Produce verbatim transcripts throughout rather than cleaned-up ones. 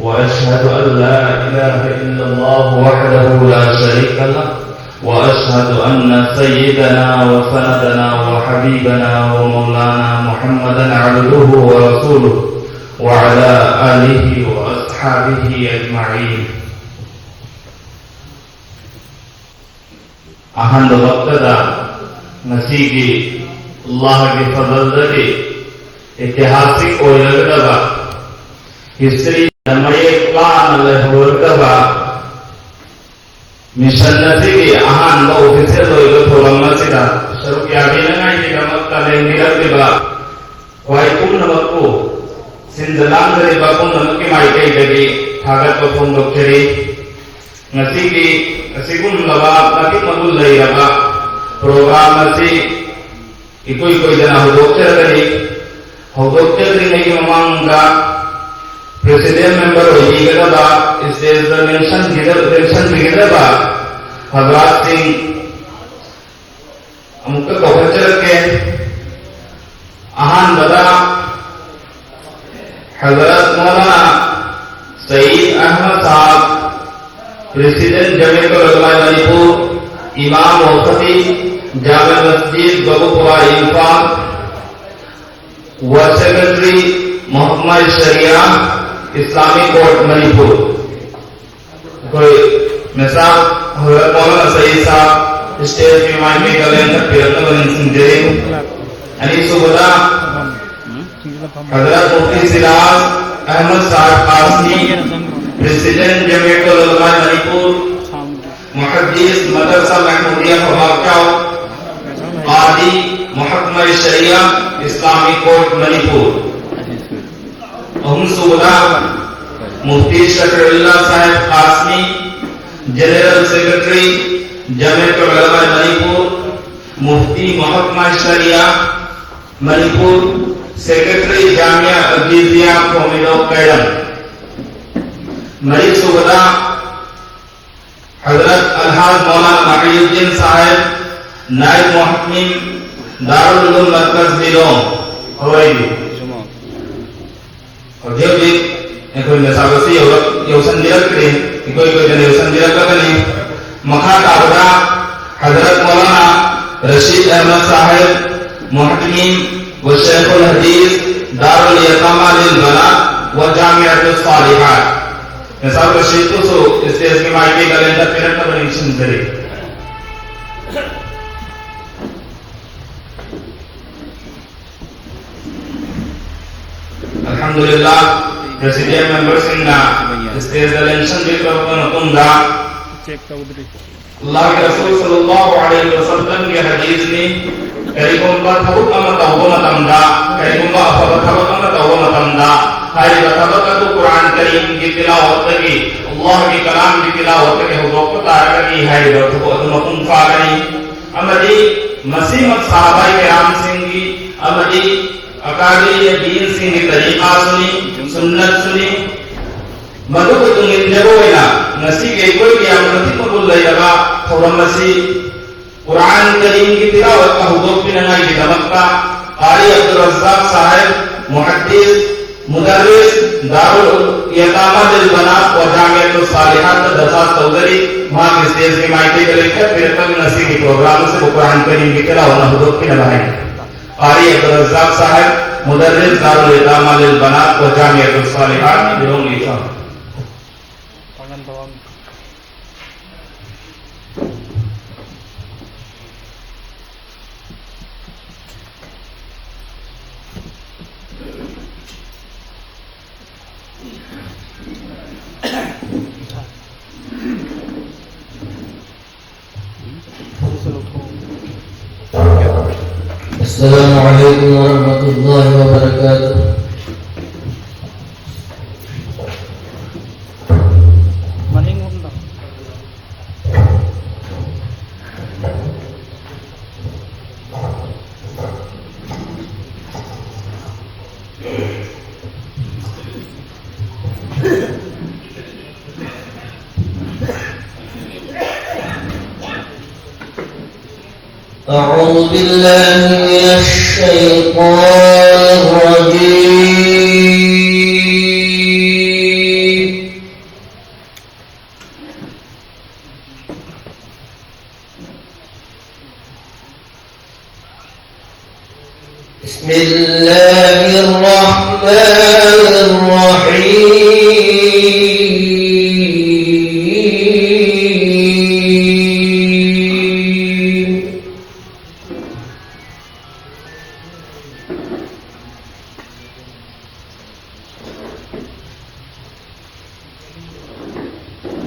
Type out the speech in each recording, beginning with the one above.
وأشهد أن لا إله إلا الله وحده لا شريك له، وأشهد أن سيدنا وسندنا وحبيبنا ومولانا محمدا عبده ورسوله، وعلى آله وأصحابه أجمعين. ꯑꯍꯥꯟꯕꯃꯛꯇꯗ ꯉꯁꯤꯒꯤ ꯑꯜꯂꯥꯍꯒꯤ ꯐꯖꯜꯗꯒꯤ ꯏꯇꯤꯍꯥꯁꯤꯛ ꯑꯣꯏꯔꯒꯗꯕ, ꯍꯤꯁꯇ꯭ꯔꯤꯗ ꯃꯌꯦꯛ ꯂꯥꯅ ꯂꯩꯍꯧꯔꯒꯗꯕ ꯃꯤꯁꯟ ꯑꯁꯤꯒꯤ ꯑꯍꯥꯟꯕ ꯑꯣꯐꯤꯁꯤꯌꯦꯜ ꯑꯣꯏꯕ ꯊꯧꯔꯝ ꯑꯁꯤꯗ ꯁꯔꯨꯛ ꯌꯥꯕꯤꯅꯉꯥꯏꯒꯤꯗꯃꯛꯇ ꯂꯦꯡꯕꯤꯔꯛꯂꯤꯕ ꯈ꯭ꯋꯥꯏ ꯄꯨꯝꯅꯃꯛꯄꯨ ꯁꯤꯟꯖ ꯂꯥꯡꯖꯔꯤꯕ ꯄꯨꯝꯅꯃꯛꯀꯤ ꯃꯥꯏꯀꯩꯗꯒꯤ ꯊꯥꯒꯠꯄ ꯐꯣꯡꯗꯣꯛꯆꯔꯤ꯫ ꯉꯁꯤꯒꯤ ꯑꯁꯤꯒꯨꯝꯂꯕ ꯃꯇꯤꯛ ꯃꯒꯨꯟ ꯂꯩꯔꯕ ꯄ꯭ꯔꯣꯒ꯭ꯔꯥꯝ ꯑꯁꯤ ꯏꯀꯨꯏ ꯀꯨꯏꯗꯅ ꯍꯧꯗꯣꯛꯆꯔꯒꯅꯤ꯫ ꯍꯧꯗꯣꯛꯆꯗ꯭ꯔꯤꯉꯩꯒꯤ ꯃꯃꯥꯡꯗ ꯄ꯭ꯔꯦꯁꯤꯗꯦꯟ ꯃꯦꯝꯕꯔ ꯑꯣꯏꯕꯤꯒꯗꯕ, ꯁ꯭ꯇꯦꯖꯇ ꯂꯦꯡꯁꯟꯕꯤꯒꯗ-, ꯂꯦꯡꯁꯟꯕꯤꯒꯗꯕ ꯍꯖꯔꯥꯠꯁꯤꯡ ꯑꯃꯨꯛꯇ ꯀꯧꯈꯠꯆꯔꯛꯀꯦ꯫ ꯑꯍꯥꯟꯕꯗ ꯍꯖꯔꯠ ꯃꯧꯂꯥꯅꯥ ꯁꯌꯤꯗ ꯑꯍꯃꯗ ꯁꯥꯍꯕ, ꯄ꯭ꯔꯦꯁꯤꯗꯦꯟ ꯖꯃꯤꯌꯠ ꯎꯂꯃꯥ ꯃꯅꯤꯄꯨꯔ, ꯏꯃꯥꯝ ꯋ ꯈꯇꯤꯕ, ꯖꯥꯃꯤꯌꯥ ꯃꯁꯖꯤꯗ ꯕꯕꯨꯄꯨꯔꯥ, ꯏꯝꯐꯥꯜ, ꯋ ꯁꯦꯀ꯭ꯔꯦꯇꯔꯤ, ꯃꯍꯀꯃꯥ ꯁꯔꯤꯌꯥ, ꯏꯁꯂꯥꯃꯤꯛ ꯀꯣꯔꯠ ꯃꯅꯤꯄꯨꯔ꯫ ꯑꯩꯈꯣꯏ ꯃꯦꯁꯥꯕ ꯍꯖꯔꯠ ꯃꯧꯂꯥꯅꯥ ꯁꯌꯤꯗ ꯁꯥꯍꯕ ꯁ꯭ꯇꯦꯖꯀꯤ ꯃꯥꯏꯀꯩꯗ ꯂꯦꯡꯈꯠꯄꯤꯔꯛꯅꯕ ꯅꯤꯡꯁꯤꯡꯖꯔꯤ꯫ ꯑꯅꯤꯁꯨꯕꯗ ꯍꯖꯔꯠ ꯃꯨꯐꯇꯤ ꯁꯤꯔꯥꯖ ꯑꯍꯃꯗ ꯁꯥꯍꯕ ꯀꯥꯁꯃꯤ, ꯄ꯭ꯔꯦꯁꯤꯗꯦꯟ ꯖꯃꯤꯌꯠ ꯎꯂꯃꯥ ꯃꯅꯤꯄꯨꯔ, ꯃꯨꯍꯗꯤꯁ ꯃꯗꯔꯁꯥ ꯃꯍꯃꯨꯗꯤꯌꯥ ꯐꯕꯥꯛꯆꯥꯎ, ꯀꯥꯗꯤ ꯃꯍꯀꯃꯥ ꯁꯔꯤꯌꯥ ꯏꯁꯂꯥꯃꯤꯛ ꯀꯣꯔꯠ ꯃꯅꯤꯄꯨꯔ꯫ ꯑꯍꯨꯝꯁꯨꯕꯗ ꯃꯨꯐꯇꯤ ꯁꯐꯤꯎꯜꯂꯥ ꯁꯥꯍꯦꯕ ꯀꯥꯁꯃꯤ, ꯖꯦꯅꯔꯦꯜ ꯁꯦꯀ꯭ꯔꯦꯇꯔꯤ, ꯖꯃꯤꯌꯠ ꯎꯂꯃꯥ ꯃꯅꯤꯄꯨꯔ, ꯃꯨꯐꯇꯤ ꯃꯍꯀꯃꯥ ꯁꯔꯤꯌꯥ ꯃꯅꯤꯄꯨꯔ, ꯁꯦꯀ꯭ꯔꯦꯇꯔꯤ, ꯖꯥꯃꯤꯌꯥ ꯑꯜ ꯖꯤꯖꯤꯌꯥ ꯈꯣꯃꯤꯗꯣ ꯀꯩꯔꯝ꯫ ꯃꯔꯤꯁꯨꯕꯗ ꯍꯖꯔꯠ ꯑꯜꯍꯥꯖ ꯃꯧꯂꯥꯅꯥ ꯃꯍꯤꯎꯗꯤꯟ ꯁꯥꯍꯦꯕ, ꯅꯥꯏꯕ ꯃꯨꯍꯛꯀꯤꯝ, ꯗꯥꯔꯨꯜ ꯎꯂꯨꯝ ꯃꯔꯀꯖ ꯂꯤꯂꯣꯡ, ꯍꯋꯥꯏꯗꯨ꯫ ꯍꯧꯖꯤꯛ ꯍꯧꯖꯤꯛ ꯑꯩꯈꯣꯏ ꯃꯦꯁꯥꯕꯁꯤ ꯌꯧꯔꯛ-, ꯌꯧꯁꯟꯕꯤꯔꯛꯇ꯭ꯔꯤ꯫ ꯑꯩꯈꯣꯏ ꯀꯣꯏꯗꯅ ꯌꯧꯁꯟꯕꯤꯔꯛꯂꯒꯅꯤ꯫ ꯃꯈꯥ ꯇꯥꯕꯗ ꯍꯖꯔꯠ ꯃꯧꯂꯥꯅꯥ ꯔꯁꯤꯗ ꯑꯍꯃꯗ ꯁꯥꯍꯦꯕ, ꯃꯨꯍꯠꯇꯀꯤꯝ ꯋ ꯁꯦꯈꯨꯜ ꯍꯗꯤꯁ, ꯗꯥꯔꯨꯜ ꯌꯇꯥꯃꯥ ꯂꯤꯜ ꯕꯅꯥꯠ ꯋ ꯖꯥꯃꯤꯌꯥꯇꯨꯁ ꯁꯥꯂꯤꯍꯥꯠ꯫ ꯃꯦꯁꯥꯕ ꯔꯁꯤꯗꯄꯨꯁꯨ ꯁ꯭ꯇꯦꯖꯀꯤ ꯃꯥꯏꯀꯩꯗ ꯂꯦꯡꯈꯠꯄꯤꯔꯛꯅꯕ ꯅꯤꯡꯁꯤꯡꯖꯔꯤ꯫ ꯑꯜꯍꯝꯗꯨꯂꯤꯜꯂꯥꯍ, ꯄ꯭ꯔꯦꯁꯤꯗꯦꯟ ꯃꯦꯝꯕꯔꯁꯤꯡꯅ ꯁ꯭ꯇꯦꯖꯇ ꯂꯦꯡꯁꯟꯕꯤꯔꯛꯂꯕ ꯃꯇꯨꯡꯗ, ꯆꯦꯛ ꯇꯧꯗ꯭ꯔꯤ꯫ ꯑꯜꯂꯥꯍꯒꯤ ꯔꯁꯨꯜ ꯁꯜꯂꯜꯂꯥꯍꯨ ꯑꯂꯩꯍꯤ ꯋꯁꯜꯂꯝꯒꯤ ꯍꯗꯤꯁꯅꯤ, ꯀꯔꯤꯒꯨꯝꯕ ꯊꯕꯛ ꯑꯃ ꯇꯧꯕ ꯃꯇꯝꯗ, ꯀꯔꯤꯒꯨꯝꯕ ꯑꯐꯕ ꯊꯕꯛ ꯑꯃ ꯇꯧꯕ ꯃꯇꯝꯗ, ꯍꯥꯏꯔꯤꯕ ꯊꯕꯛ ꯑꯗꯨ ꯀꯨꯔꯥꯟ ꯀꯔꯤꯝꯒꯤ ꯇꯤꯂꯥꯋꯠꯇꯒꯤ, ꯑꯜꯂꯥꯍꯒꯤ ꯀꯂꯥꯝꯒꯤ ꯇꯤꯂꯥꯋꯠꯇꯒꯤ ꯍꯧꯗꯣꯛꯄ ꯇꯥꯔꯒꯗꯤ, ꯍꯥꯏꯔꯤꯕ ꯊꯕꯛ ꯑꯗꯨ ꯃꯄꯨꯡ ꯐꯥꯒꯅꯤ꯫ ꯑꯃꯗꯤ ꯃꯁꯤꯃꯛ ꯁꯍꯥꯕꯥꯏ ꯀꯤꯔꯥꯝꯁꯤꯡꯒꯤ ꯑꯃꯗꯤ ꯑꯀꯥꯕꯤꯔꯤ ꯗꯤꯟꯁꯤꯡꯒꯤ ꯇꯔꯤꯀꯥꯁꯨꯅꯤ, ꯁꯨꯟꯅꯠꯁꯨꯅꯤ꯫ ꯃꯗꯨꯒ ꯇꯨꯡ ꯏꯟꯖꯕ ꯑꯣꯏꯅ ꯉꯁꯤꯒꯤ ꯑꯩꯈꯣꯏꯒꯤ ꯌꯥꯝꯅ ꯃꯇꯤꯛ ꯃꯒꯨꯟ ꯂꯩꯔꯕ ꯊꯧꯔꯝ ꯑꯁꯤ ꯀꯨꯔꯥꯟ ꯀꯔꯤꯝꯒꯤ ꯇꯤꯂꯥꯋꯠꯀ ꯍꯧꯗꯣꯛꯄꯤꯅꯉꯥꯏꯒꯤꯗꯃꯛꯇ ꯀꯥꯔꯤ ꯑꯕꯗꯨꯜ ꯔꯖꯥꯛ ꯁꯥꯍꯦꯕ, ꯃꯨꯍꯠꯗꯤꯁ, ꯃꯨꯗꯔꯔꯤꯁ, ꯗꯥꯔꯨꯜ ꯌꯇꯥꯃꯥ ꯂꯤꯜ ꯕꯅꯥꯠ ꯋ ꯖꯥꯃꯤꯌꯥꯇꯨ ꯁꯥꯂꯤꯍꯥꯠꯇ ꯗꯔꯈꯥꯁ ꯇꯧꯖꯔꯤ꯫ ꯃꯍꯥꯛꯀꯤ ꯁ꯭ꯇꯦꯖꯀꯤ ꯃꯥꯏꯀꯩꯗ ꯂꯦꯡꯈꯠꯄꯤꯔꯛꯂꯒ ꯉꯁꯤꯒꯤ ꯄ꯭ꯔꯣꯒ꯭ꯔꯥꯝ ꯑꯁꯤꯕꯨ ꯀꯨꯔꯥꯟ ꯀꯔꯤꯝꯒꯤ ꯇꯤꯂꯥꯋꯠꯅ ꯍꯧꯗꯣꯛꯄꯤꯅꯕ ꯍꯥꯏꯅ꯫ ꯀꯥꯔꯤ ꯑꯕꯗꯨꯜ ꯔꯖꯥꯛ ꯁꯥꯍꯦꯕ, ꯃꯨꯗꯔꯔꯤꯁ ꯗꯥꯔꯨꯜ ꯌꯇꯥꯃꯥ ꯂꯤꯜ ꯕꯅꯥꯠ ꯋ ꯖꯥꯃꯤꯌꯥꯇꯨ ꯁꯥꯂꯤꯍꯥꯠ, ꯂꯤꯂꯣꯡ ꯏꯝꯐꯥꯜ꯫ السلام عليكم ورحمة الله وبركاته. أعوذ بالله من الشيطان الرجيم. بسم الله الرحمن الرحيم.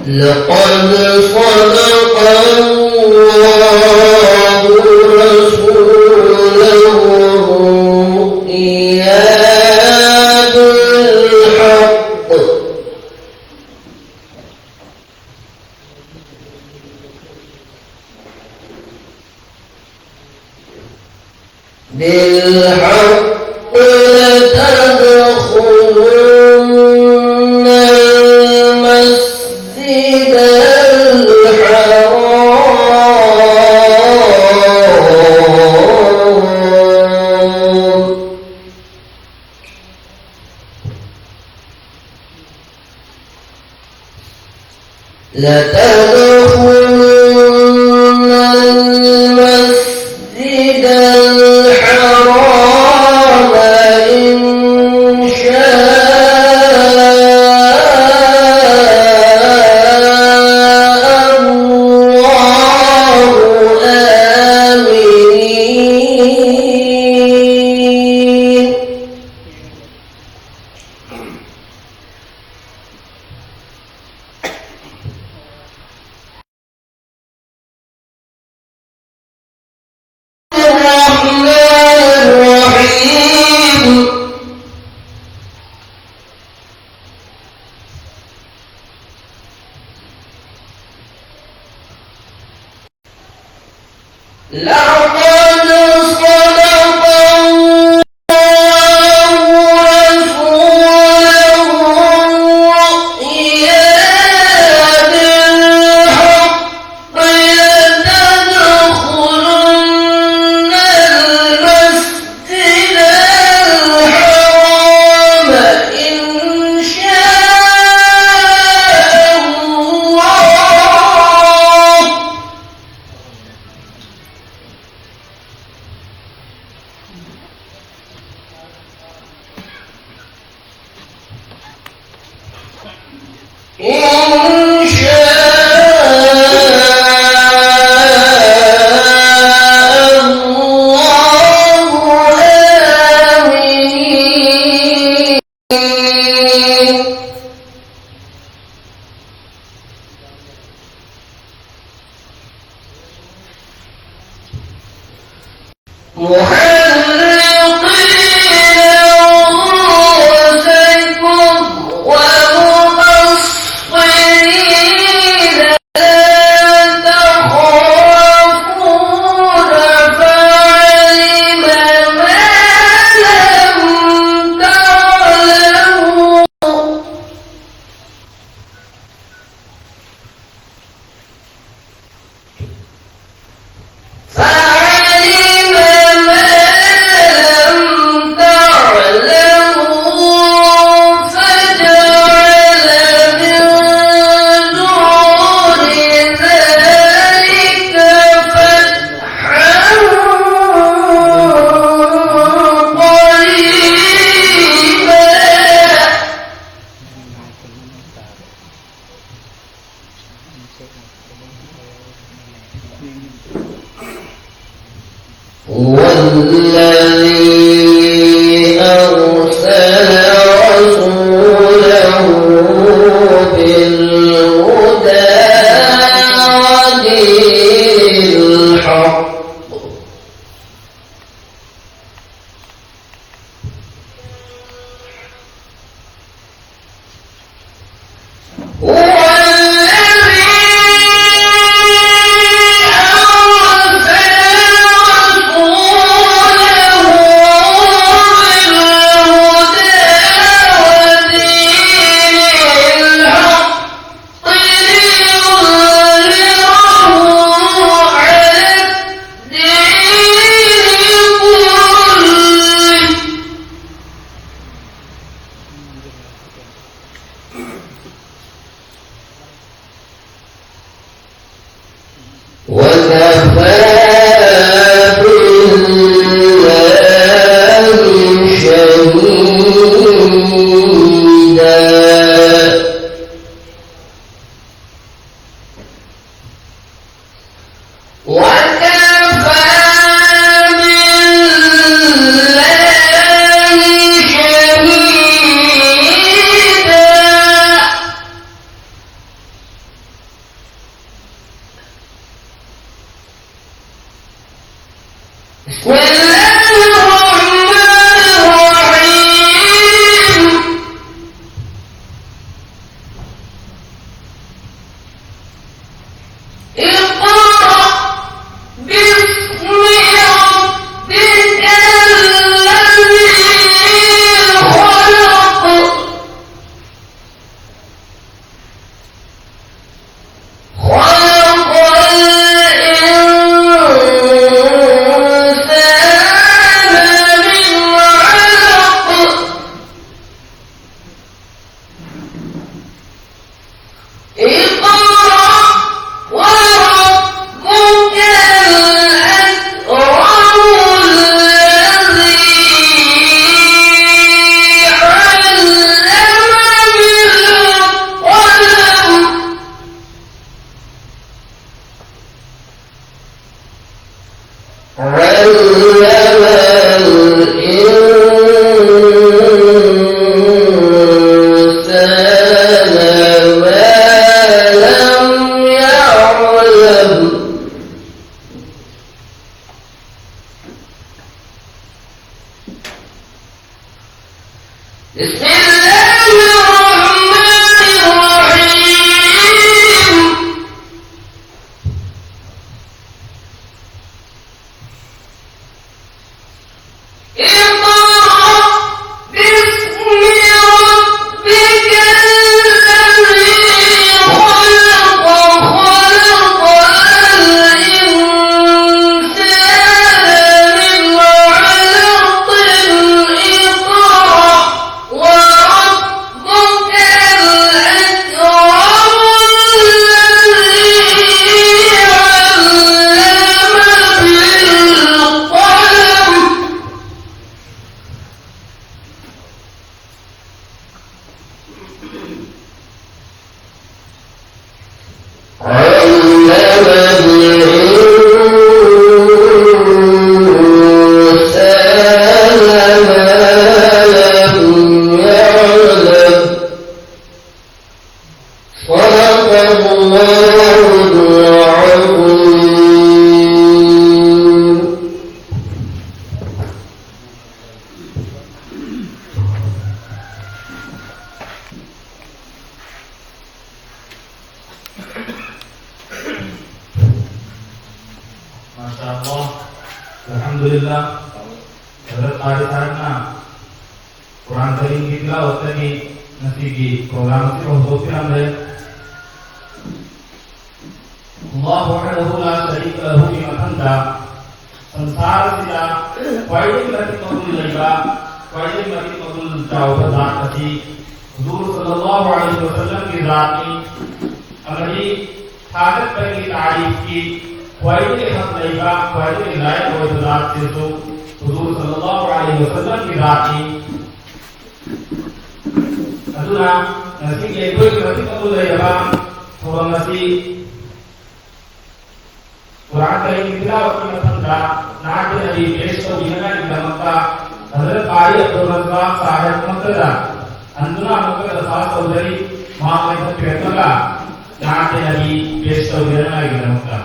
لقد صدق الله رسوله الرؤيا بالحق. بالحق لتدخلن المسجد الحرام. لتدخلن المسجد الحرام إن شاء الله آمنين. الرحمن الرحيم. لقد صدق الله رسوله الرؤيا بالحق لتدخلن المسجد الحرام إن شاء إن شاء الله آمين. محلقين رؤوسكم ومقصرين لا تخافون فعلم ما لم تعلموا فعلم ما لم تعلموا فجعل من دون ذلك فتحا قريبا. هو الذي أرسل رسوله بالهدى ودين الحق هو الذي أرسل رسوله بالهدى ودين الحق ليظهره على الدين كله. وكفى بالله شهيدا. اقرأ وربك الأكرم الذي علم بالقلم. علم الإنسان ما لم يعلم. بسم الله الرحمن الرحيم. اقرأ باسم ربك الذي خلق، خلق الإنسان من علق، اقرأ وربك الأكرم الذي علم بالقلم. علم الإنسان ما لم يعلم. صدق الله العظيم. ꯃꯥꯁꯥ ꯑꯜꯂꯥꯍ꯫ ꯑꯜꯍꯝꯗꯨꯂꯤꯜꯂꯥꯍ꯫ ꯍꯖꯔꯠ ꯀꯥꯔꯤ ꯁꯥꯍꯤꯕꯅ ꯀꯨꯔꯥꯟ ꯀꯔꯤꯝꯒꯤ ꯇꯤꯂꯥꯋꯠꯇꯒꯤ ꯉꯁꯤꯒꯤ ꯄ꯭ꯔꯣꯒ꯭ꯔꯥꯝ ꯑꯁꯤ ꯍꯧꯗꯣꯛꯄꯤꯔꯝꯂꯦ꯫ ꯑꯜꯂꯥꯍꯨ ꯋꯥꯍꯗꯍꯨ ꯂꯥ ꯁꯔꯤꯀ ꯂꯍꯨꯒꯤ ꯃꯊꯪꯗ ꯁꯪꯁꯥꯔ ꯑꯁꯤꯗ ꯈ꯭ꯋꯥꯏꯗꯒꯤ ꯃꯇꯤꯛ ꯃꯒꯨꯟ ꯂꯩꯕ, ꯈ꯭ꯋꯥꯏꯗꯒꯤ ꯃꯇꯤꯛ ꯃꯒꯨꯟ ꯆꯥꯎꯕ ꯖꯥꯠ ꯑꯁꯤ ꯍꯨꯖꯨꯔ ꯁꯜꯂꯜꯂꯥꯍꯨ ꯑꯂꯩꯍꯤ ꯋꯁꯜꯂꯝꯒꯤ ꯖꯥꯠꯅꯤ꯫ ꯑꯃꯗꯤ ꯊꯥꯒꯠꯄꯒꯤ ꯇꯥꯔꯤꯐꯀꯤ ꯈ꯭ꯋꯥꯏꯗꯒꯤ ꯍꯛ ꯂꯩꯕ, ꯈ꯭ꯋꯥꯏꯗꯒꯤ ꯂꯥꯏꯛ ꯑꯣꯏꯕ ꯖꯥꯠꯁꯤꯁꯨ ꯍꯨꯖꯨꯔ ꯁꯜꯂꯜꯂꯥꯍꯨ ꯑꯂꯩꯍꯤ ꯋꯁꯜꯂꯝꯒꯤ ꯖꯥꯠꯅꯤ꯫ ꯑꯗꯨꯅ ꯉꯁꯤꯒꯤ ꯑꯩꯈꯣꯏꯒꯤ ꯃꯇꯤꯛ ꯃꯒꯨꯟ ꯂꯩꯔꯕ ꯊꯧꯔꯝ ꯑꯁꯤ ꯀꯨꯔꯥꯟ ꯀꯔꯤꯝꯒꯤ ꯇꯤꯂꯥꯋꯠꯀꯤ ꯃꯊꯪꯗ ꯅꯥꯠ ꯅꯕꯤ ꯄꯦꯁ ꯇꯧꯕꯤꯅꯉꯥꯏꯒꯤꯗꯃꯛꯇ ꯍꯖꯔꯠ ꯀꯥꯔꯤ ꯑꯕꯗꯨꯜ ꯔꯖꯥꯛ ꯁꯥꯍꯦꯕ ꯃꯛꯇꯗ ꯍꯟꯗꯨꯅ ꯑꯃꯨꯛꯀ ꯗꯔꯈꯥꯁ ꯇꯧꯖꯔꯤ꯫ ꯃꯍꯥꯛ ꯂꯦꯞꯊꯣꯛꯄꯤꯔꯛꯂꯒ ꯅꯥꯠ ꯅꯕꯤ ꯄꯦꯁ ꯇꯧꯕꯤꯅꯉꯥꯏꯒꯤꯗꯃꯛꯇ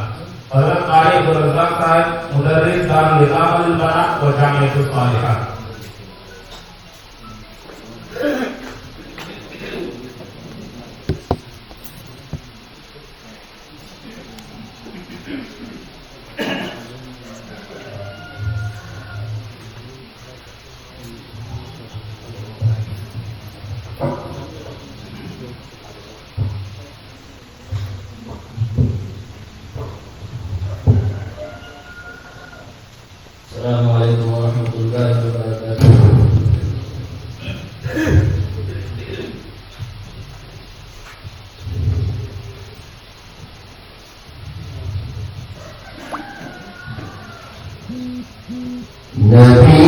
ꯍꯖꯔꯠ ꯀꯥꯔꯤ ꯑꯕꯗꯨꯜ ꯔꯖꯥꯛ ꯁꯥꯍꯦꯕ, ꯃꯨꯗꯔꯔꯤꯁ ꯗꯥꯔꯨꯜ ꯏꯀꯥꯃ ꯂꯤꯜ ꯕꯅꯥꯠ ꯋ ꯖꯥꯃꯤꯌꯥꯇꯨꯁ ꯁꯥꯂꯤꯍꯥꯠ꯫ السلام عليكم ورحمة الله وبركاته. نبی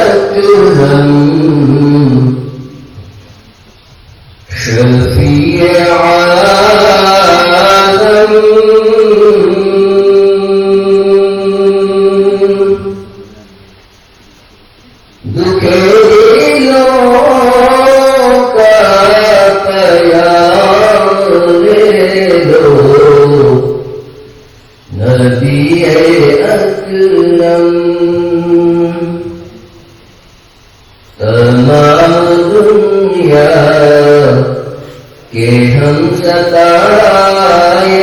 اکرم، شفیع عالم، دکھ دلوں کا پیام لے لو، نبی اکرم۔ تمام دنیا کے ہم ستائے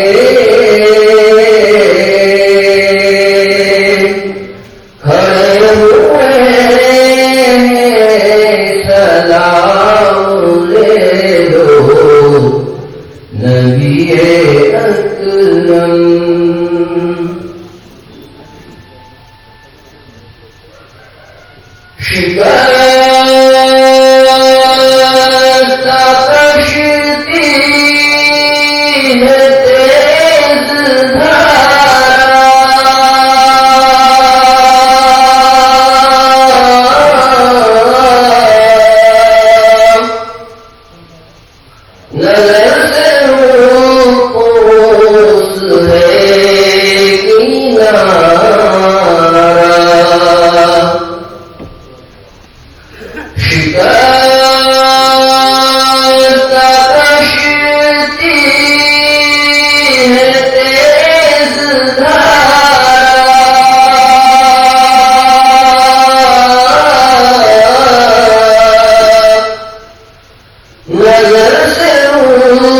کھڑے ہوئے ہیں، سلام لے لو نبی اکرم۔ شکستہ کشتی نظر سے روح پوش ہے کنارہ۔ شکستہ کشتی ہے تیز دھارا۔ نظر سے روح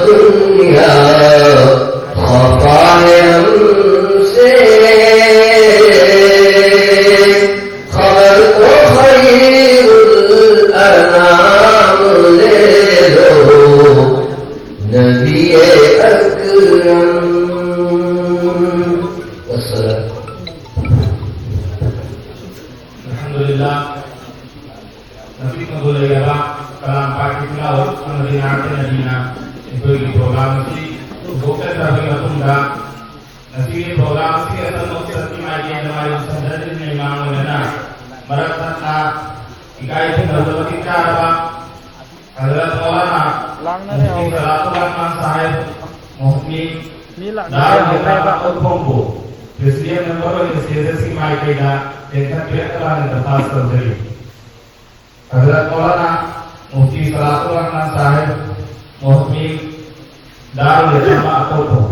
दुनिया खफा है हमसे, खबर को खैरुल अनाम ले लो, नबी अकरम। वस्सलाम। Alhamdulillah. Nabi kabul ya ba, kalam pakit lawa, ang dinarte na dina, ito yung programa si, bukal sa mga tungga, na si programa si, at ang sa tima ay kaya naman yung sa dati na yung mga wala na, maragtat na, ikay po na wala kita ba, Hazrat Maulana Mufti Salatullah Khan Sahib Muhsin Darul Yatama Akothong ko, President member of the C S S C Maikeda, Tenkan Piyakala and the Pastor Dali. Hazrat Maulana Mufti Salatullah Khan Sahib Muhsin Darul Yatama Akothong.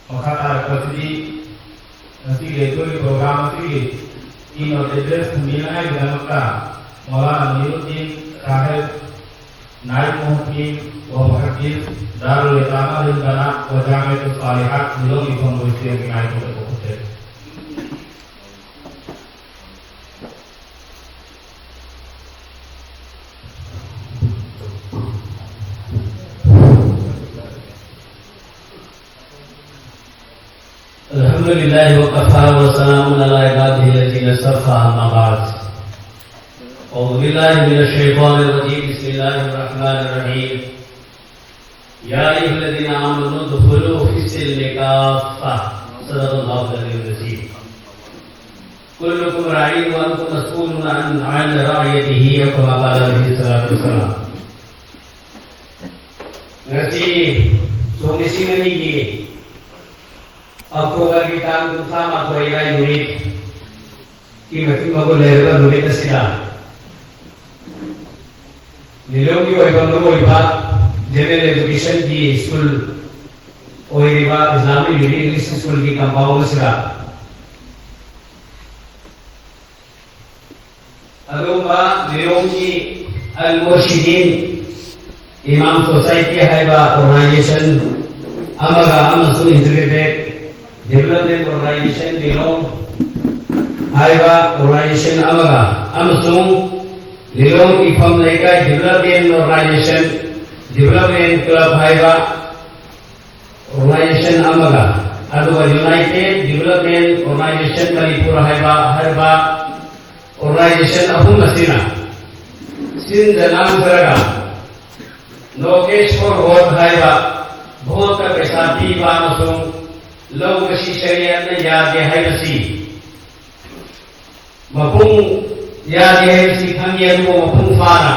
Makatara Kosidi, Nasige Turi Program Sigi, in of the best Milai Gamaka, Maulana Muhyiddin Sahib, Naib Muhyiddin, wa Muhaddis, Darul Yatama Lil Banat, wa Jamiatus Salihat, Nilong Ifam Busti, Naib Muhyiddin. الحمد لله وكفى وسلام على عباده الذين اصطفى، أما بعد. أعوذ بالله من الشيطان الرجيم. بسم الله الرحمن الرحيم. يا أيها الذين آمنوا ادخلوا في السلم كافة. صدق الله العلي العظيم. كلكم راع وأنتم مسؤولون عن، عن رعيته، أو كما قال عليه الصلاة والسلام. Ngasi, sumi sini nigi. Ako lagi tanggung sama ko ina unit. Kima kima ko lerba unit na sila. Nilong ki oiba no oiba, general education ki school, oiba Islamic Unit English School ki compound sila. ꯑꯗꯨꯒꯨꯝꯕ ꯂꯤꯂꯣꯡꯒꯤ ꯑꯜ ꯃꯨꯔꯁꯤꯗꯤꯟ ꯏꯃꯥꯝ society ꯍꯥꯏꯕ organisation ꯑꯃꯒ ꯑꯃꯁꯨꯡ integrated development organisation ꯂꯤꯂꯣꯡ ꯍꯥꯏꯕ organisation ꯑꯃꯒ ꯑꯃꯁꯨꯡ ꯂꯤꯂꯣꯡ ꯏꯐꯝ ꯂꯩꯀꯥꯏ development organisation development club ꯍꯥꯏꯕ ꯑꯣꯔꯒꯅꯥꯏꯖꯦꯁꯟ ꯑꯃꯒ ꯑꯗꯨꯒ ꯌꯨꯅꯥꯏꯇꯦꯗ ꯗꯤꯕꯦꯂꯞꯃꯦꯟ ꯑꯣꯔꯒꯅꯥꯏꯖꯦꯁꯟ ꯃꯅꯤꯄꯨꯔ ꯍꯥꯏꯕ ꯍꯥꯏꯔꯤꯕ ꯑꯣꯔꯒꯅꯥꯏꯖꯦꯁꯟ ꯑꯍꯨꯝ ꯑꯁꯤꯅ ꯁꯤꯟꯖ ꯂꯥꯡꯖꯔꯒ ꯅꯣ ꯀꯦꯁ ꯐꯣꯔ ꯚꯣꯠ ꯍꯥꯏꯕ ꯚꯣꯠꯇ ꯄꯩꯁꯥ ꯄꯤꯕ ꯑꯃꯁꯨꯡ ꯂꯧ ꯃꯁꯤ ꯁꯔꯤꯌꯠꯅ ꯌꯥꯗꯦ ꯍꯥꯏꯕꯁꯤ ꯃꯄꯨꯡ ꯌꯥꯗꯦ ꯍꯥꯏꯕꯁꯤ ꯈꯪꯉꯤ, ꯑꯗꯨꯕꯨ ꯃꯄꯨꯡ ꯐꯥꯅ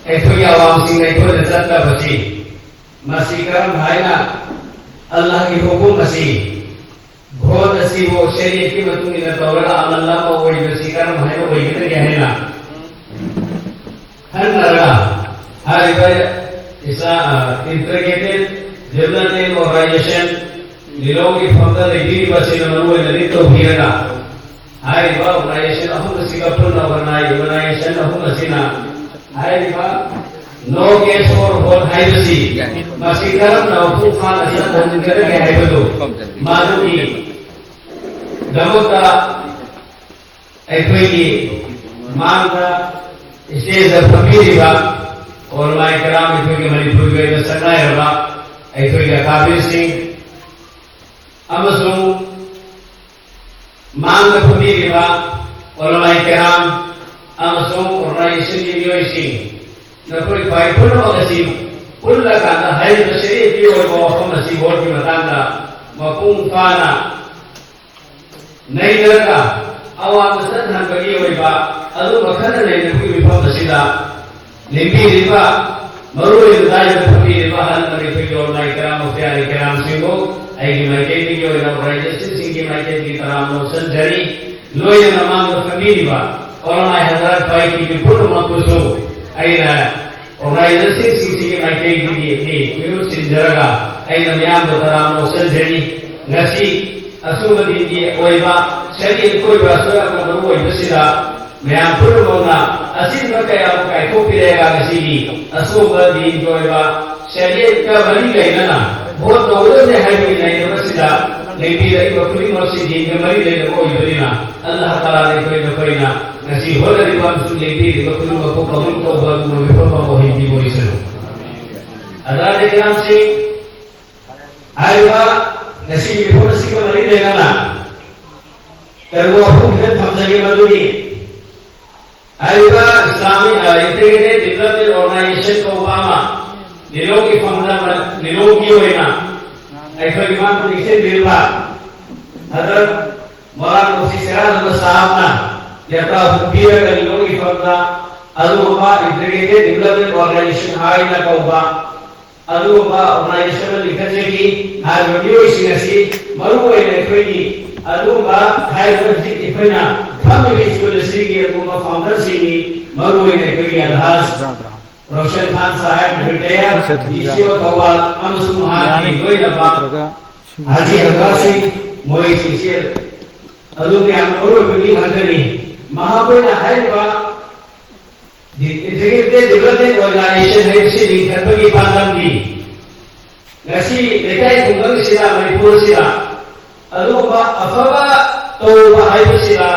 ꯑꯩꯈꯣꯏꯒꯤ ꯑꯋꯥꯡꯁꯤꯡ ꯑꯩꯈꯣꯏꯅ ꯆꯠꯇꯕꯁꯤ ꯃꯁꯤ ꯀꯔꯝ ꯍꯥꯏꯅ ꯑꯜꯂꯥꯍꯒꯤ ꯍꯨꯀꯨꯝ ꯑꯁꯤ ꯚꯣꯠ ꯑꯁꯤꯕꯨ ꯁꯔꯤꯌꯠꯀꯤ ꯃꯇꯨꯡ ꯏꯟꯅ ꯇꯧꯔꯒ ꯑꯃꯜ ꯑꯃ ꯑꯣꯏꯕꯁꯤ ꯀꯔꯝ ꯍꯥꯏꯅ ꯑꯣꯏꯒꯗꯒꯦ ꯍꯥꯏꯅ ꯈꯟꯅꯔꯒ ꯍꯥꯏꯔꯤꯕ ꯏꯁꯥ ꯏꯟꯇꯤꯒ꯭ꯔꯦꯇꯦꯗ ꯗꯤꯕꯦꯂꯞꯃꯦꯟ ꯑꯣꯔꯒꯅꯥꯏꯖꯦꯁꯟ ꯂꯤꯂꯣꯡꯒꯤ ꯐꯝꯗ ꯂꯩꯕꯤꯔꯤꯕꯁꯤꯅ ꯃꯔꯨ ꯑꯣꯏꯅ ꯂꯤꯠ ꯇꯧꯕꯤꯔꯒ ꯍꯥꯏꯔꯤꯕ ꯑꯣꯔꯒꯅꯥꯏꯖꯦꯁꯟ ꯑꯍꯨꯝ ꯑꯁꯤꯒ ꯄꯨꯟꯅ ꯑꯣꯔꯒꯅꯥꯏ ꯑꯣꯔꯒꯅꯥꯏꯖꯦꯁꯟ ꯑꯍꯨꯝ ꯑꯁꯤꯅ ꯍꯥꯏꯔꯤꯕ ꯅꯣ ꯀꯦꯁ ꯐꯣꯔ ꯚꯣꯠ ꯍꯥꯏꯕꯁꯤ ꯃꯁꯤ ꯀꯔꯝꯅ ꯃꯄꯨꯡ ꯐꯥꯅ ꯆꯠꯍꯟꯒꯗꯒꯦ ꯍꯥꯏꯕꯗꯨ ꯃꯗꯨꯒꯤ ꯗꯃꯛꯇ ꯑꯩꯈꯣꯏꯒꯤ ꯃꯥꯡꯗ ꯏꯁꯇꯦꯖꯗ ꯐꯝꯕꯤꯔꯤꯕ ꯑꯣꯂꯃꯥꯏ ꯀꯔꯥꯝ, ꯑꯩꯈꯣꯏꯒꯤ ꯃꯅꯤꯄꯨꯔꯒꯤ ꯑꯣꯏꯕ ꯁꯛꯅꯥꯏꯔꯕ ꯑꯩꯈꯣꯏꯒꯤ ꯑꯀꯥꯕꯤꯔꯁꯤꯡ ꯑꯃꯁꯨꯡ ꯃꯥꯡꯗ ꯐꯝꯕꯤꯔꯤꯕ ꯑꯣꯂꯃꯥꯏ ꯀꯔꯥꯝ ꯑꯃꯁꯨꯡ ꯑꯣꯔꯒꯅꯥꯏꯖꯦꯁꯟꯒꯤ ꯃꯤꯑꯣꯏꯁꯤꯡ, ꯅꯈꯣꯏ ꯈ꯭ꯋꯥꯏ ꯄꯨꯝꯅꯃꯛ ꯑꯁꯤ ꯄꯨꯜꯂꯀꯥꯟꯗ ꯍꯥꯏꯔꯤꯕ ꯁꯦꯔꯦꯞꯀꯤ ꯑꯣꯏꯕ ꯋꯥꯐꯝ ꯑꯁꯤ ꯚꯣꯠꯀꯤ ꯃꯇꯥꯡꯗ ꯃꯄꯨꯡ ꯐꯥꯅ ꯅꯩꯅꯔꯒ ꯑꯋꯥꯡꯕ ꯆꯠꯍꯟꯕꯒꯤ ꯑꯣꯏꯕ ꯑꯗꯨꯝꯕ ꯈꯟꯅ ꯅꯩꯅꯕꯒꯤ ꯃꯤꯐꯝ ꯑꯁꯤꯗ ꯂꯦꯡꯕꯤꯔꯤꯕ, ꯃꯔꯨꯑꯣꯏꯅ ꯗꯥꯏꯗ ꯐꯝꯕꯤꯔꯤꯕ ꯑꯍꯜ ꯃꯔꯤ ꯑꯩꯈꯣꯏꯒꯤ ꯑꯣꯂꯃꯥꯏ ꯀꯔꯥꯝ, ꯃꯨꯐꯇꯤꯌꯥꯅꯤ ꯀꯔꯥꯝꯁꯤꯡꯕꯨ ꯑꯩꯒꯤ ꯃꯥꯏꯀꯩꯗꯒꯤ ꯑꯣꯏꯅ ꯑꯣꯔꯒꯅꯥꯏꯖꯦꯁꯟꯁꯤꯡꯒꯤ ꯃꯥꯏꯀꯩꯗꯒꯤ ꯇꯔꯥꯝꯅ ꯑꯣꯛꯆꯟꯖꯔꯤ꯫ ꯂꯣꯏꯅꯅ ꯃꯥꯡꯗ ꯐꯝꯕꯤꯔꯤꯕ ꯑꯣꯂꯃꯥꯏ ꯍꯖꯔꯠ ꯄꯥꯏꯇꯤꯒꯤ ꯄꯨꯝꯅꯃꯛꯄꯨꯁꯨ ꯑꯩꯅ ꯑꯣꯔꯒꯅꯥꯏꯖꯔꯁꯤꯡꯁꯤꯒꯤ ꯃꯥꯏꯀꯩꯗꯒꯤ ꯃꯤꯍꯨꯠ ꯁꯤꯟꯖꯔꯒ ꯑꯩꯅ ꯃꯤꯌꯥꯝꯕꯨ ꯇꯔꯥꯝꯅ ꯑꯣꯛꯆꯟꯖꯔꯤ꯫ ꯉꯁꯤ ꯑꯁꯨꯝꯕ ꯗꯤꯟꯒꯤ ꯑꯣꯏꯕ ꯁꯔꯤꯌꯠꯀꯤ ꯑꯣꯏꯕ ꯑꯁꯣꯏ ꯑꯉꯥꯝ ꯃꯔꯨ ꯑꯣꯏꯕꯁꯤꯗ ꯃꯌꯥꯝ ꯄꯨꯝꯅꯃꯛꯅ ꯑꯆꯤꯟꯕ ꯀꯌꯥꯕꯨ ꯀꯥꯏꯊꯣꯛꯄꯤꯔꯒ ꯉꯁꯤꯒꯤ ꯑꯁꯣꯝꯕ ꯗꯤꯟꯒꯤ ꯑꯣꯏꯕ ꯁꯦꯔꯤꯌꯠꯀ ꯃꯔꯤ ꯂꯩꯅꯅ ꯚꯣꯠ ꯇꯧꯒꯗꯕꯅꯤ ꯍꯥꯏꯕꯒꯤ ꯂꯩꯅꯕꯁꯤꯗ ꯂꯦꯡꯕꯤꯔꯛꯏꯕ ꯈꯨꯗꯤꯡꯃꯛꯁꯤ ꯗꯤꯟꯒ ꯃꯔꯤ ꯂꯩꯅꯕ ꯑꯣꯏꯕꯅꯤꯅ ꯑꯜꯂꯥꯍ ꯇꯥꯂꯥꯅ ꯑꯩꯈꯣꯏ ꯅꯈꯣꯏꯅ ꯉꯁꯤ ꯍꯣꯠꯅꯔꯤꯕ ꯑꯃꯁꯨꯡ ꯂꯦꯡꯕꯤꯔꯤꯕ ꯈꯨꯗꯤꯡꯃꯛꯄꯨ ꯀꯕꯨꯜ ꯇꯧꯕ ꯑꯗꯨꯒꯨꯝꯕ ꯃꯤꯐꯝ ꯑꯃ ꯑꯣꯏꯍꯟꯕꯤꯕ ꯑꯣꯏꯁꯅꯨ꯫ ꯍꯖꯔꯥꯠ ꯏꯀꯔꯥꯝꯁꯤꯡ, ꯍꯥꯏꯔꯤꯕ ꯉꯁꯤꯒꯤ ꯃꯤꯐꯝ ꯑꯁꯤꯒ ꯃꯔꯤ ꯂꯩꯅꯅ ꯀꯔꯤꯒꯨꯝꯕ ꯋꯥꯐꯝ ꯈꯤꯇꯪ ꯊꯝꯖꯒꯦ꯫ ꯃꯗꯨꯗꯤ ꯍꯥꯏꯔꯤꯕ ꯏꯁꯂꯥꯃꯤꯛ, ꯑ, ꯏꯟꯇꯤꯒ꯭ꯔꯦꯇꯦꯗ ꯗꯤꯕꯦꯂꯞꯃꯦꯟ ꯑꯣꯔꯒꯅꯥꯏꯖꯦꯁꯟ ꯀꯧꯕ ꯑꯃ ꯂꯤꯂꯣꯡꯒꯤ ꯐꯝꯗ, ꯂꯤꯂꯣꯡꯒꯤ ꯑꯣꯏꯅ ꯑꯩꯈꯣꯏꯒꯤ ꯃꯥꯡ ꯂꯤꯡꯁꯤꯟꯕꯤꯔꯤꯕ ꯍꯗꯔꯠ ꯃꯧꯂꯥꯅꯥ ꯃꯨꯐꯇꯤ ꯁꯤꯔꯥꯖ ꯑꯍꯃꯗ ꯁꯥꯍꯕꯅ ꯌꯥꯇ꯭ꯔꯥ ꯍꯨꯟꯕꯤꯔꯒ ꯂꯤꯂꯣꯡꯒꯤ ꯐꯝꯗ ꯑꯗꯨꯒꯨꯝꯕ ꯏꯟꯇꯤꯒ꯭ꯔꯦꯇꯦꯗ ꯗꯤꯕꯦꯂꯞꯃꯦꯟ ꯑꯣꯔꯒꯅꯥꯏꯖꯦꯁꯟ ꯍꯥꯏꯅ ꯀꯧꯕ ꯑꯗꯨꯒꯨꯝꯕ ꯑꯣꯔꯒꯅꯥꯏꯖꯦꯁꯟ ꯑꯃ ꯂꯤꯡꯈꯠꯆꯈꯤ꯫ ꯍꯥꯏꯔꯤꯕ ꯃꯤꯑꯣꯏꯁꯤꯡ ꯑꯁꯤ ꯃꯔꯨ ꯑꯣꯏꯅ ꯑꯩꯈꯣꯏꯒꯤ ꯑꯗꯨꯒꯨꯝꯕ ꯍꯥꯏꯔꯤꯕ ꯍꯧꯖꯤꯛ ꯑꯩꯈꯣꯏꯅ ꯐꯝꯃꯤꯕ ꯁ꯭ꯀꯨꯜ ꯑꯁꯤꯒꯤ ꯑꯗꯨꯒꯨꯝꯕ ꯐꯥꯎꯟꯗꯔꯁꯤꯡꯅꯤ꯫ ꯃꯔꯨ ꯑꯣꯏꯅ ꯑꯩꯈꯣꯏꯒꯤ ꯑꯜꯍꯥꯖ ꯔꯣꯁꯟ ꯈꯥꯟ ꯁꯥꯍꯦꯕ ꯔꯤꯇꯥꯌꯔ ꯗꯤ ꯁꯤ ꯑꯣ ꯊꯧꯕꯥꯜ ꯑꯃꯁꯨꯡ ꯃꯍꯥꯛꯀꯤ ꯂꯣꯏꯅꯕ ꯍꯥꯖꯤ ꯍꯖꯔꯥꯠꯁꯤꯡ, ꯃꯣꯏꯁꯤꯡꯁꯦ ꯑꯗꯨꯝ ꯌꯥꯝꯅ ꯃꯔꯨ ꯑꯣꯏꯕ ꯃꯤ ꯉꯥꯛꯇꯅꯤ꯫ ꯃꯍꯥꯛꯈꯣꯏꯅ ꯍꯥꯏꯔꯤꯕ ꯏꯟꯇꯤꯒ꯭ꯔꯦꯇꯦꯗ ꯗꯤꯕꯦꯂꯞꯃꯦꯟ ꯑꯣꯔꯒꯅꯥꯏꯖꯦꯁꯟ ꯍꯥꯏꯕꯁꯤ ꯂꯤꯡꯈꯠꯄꯒꯤ ꯄꯥꯟꯗꯝꯗꯤ ꯉꯁꯤ ꯂꯩꯀꯥꯏ ꯈꯨꯡꯒꯪꯁꯤꯗ, ꯃꯅꯤꯄꯨꯔꯁꯤꯗ ꯑꯗꯨꯒꯨꯝꯕ ꯑꯐꯕ ꯇꯧꯕ ꯍꯥꯏꯕꯁꯤꯗ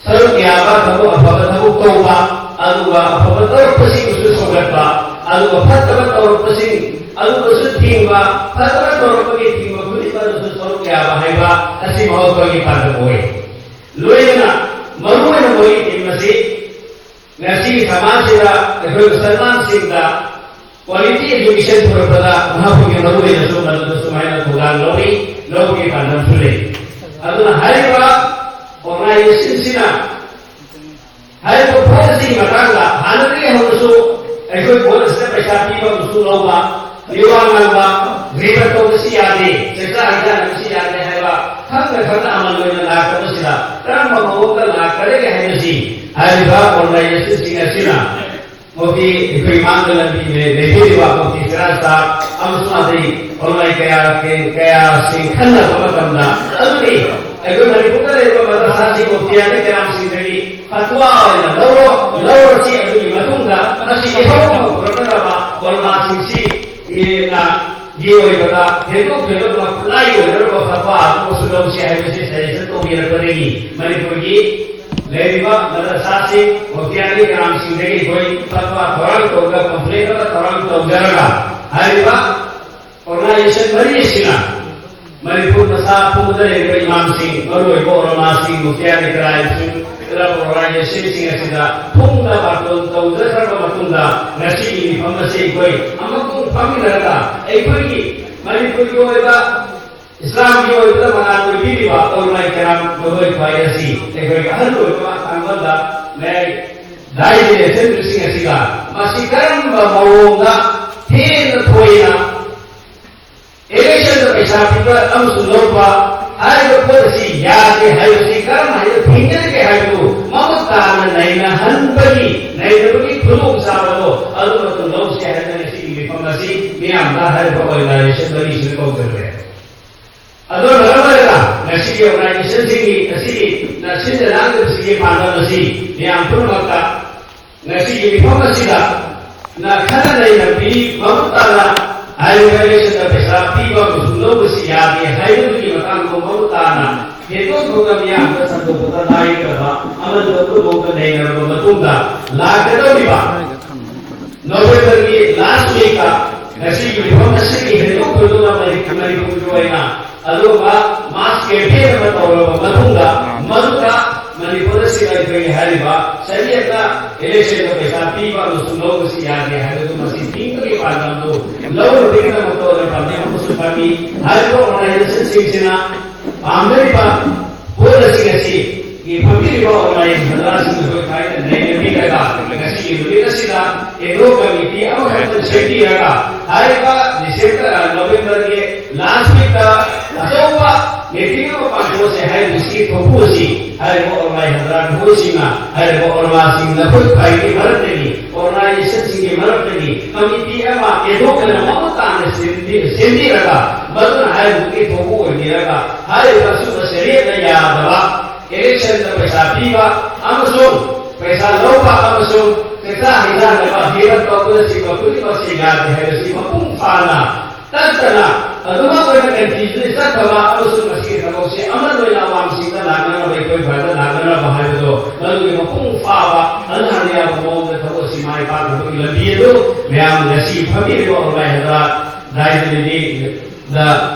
ꯁꯔꯨꯛ ꯌꯥꯕ, ꯊꯕꯛ ꯑꯐꯕ ꯊꯕꯛ ꯇꯧꯕ, ꯑꯗꯨꯒ ꯑꯐꯕ ꯇꯧꯔꯛꯄꯁꯤꯡꯕꯨꯁꯨ ꯁꯧꯒꯠꯄ, ꯑꯗꯨꯒ ꯐꯠꯇꯕ ꯇꯧꯔꯛꯄꯁꯤꯡ ꯑꯗꯨꯕꯨꯁꯨ ꯊꯤꯡꯕ, ꯐꯠꯇꯕ ꯇꯧꯔꯛꯄꯒꯤ ꯊꯤꯡꯕ ꯈꯨꯗꯤꯡꯃꯛ ꯑꯗꯨꯁꯨ ꯁꯔꯨꯛ ꯌꯥꯕ ꯍꯥꯏꯕ ꯑꯁꯤ ꯃꯍꯧꯁꯥꯒꯤ ꯄꯥꯟꯗꯝ ꯑꯣꯏ꯫ ꯂꯣꯏꯅꯅ ꯃꯔꯨꯑꯣꯏꯅ ꯃꯣꯏꯒꯤ ꯊꯤꯝ ꯑꯁꯤ ꯉꯁꯤꯒꯤ ꯁꯃꯥꯖꯁꯤꯗ ꯑꯩꯈꯣꯏ ꯃꯨꯁꯜꯃꯥꯟꯁꯤꯡꯗ ꯀ꯭ꯋꯥꯂꯤꯇꯤ ꯑꯦꯖꯨꯀꯦꯁꯟ ꯄꯨꯔꯛꯄꯗ ꯃꯍꯥꯛꯄꯨꯒꯤ ꯃꯔꯨꯑꯣꯏꯅꯁꯨ ꯃꯗꯨꯗ ꯁꯨꯃꯥꯏꯅ ꯊꯧꯗꯥꯡ ꯂꯧꯔꯤ, ꯂꯧꯕꯒꯤ ꯄꯥꯟꯗꯝꯁꯨ ꯂꯩ꯫ ꯑꯗꯨꯅ ꯍꯥꯏꯔꯤꯕ ꯑꯣꯔꯒꯅꯥꯏꯖꯦꯁꯟꯁꯤꯅ ꯍꯥꯏꯔꯤꯕ ꯄꯣꯠ ꯑꯁꯤꯒꯤ ꯃꯇꯥꯡꯗ ꯍꯥꯟꯅꯗꯒꯤ ꯍꯧꯅꯁꯨ ꯑꯩꯈꯣꯏ ꯄꯣꯠ ꯑꯁꯤꯗ ꯄꯩꯁꯥ ꯄꯤꯕ ꯑꯃꯁꯨ ꯂꯧꯕ, ꯃꯤꯋꯥ ꯉꯥꯡꯕ, ꯒꯤꯕꯠ ꯇꯧꯕꯁꯤ ꯌꯥꯗꯦ, ꯆꯥꯛꯆꯥ ꯍꯩꯖꯥꯟꯅꯕꯁꯤ ꯌꯥꯗꯦ ꯍꯥꯏꯕ ꯈꯪꯅ ꯈꯪꯅ ꯑꯃꯜ ꯑꯣꯏꯅ ꯂꯥꯛꯇꯕꯁꯤꯗ ꯀꯔꯝꯕ ꯃꯑꯣꯡꯗ ꯂꯥꯛꯀꯗꯒꯦ ꯍꯥꯏꯕꯁꯤ ꯍꯥꯏꯔꯤꯕ ꯑꯣꯔꯒꯅꯥꯏꯖꯦꯁꯟꯁꯤꯡ ꯑꯁꯤꯅ ꯃꯣꯗꯤ ꯑꯩꯈꯣꯏ ꯃꯥꯡꯗ ꯂꯝꯕꯤ ꯂꯩꯕꯤꯔꯤꯕ ꯃꯣꯗꯤ ꯁꯤꯔꯥꯖ ꯁꯥꯍꯕ ꯑꯃꯁꯨꯡ ꯑꯇꯩ ꯑꯣꯟꯂꯥꯏꯟ ꯀꯌꯥ, ꯀꯌꯥꯁꯤꯡ ꯈꯟꯅꯕ ꯃꯇꯝꯗ ꯑꯗꯨꯗꯤ ꯑꯩꯈꯣꯏ ꯃꯅꯤꯄꯨꯔꯗ ꯂꯩꯔꯤꯕ ꯃꯗꯔꯁꯥꯁꯤꯡ ꯃꯨꯐꯇꯤꯌꯥꯅ ꯀꯌꯥꯝꯁꯤꯡꯗꯒꯤ ꯐꯠꯇ ꯐꯠꯋꯥ ꯑꯣꯏꯅ ꯂꯧꯔꯣ, ꯂꯧꯔꯁꯤ꯫ ꯑꯗꯨꯒꯤ ꯃꯇꯨꯡꯗ ꯃꯁꯤ ꯏꯍꯧ ꯄꯨꯔꯛꯀꯗꯕ ꯑꯣꯂꯃꯥꯁꯤꯡꯁꯤ, ꯑꯦ, ꯒꯤ ꯑꯣꯏꯕꯗ ꯍꯦꯟꯗꯣꯛ ꯊꯣꯏꯗꯣꯛꯅ ꯈꯨꯠꯂꯥꯏ ꯑꯣꯏꯅꯅꯕ ꯐꯠꯋꯥ ꯑꯗꯨꯃꯁꯨ ꯂꯧꯁꯤ ꯍꯥꯏꯕꯁꯤ ꯁꯖꯦꯁꯟ ꯇꯧꯕꯤꯔꯛꯄꯗꯒꯤ ꯃꯅꯤꯄꯨꯔꯒꯤ ꯂꯩꯔꯤꯕ ꯃꯗꯔꯁꯥꯁꯤꯡ, ꯃꯨꯐꯇꯤꯌꯥꯅꯤ ꯀꯔꯥꯝꯁꯤꯡꯗꯒꯤ ꯑꯩꯈꯣꯏ ꯐꯠꯋꯥ ꯊꯧꯔꯥꯡ ꯇꯧꯔꯒ ꯀꯝꯄ꯭ꯂꯦꯟ ꯑꯃ ꯊꯧꯔꯥꯡ ꯇꯧꯖꯔꯒ ꯍꯥꯏꯔꯤꯕ ꯑꯣꯔꯒꯅꯥꯏꯖꯦꯁꯟ ꯃꯔꯤ ꯑꯁꯤꯅ ꯃꯅꯤꯄꯨꯔ ꯃꯆꯥ ꯄꯨꯝꯕꯗ ꯂꯩꯔꯤꯕ ꯏꯃꯥꯝꯁꯤꯡ, ꯃꯔꯨꯑꯣꯏꯕ ꯑꯣꯂꯃꯥꯁꯤꯡ, ꯃꯨꯐꯇꯤꯌꯥꯅꯤ ꯀꯔꯥꯝꯁꯤꯡ, ꯀ꯭ꯂꯕ ꯑꯣꯔꯒꯅꯥꯏꯖꯦꯁꯟꯁꯤꯡ ꯑꯁꯤꯗ ꯐꯣꯡꯅ ꯕꯥꯔꯇꯣꯟ ꯇꯧꯖꯈ꯭ꯔꯕ ꯃꯇꯨꯡꯗ ꯉꯁꯤꯒꯤ ꯃꯤꯐꯝ ꯑꯁꯤ ꯑꯩꯈꯣꯏ ꯑꯃꯨꯛꯇꯪ ꯐꯝꯃꯤꯟꯅꯔꯒ ꯑꯩꯈꯣꯏꯒꯤ ꯃꯅꯤꯄꯨꯔꯒꯤ ꯑꯣꯏꯕ ꯏꯁꯂꯥꯝꯒꯤ ꯑꯣꯏꯕꯗ ꯃꯉꯥꯜ ꯑꯣꯏꯕꯤꯔꯤꯕ ꯑꯣꯂꯃꯥꯏ ꯀꯔꯥꯝ ꯃꯈꯣꯏ ꯈ꯭ꯋꯥꯏ ꯑꯁꯤ ꯑꯩꯈꯣꯏꯒꯤ ꯑꯍꯜ ꯑꯣꯏꯕ ꯊꯥꯡꯃꯜꯗ ꯃꯌꯥꯏ ꯗꯥꯏꯁ ꯂꯦꯁꯟꯕꯁꯤꯡ ꯑꯁꯤꯒ ꯃꯁꯤ ꯀꯔꯝꯕ ꯃꯑꯣꯡꯗ ꯍꯦꯟꯅ ꯊꯣꯏꯅ ꯏꯂꯦꯛꯁꯟꯗ ꯄꯩꯁꯥ ꯄꯤꯕ ꯑꯃꯁꯨꯡ ꯂꯧꯕ ꯍꯥꯏꯔꯤꯕ ꯄꯣꯠ ꯑꯁꯤ ꯌꯥꯗꯦ ꯍꯥꯏꯕꯁꯤ ꯀꯔꯝ ꯍꯥꯏꯅ ꯊꯦꯡꯅꯒꯦ ꯍꯥꯏꯕꯗꯨ ꯃꯃꯨꯠ ꯇꯥꯅ ꯅꯩꯅꯍꯟꯕꯒꯤ, ꯅꯩꯅꯕꯒꯤ ꯈꯨꯗꯣꯡꯆꯥꯕꯗꯣ ꯑꯗꯨꯃꯇꯪ ꯂꯧꯁꯤ ꯍꯥꯏꯗꯅ ꯉꯁꯤꯒꯤ ꯃꯤꯐꯝ ꯑꯁꯤ ꯃꯤꯌꯥꯝꯗ ꯍꯥꯏꯔꯤꯕ ꯑꯣꯔꯒꯅꯥꯏꯖꯦꯁꯟ ꯃꯔꯤꯁꯤꯅ ꯀꯧꯖꯈ꯭ꯔꯦ꯫ ꯑꯗꯨꯅ ꯃꯔꯝ ꯑꯣꯏꯔꯒ ꯉꯁꯤꯒꯤ ꯑꯣꯔꯒꯅꯥꯏꯖꯦꯁꯟꯁꯤꯡꯒꯤ ꯉꯁꯤꯒꯤ ꯁꯤꯟꯖ ꯂꯥꯡꯖꯕꯁꯤꯒꯤ ꯄꯥꯟꯗꯝ ꯑꯁꯤ ꯃꯤꯌꯥꯝ ꯄꯨꯝꯅꯃꯛꯇ ꯉꯁꯤꯒꯤ ꯃꯤꯐꯝ ꯑꯁꯤꯗ ꯅ ꯈꯟꯅ ꯅꯩꯅꯕꯤ ꯃꯃꯨꯠ ꯇꯥꯅ ꯍꯥꯏꯔꯤꯕ ꯏꯂꯦꯛꯁꯟꯗ ꯄꯩꯁꯥ ꯄꯤꯕ ꯑꯃꯁꯨꯡ ꯂꯧꯕꯁꯤ ꯌꯥꯗꯦ ꯍꯥꯏꯕꯗꯨꯒꯤ ꯃꯇꯥꯡꯗ ꯃꯃꯨꯠ ꯇꯥꯅ ꯍꯦꯟꯗꯣꯛ ꯊꯣꯛꯅ ꯃꯤꯌꯥꯝꯗ ꯁꯟꯗꯣꯛꯄꯗ ꯅꯥꯏꯗ꯭ꯔꯕ ꯑꯃꯗ ꯄꯨꯝꯅꯃꯛꯇ ꯅꯩꯅꯔꯕ ꯃꯇꯨꯡꯗ ꯂꯥꯛꯀꯗꯧꯔꯤꯕ ꯅꯣꯕꯦꯝꯕꯔꯒꯤ ꯂꯥꯁ ꯋꯤꯛꯇ ꯉꯁꯤꯒꯤ ꯃꯤꯐꯝ ꯑꯁꯤꯒꯤ ꯍꯦꯟꯗꯣꯛ ꯊꯣꯏꯗꯣꯛꯅ ꯃꯅꯤ-, ꯃꯅꯤꯄꯨꯔꯒꯤ ꯑꯣꯏꯅ ꯑꯗꯨꯒꯨꯝꯕ ꯃꯥꯁ ꯀꯦꯝꯄꯦꯟ ꯑꯃ ꯇꯧꯔꯕ ꯃꯇꯨꯡꯗ ꯃꯗꯨꯗ ꯃꯅꯤꯄꯨꯔꯗ ꯁꯤꯟꯅꯔꯤꯕ ꯍꯥꯏꯔꯤꯕ ꯁꯔꯤꯌꯠꯅ ꯏꯂꯦꯛꯁꯟꯗ ꯄꯩꯁꯥ ꯄꯤꯕ ꯑꯃꯁꯨꯡ ꯂꯧꯕꯁꯤ ꯌꯥꯗꯦ ꯍꯥꯏꯕꯗꯨ ꯃꯁꯤ ꯊꯤꯡꯕꯒꯤ ꯄꯥꯟꯗꯝꯗꯨ ꯂꯧꯅꯕꯒꯤꯗꯃꯛꯇ ꯑꯣꯏꯅ ꯄꯥꯟꯗꯝ ꯑꯃꯁꯨ ꯊꯝꯃꯤ꯫ ꯍꯥꯏꯔꯤꯕ ꯑꯣꯔꯒꯅꯥꯏꯖꯦꯁꯟꯁꯤꯡꯁꯤꯅ ꯄꯥꯝꯖꯔꯤꯕ ꯄꯣꯠ ꯑꯁꯤ ꯉꯁꯤ ꯐꯝꯕꯤꯔꯤꯕ ꯑꯣꯔꯒꯅꯥꯏꯖꯦꯁꯟ ꯁꯟꯗꯥꯁꯤꯡ ꯑꯩꯈꯣꯏ ꯊꯥꯏꯅ ꯅꯩꯅꯕꯤꯔꯒ ꯉꯁꯤꯒꯤ ꯅꯨꯃꯤꯠ ꯑꯁꯤꯗ ꯑꯦꯒ꯭ꯔꯣ ꯀꯃꯤꯇꯤ ꯑꯃꯈꯛꯇ ꯁꯦꯝꯕꯤꯔꯒ ꯍꯥꯏꯔꯤꯕ ꯗꯤꯁꯦꯝꯕꯔ, ꯅꯣꯕꯦꯝꯕꯔꯒꯤ ꯂꯥꯁ ꯋꯤꯛꯇ ꯑꯆꯧꯕ ꯃꯤꯇꯤꯡ ꯑꯃ ꯄꯥꯡꯊꯣꯛꯑꯁꯦ ꯍꯥꯏꯔꯤꯕꯁꯤ ꯊꯣꯛꯄ ꯑꯁꯤ ꯍꯥꯏꯔꯤꯕ ꯑꯣꯔꯒꯅꯥꯏꯖꯦꯁꯟ ꯃꯈꯣꯏꯁꯤꯡꯅ ꯍꯥꯏꯔꯤꯕ ꯑꯣꯔꯒꯅꯥꯏꯖꯦꯁꯟꯁꯤꯡ ꯅꯈꯣꯏ ꯈ꯭ꯋꯥꯏꯗꯒꯤ ꯃꯔꯛꯇꯒꯤ, ꯑꯣꯔꯒꯅꯥꯏꯖꯦꯁꯟꯁꯤꯡꯒꯤ ꯃꯔꯛꯇꯒꯤ ꯀꯃꯤꯇꯤ ꯑꯃ ꯑꯦꯗꯣꯛꯇꯅ ꯃꯃꯨꯠ ꯇꯥꯅ ꯁꯦꯝꯕꯤ-, ꯁꯦꯝꯕꯤꯔꯒ ꯃꯗꯨꯅ ꯍꯥꯏꯔꯤꯕꯗꯨꯒꯤ ꯊꯣꯛꯄ ꯑꯣꯏꯕꯤꯔꯒ ꯍꯥꯏꯔꯤꯕ ꯑꯆꯨꯝꯕ ꯁꯔꯤꯌꯠꯅ ꯌꯥꯗꯕ ꯏꯂꯦꯛꯁꯟꯗ ꯄꯩꯁꯥ ꯄꯤꯕ ꯑꯃꯁꯨꯡ ꯄꯩꯁꯥ ꯂꯧꯕ ꯑꯃꯁꯨꯡ ꯆꯥꯛꯆꯥ ꯍꯩꯖꯥꯟꯅꯕ ꯍꯤꯔꯝ ꯇꯧꯕꯅꯆꯤꯡꯕ ꯈꯨꯗꯤꯡꯃꯛꯁꯤ ꯌꯥꯗꯦ ꯍꯥꯏꯕꯁꯤ ꯃꯄꯨꯡ ꯐꯥꯅ ꯇꯠꯇꯅ ꯑꯗꯨꯃꯛ ꯑꯣꯏꯅ ꯀꯟꯇꯤꯅ꯭ꯌꯨ ꯆꯠꯊꯕ ꯑꯃꯁꯨꯡ ꯃꯁꯤꯒꯤ ꯊꯕꯛꯁꯤ ꯑꯃꯠ ꯑꯣꯏꯅ ꯑꯋꯥꯡꯁꯤꯡꯗ ꯂꯥꯛꯅꯅꯕ, ꯑꯩꯈꯣꯏ ꯈ꯭ꯋꯥꯏꯗ ꯂꯥꯛꯅꯅꯕ ꯍꯥꯏꯕꯗꯣ ꯃꯗꯨꯒꯤ ꯃꯄꯨꯡ ꯐꯥꯕ ꯑꯜꯍꯥꯟ ꯌꯥꯕ ꯃꯑꯣꯡꯗ ꯊꯕꯛ ꯑꯁꯤ ꯃꯥꯏ ꯄꯥꯛꯅꯕꯒꯤ ꯂꯝꯕꯤ ꯑꯗꯨ ꯃꯌꯥꯝ ꯉꯁꯤ ꯐꯝꯕꯤꯔꯤꯕ ꯑꯣꯔꯒꯅꯥꯏꯖꯔ ꯗꯥꯏꯖꯅꯤꯗꯤ ꯗ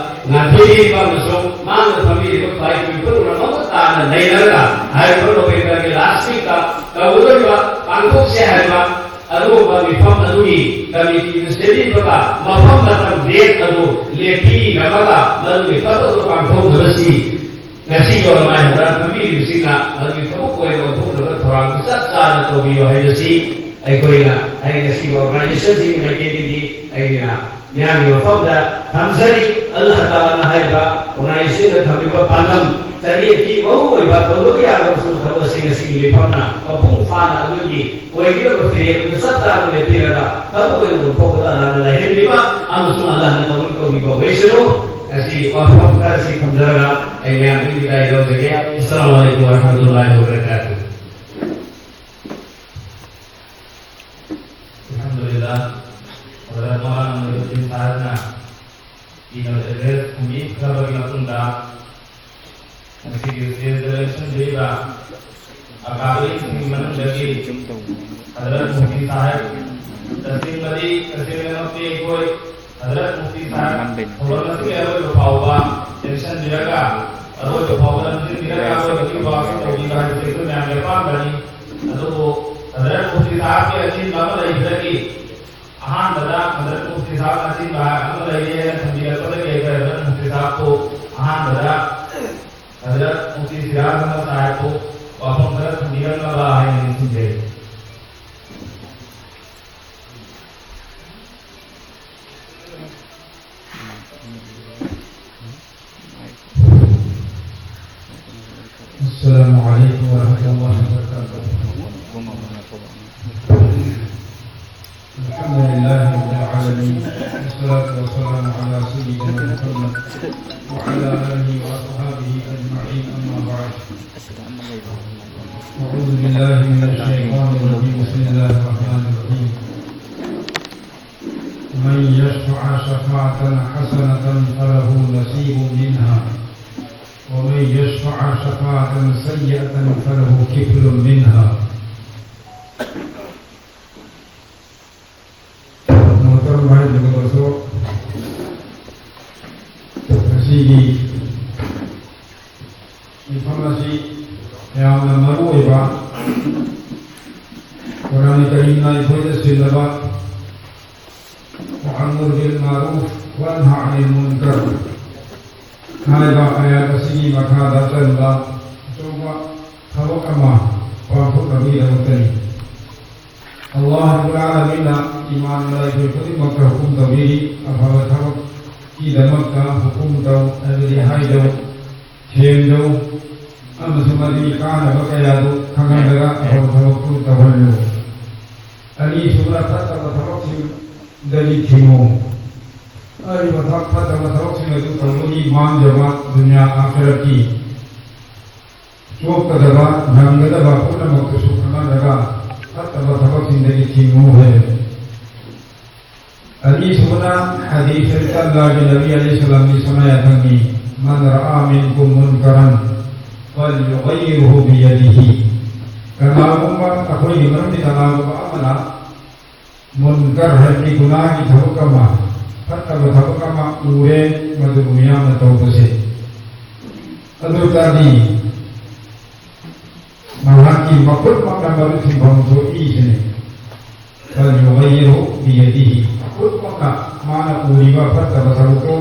ꯉꯥꯛꯊꯣꯛꯄꯤꯔꯤꯕ ꯑꯃꯁꯨꯡ ꯃꯥꯡꯗ ꯐꯝꯕꯤꯔꯤꯕ ꯈ꯭ꯋꯥꯏ ꯄꯨꯝꯅꯃꯛ ꯃꯃꯨꯠ ꯇꯥꯅ ꯅꯩꯅꯔꯒ ꯍꯥꯏꯔꯤꯕ ꯅꯣꯕꯦꯝꯕꯔꯒꯤ ꯂꯥꯁ ꯋꯤꯛꯇ ꯇꯧꯒꯗꯧꯔꯤꯕ ꯄꯥꯡꯊꯣꯛꯁꯦ ꯍꯥꯏꯔꯤꯕ ꯑꯗꯨꯒꯨꯝꯕ ꯃꯤꯐꯝ ꯑꯗꯨꯒꯤ ꯀꯃꯤꯇꯤꯅ ꯁꯦꯝꯕꯤꯕꯒ ꯃꯐꯝ ꯃꯇꯝ ꯗꯦꯠ ꯑꯗꯨ ꯂꯦꯞꯄꯤꯔꯝꯃꯒ ꯃꯗꯨꯒꯤ ꯊꯕꯛ ꯑꯗꯨ ꯄꯥꯡꯊꯣꯛꯅꯕꯁꯤ ꯉꯁꯤ ꯌꯧꯔꯝꯃꯥꯏ ꯍꯟꯗꯛ ꯐꯝꯕꯤꯔꯤꯕꯁꯤꯡꯅ ꯃꯗꯨꯒꯤ ꯊꯕꯛ ꯑꯣꯏꯅ ꯑꯣꯟꯊꯣꯛꯅꯕ ꯊꯧꯔꯥꯡ ꯆꯞ ꯆꯥꯅ ꯇꯧꯕꯤꯌꯨ ꯍꯥꯏꯕꯁꯤ ꯑꯩꯈꯣꯏꯅ, ꯑꯩ ꯉꯁꯤ ꯑꯣꯔꯒꯅꯥꯏꯖꯦꯁꯟꯁꯤꯒꯤ ꯃꯥꯏꯀꯩꯗꯒꯤ ꯑꯩꯅ ꯃꯤꯌꯥꯝꯒꯤ ꯃꯐꯝꯗ ꯊꯝꯖꯔꯤ꯫ ꯑꯜ ꯍꯇꯥꯂꯥꯅ ꯍꯥꯏꯔꯤꯕ ꯑꯣꯔꯒꯅꯥꯏꯖꯦꯁꯟꯗ ꯊꯝꯂꯤꯕ ꯄꯥꯟꯗꯝ ꯆꯔꯤꯌꯦꯠꯀꯤ ꯃꯔꯨꯑꯣꯏꯕ ꯇꯧꯗꯕ ꯌꯥꯗꯕ ꯊꯕꯛꯁꯤꯡ ꯑꯁꯤꯒꯤ ꯃꯤꯐꯝꯅ ꯃꯄꯨꯡ ꯐꯥꯅ ꯑꯗꯨꯒꯤ ꯑꯣꯏꯒꯗꯕ ꯐꯤꯔꯦꯞ ꯑꯗꯨ ꯆꯞ ꯆꯥꯅ ꯂꯦꯞꯄꯤꯔꯒ ꯊꯕꯛ ꯑꯣꯏꯅ ꯑꯣꯟꯊꯣꯛꯄꯗ ꯑꯂꯥꯅ ꯂꯩꯍꯟꯕꯤꯕ ꯑꯃꯁꯨꯡ ꯑꯂꯥꯅ ꯃꯃꯤꯡ ꯀꯧꯕꯤꯕ ꯑꯣꯏꯁꯅꯨ꯫ ꯉꯁꯤ ꯋꯥꯐꯝ ꯈꯔꯁꯤ ꯊꯝꯖꯔꯒ ꯑꯩ ꯃꯌꯥꯝꯗꯒꯤ ꯕꯤꯗꯥꯏ ꯂꯧꯖꯒꯦ꯫ ꯑꯁꯂꯥꯃꯨ ꯑꯂꯥꯏꯀꯨꯝ ꯋꯔꯍꯃꯇꯨꯜꯂꯥꯍꯤ ꯋꯕꯔꯀꯥꯇꯨꯍꯨ꯫ ꯑꯜꯍꯝꯗꯨꯂꯤꯜꯂꯥꯍ, ꯍꯖꯔꯠ ꯃꯧꯂꯥꯅꯥ ꯅꯨꯔꯨꯗꯗꯤꯟ ꯁꯥꯍꯤꯕꯅ ꯀꯤꯅꯣꯠ ꯑꯦꯗ꯭ꯔꯦꯁ ꯊꯝꯕꯤꯈ꯭ꯔꯕꯒꯤ ꯃꯇꯨꯡꯗ, ꯉꯁꯤꯒꯤ ꯁ꯭ꯇꯦꯖꯗ ꯂꯦꯡꯁꯤꯟꯕꯤꯔꯤꯕ ꯑꯀꯥꯕꯤꯁꯤꯡꯒꯤ ꯃꯅꯨꯡꯗꯒꯤ ꯍꯖꯔꯠ ꯃꯨꯐꯇꯤ ꯁꯥꯍꯦꯕ, ꯇꯁꯦꯡꯕꯗꯤ, ꯇꯁꯦꯡꯅꯃꯛꯇꯤ ꯑꯩꯈꯣꯏ ꯍꯖꯔꯠ ꯃꯨꯐꯇꯤ ꯁꯥꯍꯦꯕ ꯊꯧꯔꯝ ꯑꯁꯤꯒꯤ ꯑꯔꯣꯏꯕ ꯐꯥꯎꯕ ꯂꯦꯡꯁꯤꯟꯕꯤꯔꯒ, ꯑꯔꯣꯏꯕ ꯐꯥꯎꯕ ꯂꯝꯖꯤꯡꯕꯤꯔꯒ ꯑꯔꯣꯏꯕꯒꯤ ꯋꯥꯁꯨ ꯇꯧꯕꯤꯕ ꯍꯥꯏꯕꯁꯤ ꯑꯩꯈꯣꯏ ꯃꯌꯥꯝꯒꯤ ꯑꯄꯥꯝꯕꯅꯤ꯫ ꯑꯗꯨꯕꯨ ꯍꯖꯔꯠ ꯃꯨꯐꯇꯤ ꯁꯥꯍꯦꯕꯀꯤ ꯑꯆꯤꯟꯕ ꯑꯃ ꯂꯩꯕꯗꯒꯤ ꯑꯍꯥꯟꯕꯗ ꯍꯖꯔꯠ ꯃꯨꯐꯇꯤ ꯁꯥꯍꯦꯕ ꯑꯆꯤꯟꯕ ꯑꯃ ꯂꯩꯔꯤ ꯍꯥꯏꯅ ꯊꯝꯕꯤꯔꯛꯄꯗꯒꯤ ꯑꯩꯈꯣꯏ ꯍꯖꯔꯠ ꯃꯨꯐꯇꯤ ꯁꯥꯍꯦꯕꯄꯨ ꯑꯍꯥꯟꯕꯗ ꯍꯖꯔꯠ ꯃꯨꯐꯇꯤ ꯁꯤꯔꯥꯖ ꯑꯍꯃꯗ ꯁꯥꯍꯦꯕꯄꯨ ꯋꯥꯐꯝ ꯈꯔ ꯊꯝꯕꯤꯔꯝꯅꯕ ꯍꯥꯏꯅ ꯅꯤꯡꯁꯤꯡꯖꯔꯤ꯫ السلام عليكم ورحمة الله وبركاته. الحمد لله رب العالمين. والصلاة والسلام على سيدنا محمد وعلى آله وأصحابه أجمعين، أما بعد. أعوذ بالله من الشيطان الرجيم. بسم الله الرحمن الرحيم. من يشفع شفاعة حسنة فله نصيب منها، ومن يشفع شفاعة سيئة فله كفل منها. ꯃꯣꯍꯇꯔꯝ ꯚꯥꯏ ꯗꯣꯛꯇꯔꯁꯨ, ꯉꯁꯤꯒꯤ ꯃꯤꯐꯝ ꯑꯁꯤ ꯌꯥꯝꯅ ꯃꯔꯨ ꯑꯣꯏꯕ, ꯀꯨꯔꯥꯟ ꯀꯔꯤꯝꯅ ꯑꯩꯈꯣꯏꯗ ꯁꯤꯜꯂꯕ "وأمر بالمعروف وانه عن المنكر" ꯍꯥꯏꯕ ꯑꯥꯌꯥꯠ ꯑꯁꯤꯒꯤ ꯃꯈꯥꯗ ꯆꯟꯕ ꯑꯆꯧꯕ ꯊꯕꯛ ꯑꯃ ꯄꯥꯡꯊꯣꯛꯅꯕꯒꯤꯗꯃꯛꯇꯅꯤ꯫ ꯑꯜꯂꯥꯍ ꯔꯕꯨꯜ ꯑꯥꯂꯃꯤꯟꯅ ꯏꯃꯥꯟ ꯃꯂꯥꯏꯀꯩ ꯈꯨꯗꯤꯡꯃꯛꯇ ꯍꯨꯀꯨꯝ ꯇꯧꯕꯤꯔꯤ, ꯑꯐꯕ ꯊꯕꯛꯀꯤꯗꯃꯛꯇ ꯍꯨꯀꯨꯝ ꯇꯧ, ꯍꯥꯏꯕꯗꯤ ꯍꯥꯏꯗꯧ, ꯊꯦꯝꯗꯧ, ꯑꯃꯁꯨꯡ ꯃꯗꯨꯒꯤ ꯀꯥꯟꯅꯕ ꯀꯌꯥꯗꯨ ꯈꯪꯍꯜꯂꯒ ꯑꯐꯕ ꯊꯕꯛꯇꯨ ꯇꯧꯍꯜꯂꯨ꯫ ꯑꯅꯤꯁꯨꯕꯗ, ꯐꯠꯇꯕ ꯊꯕꯛꯁꯤꯡꯗꯒꯤ ꯊꯤꯡꯉꯨ꯫ ꯍꯥꯏꯔꯤꯕ ꯊꯕꯛ ꯐꯠꯇꯕ ꯊꯕꯛꯁꯤꯡ ꯑꯗꯨ ꯇꯧꯕꯒꯤ ꯃꯥꯡꯖꯕ ꯗꯨꯅꯤꯌꯥ ꯑꯥꯈꯤꯔꯠꯀꯤ ꯆꯣꯞꯀꯗꯕ, ꯅꯪꯒꯗꯕ ꯄꯨꯝꯅꯃꯛꯇꯨꯁꯨ ꯈꯪꯍꯜꯂꯒ ꯐꯠꯇꯕ ꯊꯕꯛꯁꯤꯡꯗꯒꯤ ꯊꯤꯡꯉꯨ ꯍꯥꯏꯕꯅꯤ꯫ ꯑꯅꯤꯁꯨꯕꯅ, ꯍꯗꯤꯁ ꯁꯔꯤꯐꯇ ꯑꯜꯂꯥꯍꯒꯤ ꯅꯕꯤ ꯑꯂꯩꯍꯤ ꯁꯂꯥꯝꯒꯤ ꯁꯅꯥ ꯌꯥꯊꯪꯅꯤ, "من رأى منكم منكرا فليغيره بيده"꯫ ꯀꯅꯥꯒꯨꯝꯕ ꯑꯩꯈꯣꯏꯒꯤ ꯃꯔꯛꯇ ꯀꯅꯥꯒꯨꯝꯕ ꯑꯃꯅ ꯃꯨꯟꯀꯔ ꯍꯥꯏꯕꯗꯤ ꯒꯨꯅꯥꯒꯤ ꯊꯕꯛ ꯑꯃ, ꯐꯠꯇꯕ ꯊꯕꯛ ꯑꯃ ꯎꯔꯦ, ꯃꯗꯨꯕꯨ ꯃꯤꯌꯥꯝꯅ ꯇꯧꯕꯁꯦ, ꯑꯗꯨ ꯑꯣꯏꯇꯥꯔꯗꯤ ꯃꯍꯥꯛꯀꯤ ꯃꯈꯨꯠꯃꯛꯅ ꯃꯗꯨ ꯊꯤꯡꯐꯝ ꯊꯣꯛꯏ ꯁꯤꯅꯤ꯫ "فليغيره بيده"꯫ ꯃꯈꯨꯠꯃꯛꯅ ꯃꯥꯅ ꯎꯔꯤꯕ ꯐꯠꯇꯕ ꯊꯕꯛꯇꯣ,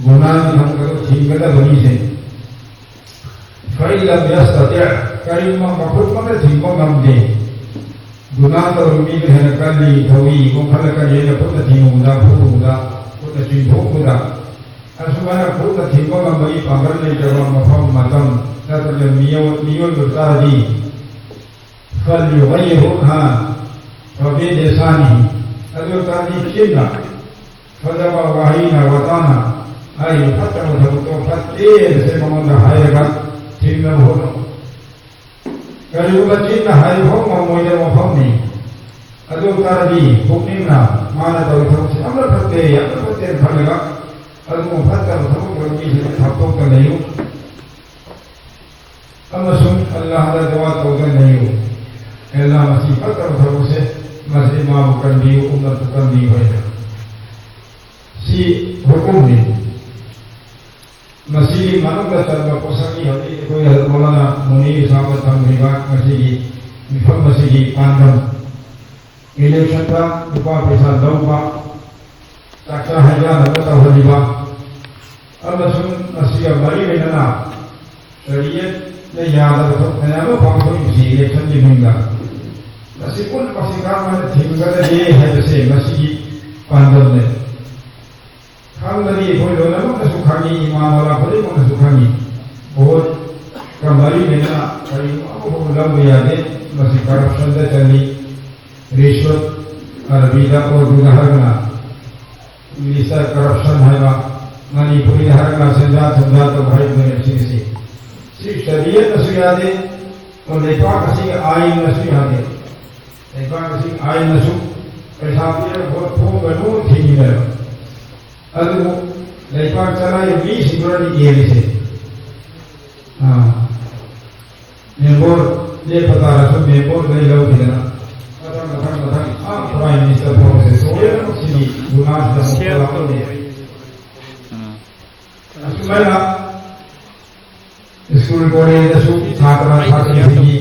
ꯒꯨꯅꯥꯒꯤ ꯊꯕꯛ ꯑꯗꯨ ꯊꯤꯡꯒꯗꯕꯅꯤ ꯁꯤꯅꯤ꯫ "فإن لم يستطع"꯫ ꯀꯔꯤꯒꯨꯝꯕ ꯃꯈꯨꯠꯃꯛꯅ ꯊꯤꯡꯕ ꯉꯝꯗꯦ, ꯒꯨꯅꯥ ꯇꯧꯔꯤꯕ ꯃꯤꯗꯨ ꯍꯦꯟꯅ ꯀꯜꯂꯤ, ꯊꯧꯏ, ꯀꯟꯈꯠꯂꯛꯀꯅꯤ ꯍꯥꯏꯅ ꯈꯨꯠꯅ ꯊꯤꯡꯉꯨꯕꯗ, ꯐꯨꯔꯨꯕꯗ, ꯈꯨꯠꯅ ꯆꯤꯡꯊꯣꯛꯄꯗ, ꯑꯁꯨꯃꯥꯏꯅ ꯈꯨꯠꯅ ꯊꯤꯡꯕ ꯉꯝꯕꯒꯤ ꯄꯥꯡꯒꯜ ꯂꯩꯇꯕ ꯃꯐꯝ, ꯃꯇꯝ ꯅꯠꯇ꯭ꯔꯒ ꯃꯤꯑꯣꯏ-, ꯃꯤꯑꯣꯏꯕ ꯇꯥꯔꯗꯤ, "فليغيره"꯫ ꯍꯥ, "فبلسانه"꯫ ꯑꯗꯨ ꯇꯥꯔꯗꯤ ꯆꯤꯟꯅ, ꯐꯖꯕ ꯋꯥꯍꯩꯅ, ꯋꯥꯇꯥꯅ ꯍꯥꯏꯔꯤꯕ ꯐꯠꯇꯕ ꯊꯕꯛꯇꯣ ꯐꯠꯇꯦ ꯍꯥꯏꯕꯁꯦ ꯃꯉꯣꯟꯗ ꯍꯥꯏꯔꯒ ꯊꯤꯡꯅꯕ ꯍꯣꯠꯅꯧ꯫ ꯀꯔꯤꯒꯨꯝꯕ ꯆꯤꯟꯅ ꯍꯥꯏꯕ ꯐꯥꯎ ꯉꯝꯃꯣꯏꯗꯕ ꯃꯐꯝꯅꯤ꯫ ꯑꯗꯨ ꯇꯥꯔꯗꯤ ꯄꯨꯛꯅꯤꯡꯅ ꯃꯥꯅ ꯇꯧꯔꯤ ꯊꯕꯛꯁꯤ ꯌꯥꯝꯅ ꯐꯠꯇꯦ, ꯌꯥꯝꯅ ꯐꯠꯇꯦꯅ ꯈꯜꯂꯒ ꯑꯗꯨꯒꯨꯝꯕ ꯐꯠꯇꯕ ꯊꯕꯛ ꯇꯧꯕ ꯃꯤꯁꯤꯡꯁꯦ ꯊꯥꯞꯇꯣꯛꯇ ꯂꯩꯌꯨ꯫ ꯑꯃꯁꯨꯡ ꯑꯜꯂꯥꯍꯗ ꯗꯨꯋꯥ ꯇꯧꯗꯨꯅ ꯂꯩꯌꯨ, "ꯑꯜꯂꯥꯍ, ꯃꯁꯤ ꯐꯠꯇꯕ ꯊꯕꯛꯁꯦ, ꯃꯁꯤ ꯃꯥꯕꯨ ꯀꯟꯕꯤꯌꯨ, ꯎꯝꯃꯠꯄꯨ ꯀꯟꯕꯤꯌꯨ" ꯍꯥꯏꯅ꯫ ꯁꯤ ꯍꯨꯀꯨꯝꯅꯤ꯫ ꯃꯁꯤꯒꯤ ꯃꯅꯨꯡꯗ ꯆꯟꯕ ꯄꯣꯠꯁꯛꯅꯤ ꯍꯧꯖꯤꯛ ꯑꯩꯈꯣꯏ ꯍꯖꯔꯠ ꯃꯧꯂꯥꯅꯥ ꯃꯨꯅꯤꯔ ꯁꯥꯍꯕꯅ ꯊꯝꯂꯤꯕ ꯉꯁꯤꯒꯤ ꯃꯤꯐꯝ ꯑꯁꯤꯒꯤ ꯄꯥꯟꯗꯝ꯫ ꯏꯂꯦꯛꯁꯟꯗ ꯂꯨꯄꯥ ꯄꯩꯁꯥ ꯂꯧꯕ, ꯆꯥꯛꯆꯥ ꯍꯩꯖꯥꯟꯅꯕ ꯇꯧꯍꯜꯂꯤꯕ, ꯑꯃꯁꯨꯡ ꯃꯁꯤꯒ ꯃꯔꯤ ꯂꯩꯅꯅ ꯁꯔꯤꯌꯠꯅ ꯌꯥꯗꯕ ꯊꯕꯛ ꯃꯌꯥꯝ ꯑꯃ ꯄꯥꯡꯊꯣꯛꯏꯕꯁꯤ ꯏꯂꯦꯛꯁꯟꯒꯤ ꯃꯤꯡꯗ꯫ ꯃꯁꯤ ꯄꯨꯝꯅꯃꯛꯁꯤ ꯀꯔꯝ ꯍꯥꯏꯅ ꯊꯤꯡꯒꯗꯒꯦ ꯍꯥꯏꯕꯁꯦ ꯃꯁꯤꯒꯤ ꯄꯥꯟꯗꯝꯅꯦ꯫ ꯈꯪꯕꯗꯤ ꯑꯩꯈꯣꯏ ꯂꯣꯏꯅꯃꯛꯅꯁꯨ ꯈꯪꯉꯤ, ꯏꯃꯥ ꯅꯋꯥ ꯈꯨꯗꯤꯡꯃꯛꯅꯁꯨ ꯈꯪꯉꯤ꯫ ꯚꯣꯠꯀ ꯃꯔꯤ ꯂꯩꯅꯅ ꯀꯔꯤꯒꯨꯝꯕ ꯑꯃꯐꯥꯎꯕ ꯂꯧꯕ ꯌꯥꯗꯦ꯫ ꯃꯁꯤ ꯀꯔꯞꯁꯟꯗ ꯆꯜꯂꯤ꯫ ꯔꯤꯁꯋꯠ, ꯑꯔꯕꯤꯗ, ꯎꯔꯗꯨꯗ ꯍꯥꯏꯔꯒꯅ ꯏꯪꯂꯤꯁꯇ ꯀꯔꯞꯁꯟ ꯍꯥꯏꯕ, ꯃꯅꯤꯄꯨꯔꯤꯗ ꯍꯥꯏꯔꯒꯅ ꯁꯦꯟꯖꯥ ꯊꯨꯝꯖꯥ ꯇꯧꯕ ꯍꯥꯏꯕꯗꯨꯅꯦ ꯁꯤꯒꯤꯁꯤ꯫ ꯁꯤ ꯁꯔꯤꯌꯠꯅꯁꯨ ꯌꯥꯗꯦ, ꯑꯗꯨꯒ ꯂꯩꯕꯥꯛ ꯑꯁꯤꯒꯤ ꯑꯥꯏꯟꯅꯁꯨ ꯌꯥꯗꯦ꯫ ꯂꯩꯕꯥꯛ ꯑꯁꯤꯒꯤ ꯑꯥꯏꯟꯅꯁꯨ ꯄꯩꯁꯥ ꯄꯤꯔꯒ ꯚꯣꯠ ꯊꯣꯛꯑꯒ ꯂꯣꯏ ꯊꯤꯡꯉꯤꯅꯦꯕ꯫ ꯑꯗꯨꯕꯨ ꯂꯩꯕꯥꯛ ꯆꯂꯥꯏꯕ ꯃꯤꯁꯤꯡꯗꯨꯅꯅꯤ ꯌꯦꯡꯉꯤꯁꯦ꯫ ꯑꯥ꯫ ꯃꯦꯝꯕꯣꯔ ꯂꯦꯞꯄ ꯇꯥꯔꯁꯨ ꯃꯦꯝꯕꯣꯔ ꯂꯩ ꯂꯧꯈꯤꯗꯅ ꯃꯊꯪ, ꯃꯊꯪ, ꯃꯊꯪ, ꯑꯥ, Prime Minister ꯐꯥꯎꯕꯁꯦ ꯁꯣꯏꯗꯅꯃꯛ ꯁꯤꯒꯤ ꯒꯨꯅꯥꯁꯤꯗ ꯑꯃꯨꯛ ꯄꯨꯔꯛꯑꯝꯒꯅꯤ꯫ ꯎꯝ꯫ ꯑꯁꯨꯃꯥꯏꯅ ꯁ꯭ꯀꯨꯜ ꯀꯣꯂꯦꯖꯇꯁꯨ ꯁꯥꯇ꯭ꯔ ꯁꯥꯇ꯭ꯔꯤꯁꯤꯡꯒꯤ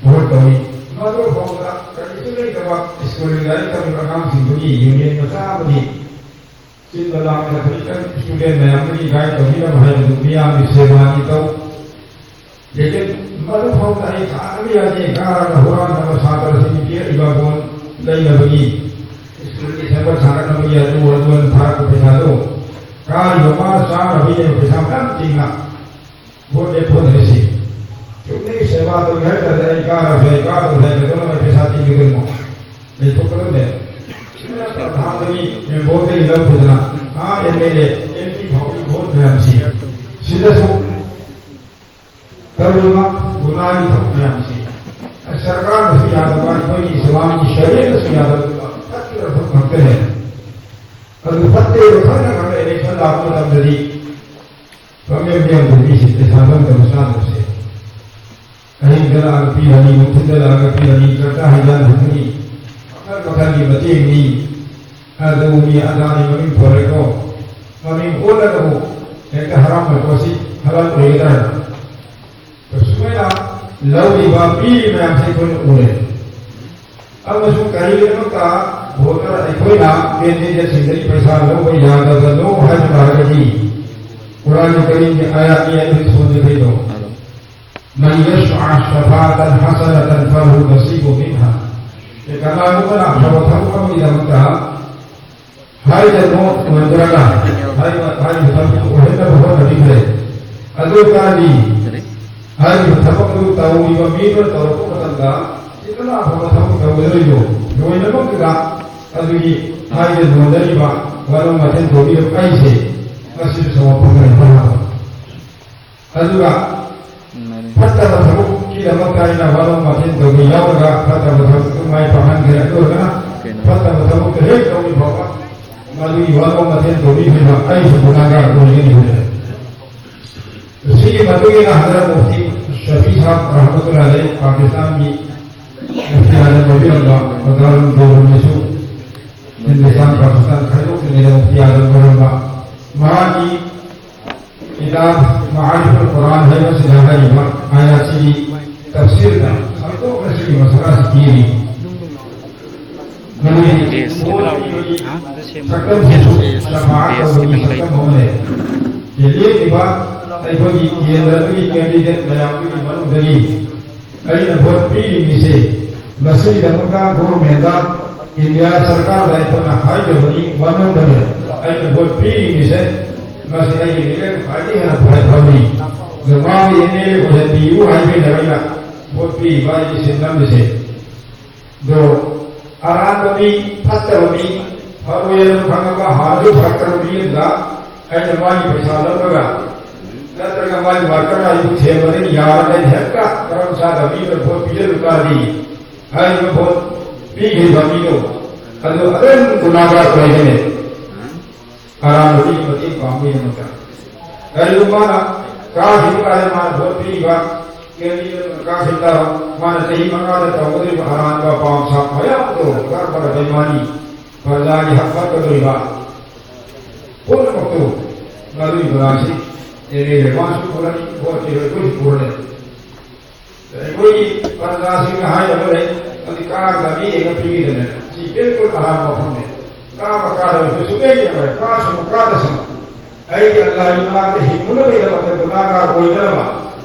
ꯚꯣꯠ ꯇꯧꯏ꯫ ꯃꯗꯨ ꯐꯥꯎꯕꯗ ꯀꯔꯤꯁꯨ ꯂꯩꯇꯕ ꯁ꯭ꯀꯨꯜꯒꯤ ꯂꯥꯏꯔꯤꯛ ꯇꯝꯂꯤꯕ ꯑꯉꯥꯡꯁꯤꯡꯗꯨꯒꯤ ꯌꯨꯅꯤꯌꯟ ꯃꯆꯥ ꯑꯃꯗꯤ ꯁꯤꯟꯕ ꯂꯥꯡꯕꯗ ꯈꯖꯤꯛꯇꯪ ꯁ꯭ꯇꯨꯗꯦꯟ ꯃꯌꯥꯝꯗꯒꯤ ꯒꯥꯏꯗ ꯇꯧꯕꯤꯅꯕ ꯍꯥꯏꯕꯗꯨ ꯃꯤꯌꯥꯝꯒꯤ ꯁꯦꯕꯥꯅꯤ ꯇꯧ꯫ ꯂꯦꯀꯤꯟ ꯃꯗꯨ ꯐꯥꯎꯗ ꯑꯩ ꯀꯥꯟꯅꯕ ꯌꯥꯗꯦ, ꯀꯥꯔꯒ ꯍꯨꯔꯥꯟꯅꯕ ꯁꯥꯇ꯭ꯔꯁꯤꯡ ꯄꯤꯔꯛꯏꯕ ꯕꯣꯟ ꯂꯩꯅꯕꯒꯤ ꯁ꯭ꯀꯨꯜꯒꯤ ꯁꯦꯝꯒꯠ ꯁꯥꯒꯠꯅꯕꯒꯤ ꯑꯗꯨ ꯑꯗꯨ ꯑꯣꯏꯅ ꯊꯥꯔꯛꯄ ꯄꯩꯁꯥꯗꯣ ꯀꯥꯔꯤꯕ ꯃꯥꯅ ꯆꯥꯅꯕꯒꯤꯅꯦꯕ ꯄꯩꯁꯥ ꯃꯌꯥꯝ ꯇꯤꯡꯅ꯫ ꯚꯣꯠ ꯂꯦꯞꯊꯣꯛꯅꯔꯤꯁꯤ꯫ ꯆꯨꯝꯅꯒꯤ ꯁꯦꯕꯥ ꯇꯧꯒꯦ ꯍꯥꯏ ꯇꯥꯔꯗꯤ ꯑꯩ ꯀꯥꯔꯁꯨ ꯌꯥꯏ, ꯀꯥꯗꯕꯁꯨ ꯌꯥꯏ, ꯀꯩꯗꯧꯅꯕ ꯄꯩꯁꯥ ꯇꯤꯡꯒꯗꯣꯏꯅꯣ? ꯂꯩꯊꯣꯛꯀꯗꯕꯅꯦ꯫ ꯁꯤꯅ ꯊꯥꯡꯗꯒꯤ ꯃꯦꯝꯕꯣꯔꯗꯒꯤ ꯂꯧꯈꯤꯗꯅ ꯑꯥ M L A, M P ꯐꯥꯎꯕꯒꯤ ꯚꯣꯠ ꯃꯌꯥꯝꯁꯤ ꯁꯤꯗꯁꯨ ꯇꯧꯔꯤꯕ ꯒꯨꯅꯥꯒꯤ ꯊꯕꯛ ꯃꯌꯥꯝꯁꯤ ꯁꯔꯀꯥꯔꯅꯁꯨ ꯌꯥꯗꯕ, ꯑꯩꯈꯣꯏꯒꯤ ꯏꯁꯂꯥꯝꯒꯤ ꯁꯔꯤꯌꯠꯅꯁꯨ ꯌꯥꯗꯕ ꯐꯠꯇ꯭ꯔꯕ ꯉꯥꯛꯇꯅꯦ꯫ ꯑꯗꯨ ꯐꯠꯇꯦꯕ ꯈꯪꯅ ꯈꯪꯅ ꯏꯂꯦꯛꯁꯟ ꯂꯥꯛꯄ ꯃꯇꯝꯗꯗꯤ ꯄꯪꯂꯦꯝ ꯂꯦꯝꯗꯕ ꯃꯤꯁꯤ ꯄꯩꯁꯥ ꯂꯧꯗꯕ ꯆꯥꯗꯕꯁꯦ꯫ ꯑꯍꯤꯡꯗ ꯂꯥꯛꯑꯒ ꯄꯤꯔꯅꯤ, ꯅꯨꯡꯊꯤꯜꯗ ꯂꯥꯛꯑꯒ ꯄꯤꯔꯅꯤ, ꯆꯥꯛꯆꯥ ꯍꯩꯖꯥꯟꯅꯒꯅꯤ, ꯃꯈꯜ ꯃꯈꯜꯒꯤ ꯃꯇꯦꯡꯅꯤ꯫ ꯑꯗꯨꯅꯤ ꯑꯗꯥꯅꯤ ꯃꯃꯤꯡ ꯊꯣꯜꯂꯦꯀꯣ꯫ ꯃꯃꯤꯡ ꯑꯣꯜꯂꯒꯕꯨ ꯍꯦꯛꯇ ꯍꯔꯥꯎꯕ ꯄꯣꯠꯁꯤ ꯍꯔꯥꯎ ꯑꯣꯏꯒꯗ꯭ꯔꯥ? ꯁꯨꯃꯥꯏꯅ ꯂꯧꯔꯤꯕ, ꯄꯤꯔꯤꯕ ꯃꯌꯥꯝꯁꯦ ꯑꯩꯈꯣꯏꯅ ꯎꯔꯦ꯫ ꯑꯃꯁꯨꯡ ꯀꯔꯤꯒꯤꯗꯃꯛꯇ ꯚꯣꯇꯔ ꯑꯩꯈꯣꯏꯅ ꯀꯦꯟꯗꯤꯗꯦꯠꯁꯤꯡꯗꯒꯤ ꯄꯩꯁꯥ ꯂꯧꯕ ꯌꯥꯗꯕꯅꯣ ꯍꯥꯏꯕ ꯇꯥꯔꯒꯗꯤ, ꯀꯨꯔꯥꯟ ꯀꯔꯤꯝꯒꯤ ꯑꯥꯌꯥꯠꯅꯤ ꯑꯩꯈꯣꯏ ꯁꯣꯟꯖꯈꯩꯗꯣ꯫ من يشفع شفاعة حسنة فله نصيب منها. ꯀꯅꯥꯒꯨꯝꯕꯅ ꯑꯐꯕ ꯊꯕꯛ ꯑꯃꯒꯤꯗꯃꯛꯇ ꯍꯥꯏꯔꯤꯕ ꯅꯣꯠ ꯑꯣꯏꯗ꯭ꯔꯒ ꯍꯥꯏꯔꯤꯕ, ꯍꯥꯏꯔꯤꯕ ꯊꯕꯛꯇꯨ ꯑꯣꯏꯍꯟꯅꯕ ꯍꯣꯠꯅꯕꯤꯈ꯭ꯔꯦ꯫ ꯑꯗꯨ ꯑꯣꯏꯇꯥꯔꯗꯤ ꯍꯥꯏꯔꯤꯕ ꯊꯕꯛꯇꯨ ꯇꯧꯔꯤꯕ ꯃꯤꯗꯨꯅ ꯇꯧꯔꯛꯄ ꯃꯇꯝꯗ ꯁꯤꯗꯅ ꯑꯐꯕ ꯊꯕꯛ ꯇꯧꯒꯗꯧꯔꯤꯗꯣ ꯂꯣꯏꯅꯃꯛꯇꯨꯗ ꯑꯗꯨꯒꯤ ꯍꯥꯏꯔꯤꯕ ꯅꯣꯟꯗꯔꯤꯕ ꯋꯥꯔꯣꯡ ꯋꯥꯊꯦꯜ ꯇꯧꯕꯤꯔꯛꯄ ꯑꯩꯁꯦ ꯃꯁꯤꯗꯁꯨ ꯋꯥꯐꯝ ꯂꯩꯇꯅ ꯑꯗꯨꯒ ꯐꯠꯇꯕ ꯊꯕꯛꯀꯤꯗꯃꯛꯇ ꯑꯩꯅ ꯋꯥꯔꯧ ꯃꯊꯦꯜ ꯇꯧꯕ ꯌꯥꯎꯔꯒ ꯐꯠꯇꯕ ꯊꯕꯛꯇꯨ ꯃꯥꯏ ꯄꯥꯛꯍꯟꯈ꯭ꯔꯦ꯫ ꯑꯗꯨ ꯑꯣꯏꯔꯒꯅ ꯐꯠꯇꯕ ꯊꯕꯛꯇꯨ ꯍꯦꯛ ꯇꯧꯔꯤ ꯐꯥꯎꯕ ꯃꯗꯨꯒꯤ ꯋꯥꯔꯧ ꯃꯊꯦꯜ ꯇꯧꯕꯤꯈꯤꯕ ꯑꯩꯁꯨ ꯒꯨꯅꯥꯒꯥꯔ ꯑꯣꯏꯒꯅꯤ ꯍꯥꯏꯔꯦ꯫ ꯁꯤꯒꯤ ꯃꯇꯨꯡ ꯏꯟꯅ ꯍꯖꯔꯠ ꯃꯨꯐꯇꯤ ꯁꯐꯤ ꯁꯥꯍꯕ ꯔꯍꯃꯇꯨꯜꯂꯥꯍꯤ ꯑꯂꯩ ꯄꯥꯀꯤꯁꯇꯥꯟꯒꯤ ꯃꯨꯐꯇꯤ ꯑꯥꯖꯝ ꯑꯣꯏꯕꯤꯔꯝꯕ ꯃꯗꯥꯔꯨꯜ ꯗꯦꯋꯕꯟꯗꯁꯨ ꯍꯤꯟꯗꯨꯁꯇꯥꯟ ꯄꯥꯀꯤꯁꯇꯥꯟ ꯈꯥꯏꯗꯣꯛꯇ꯭ꯔꯤꯉꯩꯗ ꯃꯨꯐꯇꯤ ꯑꯥꯖꯝ ꯑꯣꯏꯔꯝꯕ ꯃꯍꯥꯛꯀꯤ ꯀꯤꯇꯥꯕ ꯃꯥꯔꯤꯐꯨꯜ ꯀꯨꯔꯥꯟ ꯍꯥꯏꯕꯁꯤꯗ ꯍꯥꯏꯔꯤꯕ ꯑꯥꯌꯥꯠꯁꯤꯒꯤ ꯇꯐꯁꯤꯔꯗ ꯁꯟꯗꯣꯛꯅ ꯁꯤꯒꯤ ꯃꯁꯥꯂꯥꯁꯤ ꯄꯤꯔꯤ꯫ ꯃꯗꯨꯒꯤ ꯁꯛꯇꯝꯁꯤꯁꯨ ꯁꯐꯥ ꯇꯧꯕꯒꯤ ꯁꯛꯇꯝ ꯑꯃ ꯂꯩ꯫ ꯂꯦꯞꯂꯤꯕ ꯑꯩꯈꯣꯏꯒꯤ ꯀꯦꯟꯗ꯭ꯔꯗꯨꯒꯤ ꯀꯦꯟꯗꯤꯗꯦꯠ ꯃꯌꯥꯝꯗꯨꯒꯤ ꯃꯅꯨꯡꯗꯒꯤ ꯑꯩꯅ ꯚꯣꯠ ꯄꯤꯔꯤꯕꯁꯦ ꯃꯁꯤꯒꯤꯗꯃꯛꯇ ꯒꯣꯔꯃꯦꯟꯗ ꯏꯟꯗꯤꯌꯥ ꯁꯔꯀꯥꯔꯗ ꯑꯩꯈꯣꯏꯅ ꯍꯥꯏꯖꯕꯅꯤ, ꯋꯥꯅꯣꯝꯗꯅꯤ꯫ ꯑꯩꯅ ꯚꯣꯠ ꯄꯤꯔꯤꯕꯁꯦ ꯃꯁꯤ ꯑꯩꯒꯤ ꯃꯤꯔꯦꯞ ꯈ꯭ꯋꯥꯏꯗꯒꯤ ꯍꯦꯟꯅ ꯐꯕ ꯊꯕꯛꯅꯤ꯫ ꯑꯗꯣ ꯃꯥꯒꯤ ꯑꯦꯝ ꯑꯦꯜ ꯑꯦ ꯑꯣꯏꯍꯟꯕꯤꯌꯨ ꯍꯥꯏꯕꯒꯤ ꯑꯩꯅ ꯚꯣꯠ ꯄꯤꯔꯤꯕ ꯑꯩꯒꯤ ꯁꯤꯟ ꯅꯝꯃꯤꯁꯦ꯫ ꯑꯗꯣ ꯑꯔꯥꯟꯕ ꯃꯤ, ꯐꯠꯇꯕ ꯃꯤ, ꯐꯔꯣꯏꯅ ꯈꯪꯉꯒ ꯍꯥꯟꯅꯁꯨ ꯐꯔꯛꯇꯕ ꯃꯤ ꯑꯃꯗ ꯑꯩꯅ ꯃꯥꯒꯤ ꯄꯩꯁꯥ ꯂꯧꯔꯒ ꯅꯠꯇ꯭ꯔꯒ ꯃꯥꯒꯤ ꯋꯥꯔꯀꯔ ꯑꯩꯕꯨ ꯊꯦꯝꯕꯗꯒꯤ ꯌꯥꯔꯒ ꯑꯩꯅ ꯍꯦꯛꯇ ꯃꯔꯝ ꯆꯥꯗꯕ ꯃꯤ ꯑꯃꯗ ꯚꯣꯠ ꯄꯤꯖꯔꯨ ꯇꯥꯔꯗꯤ ꯍꯥꯏꯔꯤꯕ ꯚꯣꯠ ꯄꯤꯈꯤꯕ ꯃꯤꯗꯣ ꯑꯗꯨ ꯑꯗꯨꯝ ꯒꯨꯅꯥꯒꯥꯔ ꯑꯣꯏꯒꯅꯤ꯫ ꯑꯔꯥꯟꯕ ꯃꯤꯒꯤ ꯃꯇꯦꯡ ꯄꯥꯡꯕꯒꯤꯗꯃꯛꯇ ꯀꯔꯤꯒꯨꯝꯕ ꯃꯥꯅ ꯀꯥꯈꯤꯕ ꯀꯥꯟꯗ ꯃꯥꯅ ꯚꯣꯠ ꯄꯤꯔꯤꯕ ꯀꯦꯟꯗꯤꯗꯦꯠ ꯀꯥꯈꯤꯕ ꯃꯥꯅ ꯆꯍꯤ ꯃꯉꯥꯗ ꯇꯧꯒꯗꯧꯔꯤꯕ ꯑꯔꯥꯟꯕ ꯄꯥꯎ ꯁꯥ ꯃꯌꯥꯝꯗꯣ ꯀꯔꯝꯕ ꯕꯦꯃꯥꯅꯤ ꯄ꯭ꯔꯖꯥꯒꯤ ꯍꯛ ꯐꯠꯇꯗꯧꯔꯤꯕ ꯄꯨꯝꯅꯃꯛꯇꯨ ꯃꯗꯨꯒꯤ ꯃꯔꯥꯜꯁꯤ ꯑꯦꯝ ꯑꯦꯜ ꯑꯦ ꯃꯥꯁꯨ ꯄꯨꯔꯅꯤ, ꯚꯣꯠ ꯄꯤꯔꯣꯏ ꯑꯩꯈꯣꯏꯁꯨ ꯄꯨꯔꯅꯤ꯫ ꯑꯩꯈꯣꯏꯒꯤ ꯄ꯭ꯔꯖꯥꯁꯤꯡꯅ ꯍꯥꯏꯅꯕ ꯂꯩ, ꯑꯗꯨ ꯀꯥꯔꯒ ꯃꯤ ꯌꯦꯡꯉ ꯄꯤꯈꯤꯗꯅ ꯁꯤ ꯕꯤꯜꯀꯨꯜ ꯑꯔꯥꯟꯕ ꯋꯥꯐꯝꯅꯤ꯫ ꯀꯥꯕ ꯀꯥꯗꯕꯁꯨ ꯁꯨꯡꯂꯩ ꯌꯦꯡꯉꯔꯣꯏ, ꯀꯥꯁꯅꯨ ꯀꯥꯗꯁꯅꯨ꯫ ꯑꯩꯒꯤ ꯑꯜꯂꯥꯍꯒꯤ ꯃꯅꯥꯛꯇ ꯍꯤꯡꯅꯕꯒꯤꯗꯃꯛꯇ ꯒꯨꯅꯥꯒꯥꯔ ꯑꯣꯏꯗꯅꯕ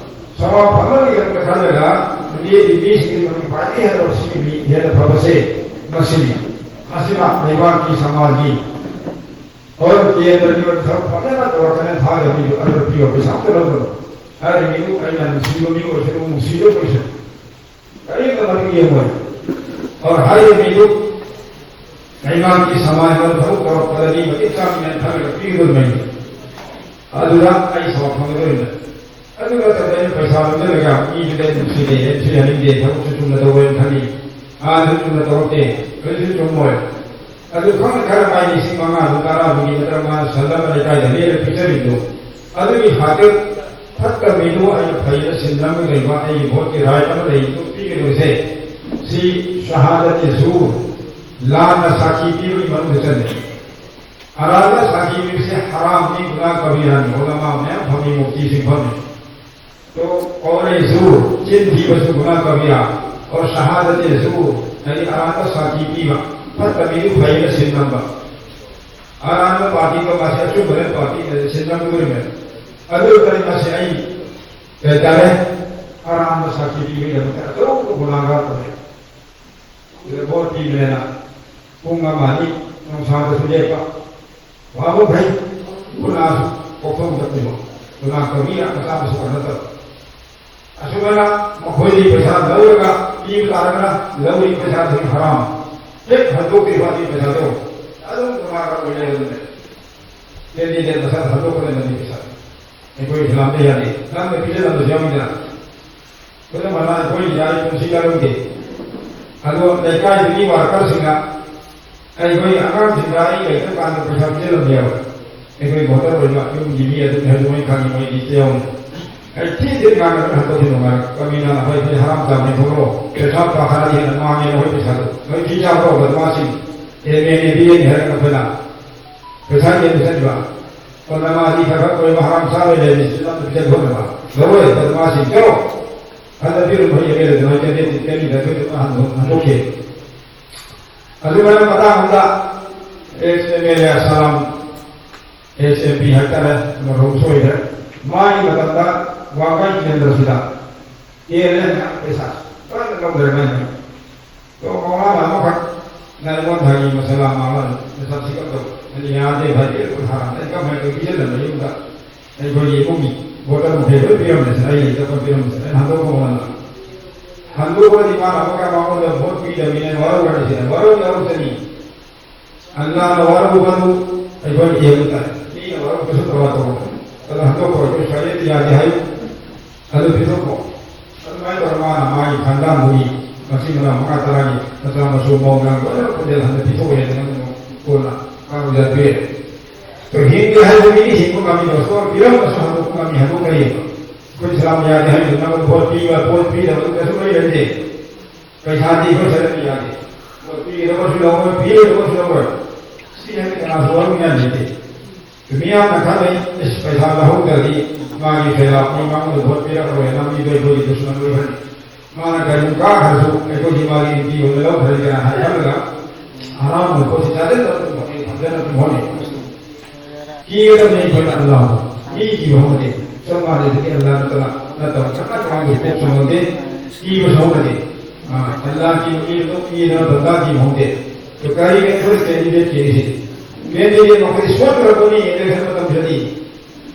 ꯁꯋꯥ ꯐꯪꯅꯕꯒꯤꯗꯃꯛꯇ ꯈꯜꯂꯒ ꯃꯤꯑꯣꯏꯒꯤ ꯃꯤꯁꯤꯡꯒꯤ ꯃꯅꯨꯡ ꯈ꯭ꯋꯥꯏꯗꯒꯤ ꯍꯦꯟꯅ ꯁꯤꯒꯤ ꯃꯤ ꯍꯦꯟꯅ ꯐꯕꯁꯦ ꯃꯁꯤꯅꯤ꯫ ꯃꯁꯤꯅ ꯂꯩꯕꯥꯛꯀꯤ ꯁꯃꯥꯖꯒꯤ ꯍꯣꯏ ꯀꯦꯟꯗ꯭ꯔꯒꯤ ꯑꯣꯏꯕ ꯊꯕꯛ ꯐꯖꯅ ꯇꯧꯔꯛꯀꯅꯤ ꯊꯥꯒꯤ ꯃꯤꯗꯨ ꯑꯗꯨ ꯄꯤꯌꯣ ꯄꯩꯁꯥ ꯑꯝꯇ ꯂꯧꯒꯅꯨ꯫ ꯍꯥꯏꯔꯤꯕ ꯃꯤꯗꯨ ꯑꯩꯅ ꯅꯨꯡꯁꯤꯕ ꯃꯤ ꯑꯣꯏꯁꯅꯨ ꯅꯨꯡꯁꯤꯕ ꯑꯣꯏꯁꯅꯨ ꯀꯔꯤꯝꯇ ꯃꯇꯤꯛ ꯌꯦꯡꯉꯣꯏ꯫ ꯑꯣꯔ ꯍꯥꯏꯔꯤꯕ ꯃꯤꯗꯨ ꯂꯩꯉꯥꯛꯀꯤ ꯁꯃꯥꯖꯗ ꯊꯕꯛ ꯇꯧꯔꯛꯄꯗꯗꯤ ꯃꯇꯤꯛ ꯆꯥꯕ ꯃꯤꯅ ꯊꯥꯒꯠꯂꯒ ꯄꯤꯒꯗꯧꯔꯤꯕꯅꯤ꯫ ꯑꯗꯨꯗ ꯑꯩ ꯁꯥꯎ ꯐꯪꯒꯗꯧꯔꯤꯕꯅꯤ꯫ ꯑꯗꯨ ꯅꯠꯇꯕ ꯑꯩꯅ ꯄꯩꯁꯥ ꯂꯧꯖꯔꯒ ꯃꯤꯗꯨꯗ ꯑꯩ ꯅꯨꯡꯁꯤꯗꯦ ꯁꯤ ꯍꯥꯏꯅꯤꯡꯗꯦ ꯊꯕꯛꯁꯨ ꯆꯨꯝꯅ ꯇꯧꯔꯣꯏꯅ ꯈꯜꯂꯤ꯫ ꯑꯥꯗꯁꯨ ꯆꯨꯝꯅ ꯇꯧꯔꯛꯇꯦ꯫ ꯀꯔꯤꯁꯨ ꯆꯨꯝꯃꯣꯏ꯫ ꯑꯗꯨ ꯈꯪꯅ ꯈꯔ ꯃꯥꯏ ꯂꯤꯁꯤꯡ ꯃꯉꯥꯗꯨ ꯇꯔꯥꯗꯨꯒꯤ ꯅꯠꯇ꯭ꯔꯒ ꯃꯥꯅ ꯁꯟ ꯑꯃ ꯂꯩꯀꯥꯏꯗ ꯂꯦꯟꯅ ꯄꯤꯖꯔꯤꯗꯨ ꯑꯗꯨꯒꯤ ꯍꯥꯇꯦ ꯐꯠꯇ ꯃꯤꯗꯨ ꯑꯩꯅ ꯐꯩꯅ ꯁꯤꯟꯅꯕ ꯂꯩꯕ ꯑꯩꯒꯤ ꯚꯣꯠꯀꯤ ꯔꯥꯏꯠ ꯑꯃ ꯂꯩ ꯑꯗꯨ ꯄꯤꯒꯗꯧꯕꯁꯦ ꯁꯤ ꯁꯍꯥꯗꯠ ꯌꯁꯨꯔ ꯂꯥꯟꯅ ꯁꯥꯈꯤ ꯄꯤꯕꯒꯤ ꯃꯅꯨꯡꯗ ꯆꯜꯂꯦ꯫ ꯑꯔꯥꯟꯕ ꯁꯥꯈꯤ ꯄꯤꯕꯁꯦ ꯍꯔꯥꯝꯅꯤ, ꯒꯨꯅꯥ ꯀꯕꯤꯔꯥꯅꯤ, ꯑꯣꯂꯃꯥ ꯃꯌꯥꯝ ꯐꯝꯃꯤ, ꯃꯨꯐꯇꯤꯁꯤꯡ ꯐꯝꯃꯤ꯫ ꯇꯣ ꯀꯧꯂꯦ ꯖꯨꯔ, ꯆꯤꯟ ꯊꯤꯕꯁꯨ ꯒꯨꯅꯥ ꯀꯕꯤꯔꯥ, ꯑꯣꯔ ꯁꯍꯥꯗꯠ ꯖꯨꯔ, ꯍꯥꯏꯗꯤ ꯑꯔꯥꯟꯕ ꯁꯥꯈꯤ ꯄꯤꯕ, ꯐꯠꯇ ꯃꯤꯗꯨ ꯐꯩꯅ ꯁꯤꯟ ꯅꯝꯕ꯫ ꯑꯔꯥꯟꯕ ꯄꯥꯔꯇꯤꯗꯣ ꯃꯥꯁꯦ ꯑꯆꯨꯝꯕꯅ ꯄꯥꯔꯇꯤꯅ ꯁꯤꯟ ꯅꯝꯗꯣꯔꯤꯕꯅꯦ꯫ ꯑꯗꯨ ꯑꯣꯏꯔꯒꯗꯤ ꯃꯥꯁꯦ ꯑꯩ ꯀꯩ ꯍꯥꯏꯇꯥꯔꯦ? ꯑꯔꯥꯟꯕ ꯁꯥꯈꯤ ꯄꯤꯕꯒꯤꯗꯃꯛꯇ ꯑꯆꯧꯕ ꯒꯨꯅꯥꯒꯥꯔ ꯑꯣꯏꯔꯦ꯫ ꯁꯤꯗ ꯚꯣꯠ ꯄꯤꯕꯅꯦꯅ ꯄꯨꯡ ꯑꯃ ꯑꯅꯤ ꯅꯨꯡꯁꯥꯗꯁꯨ ꯂꯦꯞꯄ꯫ ꯋꯥꯕ ꯐꯩ꯫ ꯒꯨꯅꯥꯁꯨ ꯀꯣꯛꯐꯝ ꯆꯠꯄꯤꯕ꯫ ꯒꯨꯅꯥ ꯀꯕꯤꯔꯥ ꯃꯆꯥ ꯃꯁꯨ ꯅꯠꯇꯕ꯫ ꯑꯁꯨꯃꯥꯏꯅ ꯃꯈꯣꯏꯗꯒꯤ ꯄꯩꯁꯥ ꯂꯧꯔꯒ ꯄꯤꯕ ꯇꯥꯔꯒꯅ ꯂꯧꯔꯤꯕ ꯄꯩꯁꯥꯗꯨ ꯍꯔꯥꯝ꯫ ꯍꯦꯛ ꯍꯟꯗꯣꯛꯇ꯭ꯔꯤꯕ ꯑꯗꯨꯒꯤ ꯄꯩꯁꯥꯗꯣ ꯑꯗꯨꯝ ꯀꯅꯥꯒ ꯑꯣꯏꯅ ꯂꯩꯔꯝꯃꯦ꯫ ꯀꯦꯟꯗꯤꯗꯦꯠ ꯃꯁꯛ ꯈꯪꯗꯣꯛꯄꯗ ꯅꯪꯒꯤ ꯄꯩꯁꯥ ꯑꯩꯈꯣꯏ ꯏꯁꯂꯥꯝꯗ ꯌꯥꯗꯦ꯫ ꯅꯪꯅ ꯄꯤꯖꯔꯝꯕꯁꯨ ꯌꯥꯎꯏꯗꯅ꯫ ꯈꯨꯗꯝ ꯑꯣꯏꯅ ꯑꯩꯈꯣꯏ ꯌꯥꯔꯤ ꯄꯨꯟꯁꯤ ꯌꯥꯔꯝꯗꯦ꯫ ꯑꯗꯣ ꯂꯩꯀꯥꯏꯗꯨꯒꯤ ꯋꯥꯔꯀꯔꯁꯤꯡꯅ ꯑꯩꯈꯣꯏ ꯑꯉꯥꯡꯁꯤꯡꯗ ꯑꯩ ꯂꯩꯇꯕ ꯀꯥꯟꯗ ꯄꯩꯁꯥ ꯄꯤꯖꯔꯝꯗꯦꯕ꯫ ꯑꯩꯈꯣꯏ ꯚꯣꯇꯔ ꯑꯣꯏꯕ ꯌꯨꯝꯒꯤ ꯃꯤ ꯑꯗꯨꯝ ꯍꯥꯏꯗꯣꯛ ꯑꯩ ꯈꯪꯉꯤ ꯃꯣꯏꯗꯤ ꯏꯆꯦ ꯌꯥꯎꯅ꯫ ꯑꯩ ꯊꯤ ꯊꯤ ꯉꯥꯡꯅ ꯍꯟꯗꯣꯛꯈꯤ ꯅꯨꯡꯉꯥꯏ꯫ ꯀꯃꯤꯅ ꯑꯩꯈꯣꯏ ꯍꯔꯥꯝ ꯆꯥꯕꯅꯤ ꯈꯣꯠꯂꯣ꯫ ꯄꯩꯁꯥ ꯄꯥꯈꯥꯗꯤ ꯍꯦꯟꯅ ꯃꯥꯡꯉꯦ ꯅꯈꯣꯏ ꯄꯩꯁꯥꯗꯣ꯫ ꯅꯣꯏ ꯊꯤ ꯆꯥꯕ꯭ꯔꯣ ꯕꯗꯃꯥꯁꯤꯡ? ꯑꯦꯝ ꯑꯦꯜ ꯑꯦ ꯕꯤ ꯑꯦ ꯍꯥꯏꯔꯒ ꯑꯩꯈꯣꯏꯅ ꯄꯩꯁꯥ ꯌꯦꯟꯕ ꯆꯠꯂꯤꯕ꯫ ꯀꯣꯟꯅ ꯃꯥꯗꯤ ꯈꯔ ꯈꯔ ꯀꯣꯏꯕ ꯍꯔꯥꯝ ꯆꯥꯕ ꯂꯩꯔꯤꯁꯤ ꯅꯪ ꯄꯤꯖ ꯈꯣꯠꯅꯕ꯫ ꯂꯧꯔꯣꯏ ꯕꯗꯃꯥꯁꯤꯡ ꯆꯠꯂꯣ꯫ ꯍꯟꯗꯛ ꯄꯤꯔꯨꯕ ꯑꯦꯝ ꯑꯦꯜ ꯑꯦ ꯑꯗꯨꯃꯥꯏꯅ ꯀꯦꯟꯗꯤꯗꯦꯠ ꯀꯦꯟꯗꯤꯗꯦꯠ ꯑꯩꯈꯣꯏꯗ ꯍꯟꯗꯣꯛꯈꯤ꯫ ꯑꯗꯨꯃꯥꯏꯅ ꯃꯇꯥꯡ ꯑꯃꯗ ex M L A Aslam, ex M P ꯍꯥꯏꯇꯥꯔꯦ, ꯃꯔꯨꯞ ꯁꯣꯏꯗ꯭ꯔꯦ꯫ ꯃꯥꯒꯤ ꯃꯇꯝꯗ ꯋꯥꯡꯈꯩ ꯀꯦꯟꯗ꯭ꯔꯁꯤꯗ ꯀꯦꯔꯦꯅ ꯄꯩꯁꯥ ꯂꯣꯏꯅ ꯂꯧꯈ꯭ꯔꯦ ꯃꯥꯏꯅ꯫ ꯑꯗꯣ ꯃꯃꯥꯅ ꯑꯃꯈꯛ ꯅꯥꯏꯃꯣꯟ ꯊꯥꯒꯤ ꯃꯁꯂꯥ ꯃꯥꯃꯟ ꯃꯁꯛꯁꯤ ꯀꯞꯇꯧ꯫ ꯑꯩꯅ ꯌꯥꯗꯦ ꯚꯥꯏ, ꯄꯤꯔꯛꯄ ꯊꯥꯔꯝꯗ ꯑꯩ ꯀꯃꯥꯏꯅ ꯇꯧꯕꯤꯁꯤꯜꯂꯝꯕ ꯌꯨꯝꯗ ꯑꯩꯈꯣꯏꯒꯤ ꯏꯃꯨꯡꯒꯤ ꯕꯣꯇꯜ ꯃꯈꯩ ꯂꯣꯏ ꯄꯤꯔꯝꯃꯦ꯫ ꯑꯩ ꯂꯩꯇꯕ ꯄꯤꯔꯝꯃꯦ꯫ ꯑꯩꯅ ꯍꯟꯗꯣꯛꯄ ꯃꯉꯣꯟꯗ ꯍꯟꯗꯣꯛꯄꯗꯤ ꯃꯥꯅ ꯑꯃꯨꯛꯀ ꯃꯉꯣꯟꯗ ꯚꯣꯠ ꯄꯤꯗꯕꯅꯤꯅ ꯋꯥꯔꯧꯔꯅꯤ ꯁꯤꯅ ꯋꯥꯔꯧ ꯌꯥꯔꯧꯁꯅꯤ꯫ ꯑꯜꯂꯥꯅ ꯋꯥꯔꯧꯕꯗꯨ ꯑꯩꯈꯣꯏꯅ ꯏꯍꯟꯕ ꯇꯥꯏ꯫ ꯃꯤꯅ ꯋꯥꯔꯧꯕꯁꯨ ꯀꯔꯕꯥꯔ ꯇꯧꯕ꯫ ꯑꯗꯣ ꯍꯟꯗꯣꯛꯄ ꯑꯩꯈꯣꯏ ꯁ꯭ꯋꯥꯏꯗ ꯌꯥꯗꯦ ꯍꯥꯏꯌꯨ꯫ ꯑꯗꯨ ꯄꯤꯊꯣꯛꯈꯣ꯫ ꯑꯗꯨꯃꯥꯏꯅ ꯇꯧꯔ ꯃꯥꯅ ꯃꯥꯒꯤ ꯈꯟꯗꯥꯡꯗꯨꯒꯤ ꯃꯆꯤꯟ ꯃꯅꯥꯎ ꯃꯉꯥ ꯇꯔꯥꯒꯤ ꯃꯆꯥ ꯃꯁꯨ ꯃꯧ ꯅꯪ ꯂꯣꯏꯅꯃꯛ ꯈꯣꯟꯖꯦꯜ ꯍꯟꯗ ꯄꯤꯊꯣꯛꯑꯦꯅ ꯅꯪ ꯀꯣꯟꯅ ꯀꯥꯡ ꯌꯥꯗꯦ꯫ ꯑꯗꯣ ꯍꯤꯡꯒꯦ ꯍꯥꯏꯕ ꯃꯤꯗꯤ ꯍꯤꯡꯕ ꯉꯝꯃꯤ, ꯗꯣꯁꯇꯣꯔ ꯄꯤꯔꯝꯕꯁꯨ ꯍꯟꯗꯣꯛꯄ ꯉꯝꯃꯤ, ꯍꯟꯗꯣꯛꯄ ꯉꯝꯃꯤ꯫ ꯑꯩꯈꯣꯏ ꯏꯁꯂꯥꯝ ꯌꯥꯗꯦ ꯍꯥꯏꯕꯗꯨ ꯅꯪ ꯚꯣꯠ ꯄꯤꯕ, ꯚꯣꯠ ꯄꯤꯗꯕ ꯀꯩꯁꯨ ꯂꯩ ꯂꯩꯇꯦ꯫ ꯄꯩꯁꯥꯗꯤ ꯑꯩꯈꯣꯏ ꯁꯔꯀꯥꯔꯅ ꯌꯥꯗꯦ꯫ ꯃꯣꯏ ꯄꯤꯒꯗꯕꯁꯨ ꯂꯧꯔꯣꯏ, ꯄꯤꯔꯣꯏꯗꯕꯁꯨ ꯂꯧꯔꯣꯏ꯫ ꯁꯤ ꯍꯥꯏꯅ ꯀꯅꯥꯁꯨ ꯂꯧꯅꯤꯡꯉꯥꯏ ꯂꯩꯇꯦ꯫ ꯃꯤꯌꯥꯝꯅ ꯈꯜꯂꯤ, "ꯑꯁ, ꯄꯩꯁꯥ ꯂꯧꯍꯧꯗ꯭ꯔꯗꯤ ꯃꯥꯒꯤ ꯐꯦꯂꯥꯞꯅꯤ, ꯃꯉꯣꯟꯗ ꯚꯣꯠ ꯄꯤꯔꯛꯑꯔꯣꯏ, ꯂꯝꯕꯤꯗꯣ ꯑꯩꯈꯣꯏꯒꯤ ꯗꯨꯁꯃꯟ ꯑꯣꯏꯈ꯭ꯔꯅꯤ꯫ ꯃꯥꯅ ꯀꯔꯤꯒꯨꯝꯕ ꯀꯥꯈ꯭ꯔꯁꯨ ꯑꯩꯈꯣꯏꯒꯤ ꯃꯥꯒꯤ ꯑꯦꯝ ꯄꯤ ꯑꯣꯏꯅ ꯂꯧꯈ꯭ꯔꯅꯤ" ꯀꯅꯥ ꯍꯥꯏ ꯈꯜꯂꯒ ꯍꯔꯥꯎꯅ ꯄꯣꯠꯁꯤ ꯆꯥꯁꯤꯜꯂꯒ ꯑꯗꯨꯝ ꯍꯣꯠꯅꯩ, ꯐꯖꯅ ꯑꯗꯨꯝ ꯍꯣꯠꯅꯩ꯫ ꯀꯤꯒꯗꯕꯅꯤ ꯑꯩꯈꯣꯏꯅ ꯑꯜꯂꯥꯍꯕꯨ꯫ ꯃꯤ ꯀꯤꯕ ꯍꯧꯅꯗꯦ꯫ ꯆꯞ ꯃꯥꯟꯅꯩ꯫ ꯑꯗꯨꯗꯤ ꯑꯜꯂꯥꯍ ꯅꯠꯇꯅ ꯅꯠꯇꯕ ꯀꯅꯥ ꯀꯅꯥꯒꯤ ꯄꯣꯠꯁꯨ ꯍꯧꯅꯗꯦ꯫ ꯀꯤꯕꯁꯨ ꯍꯧꯅꯗꯦ꯫ ꯑꯥ, ꯑꯜꯂꯥꯍ ꯀꯤꯕ ꯃꯤ ꯑꯗꯨꯝ ꯀꯤꯗꯅ ꯕꯟꯗꯥ ꯀꯤꯕ ꯍꯧꯅꯗꯦ꯫ ꯑꯗꯨ ꯀꯔꯤꯒꯤ ꯑꯩꯈꯣꯏ ꯀꯦꯟꯗꯤꯗꯦꯠ ꯀꯤꯔꯤꯁꯤ? ꯀꯦꯟꯗꯤꯗꯦꯠ ꯃꯈꯣꯏ ꯁꯣꯠꯇ꯭ꯔꯕꯅꯤ ꯏꯂꯦꯛꯁꯟ ꯃꯇꯝꯁꯤꯗꯤ꯫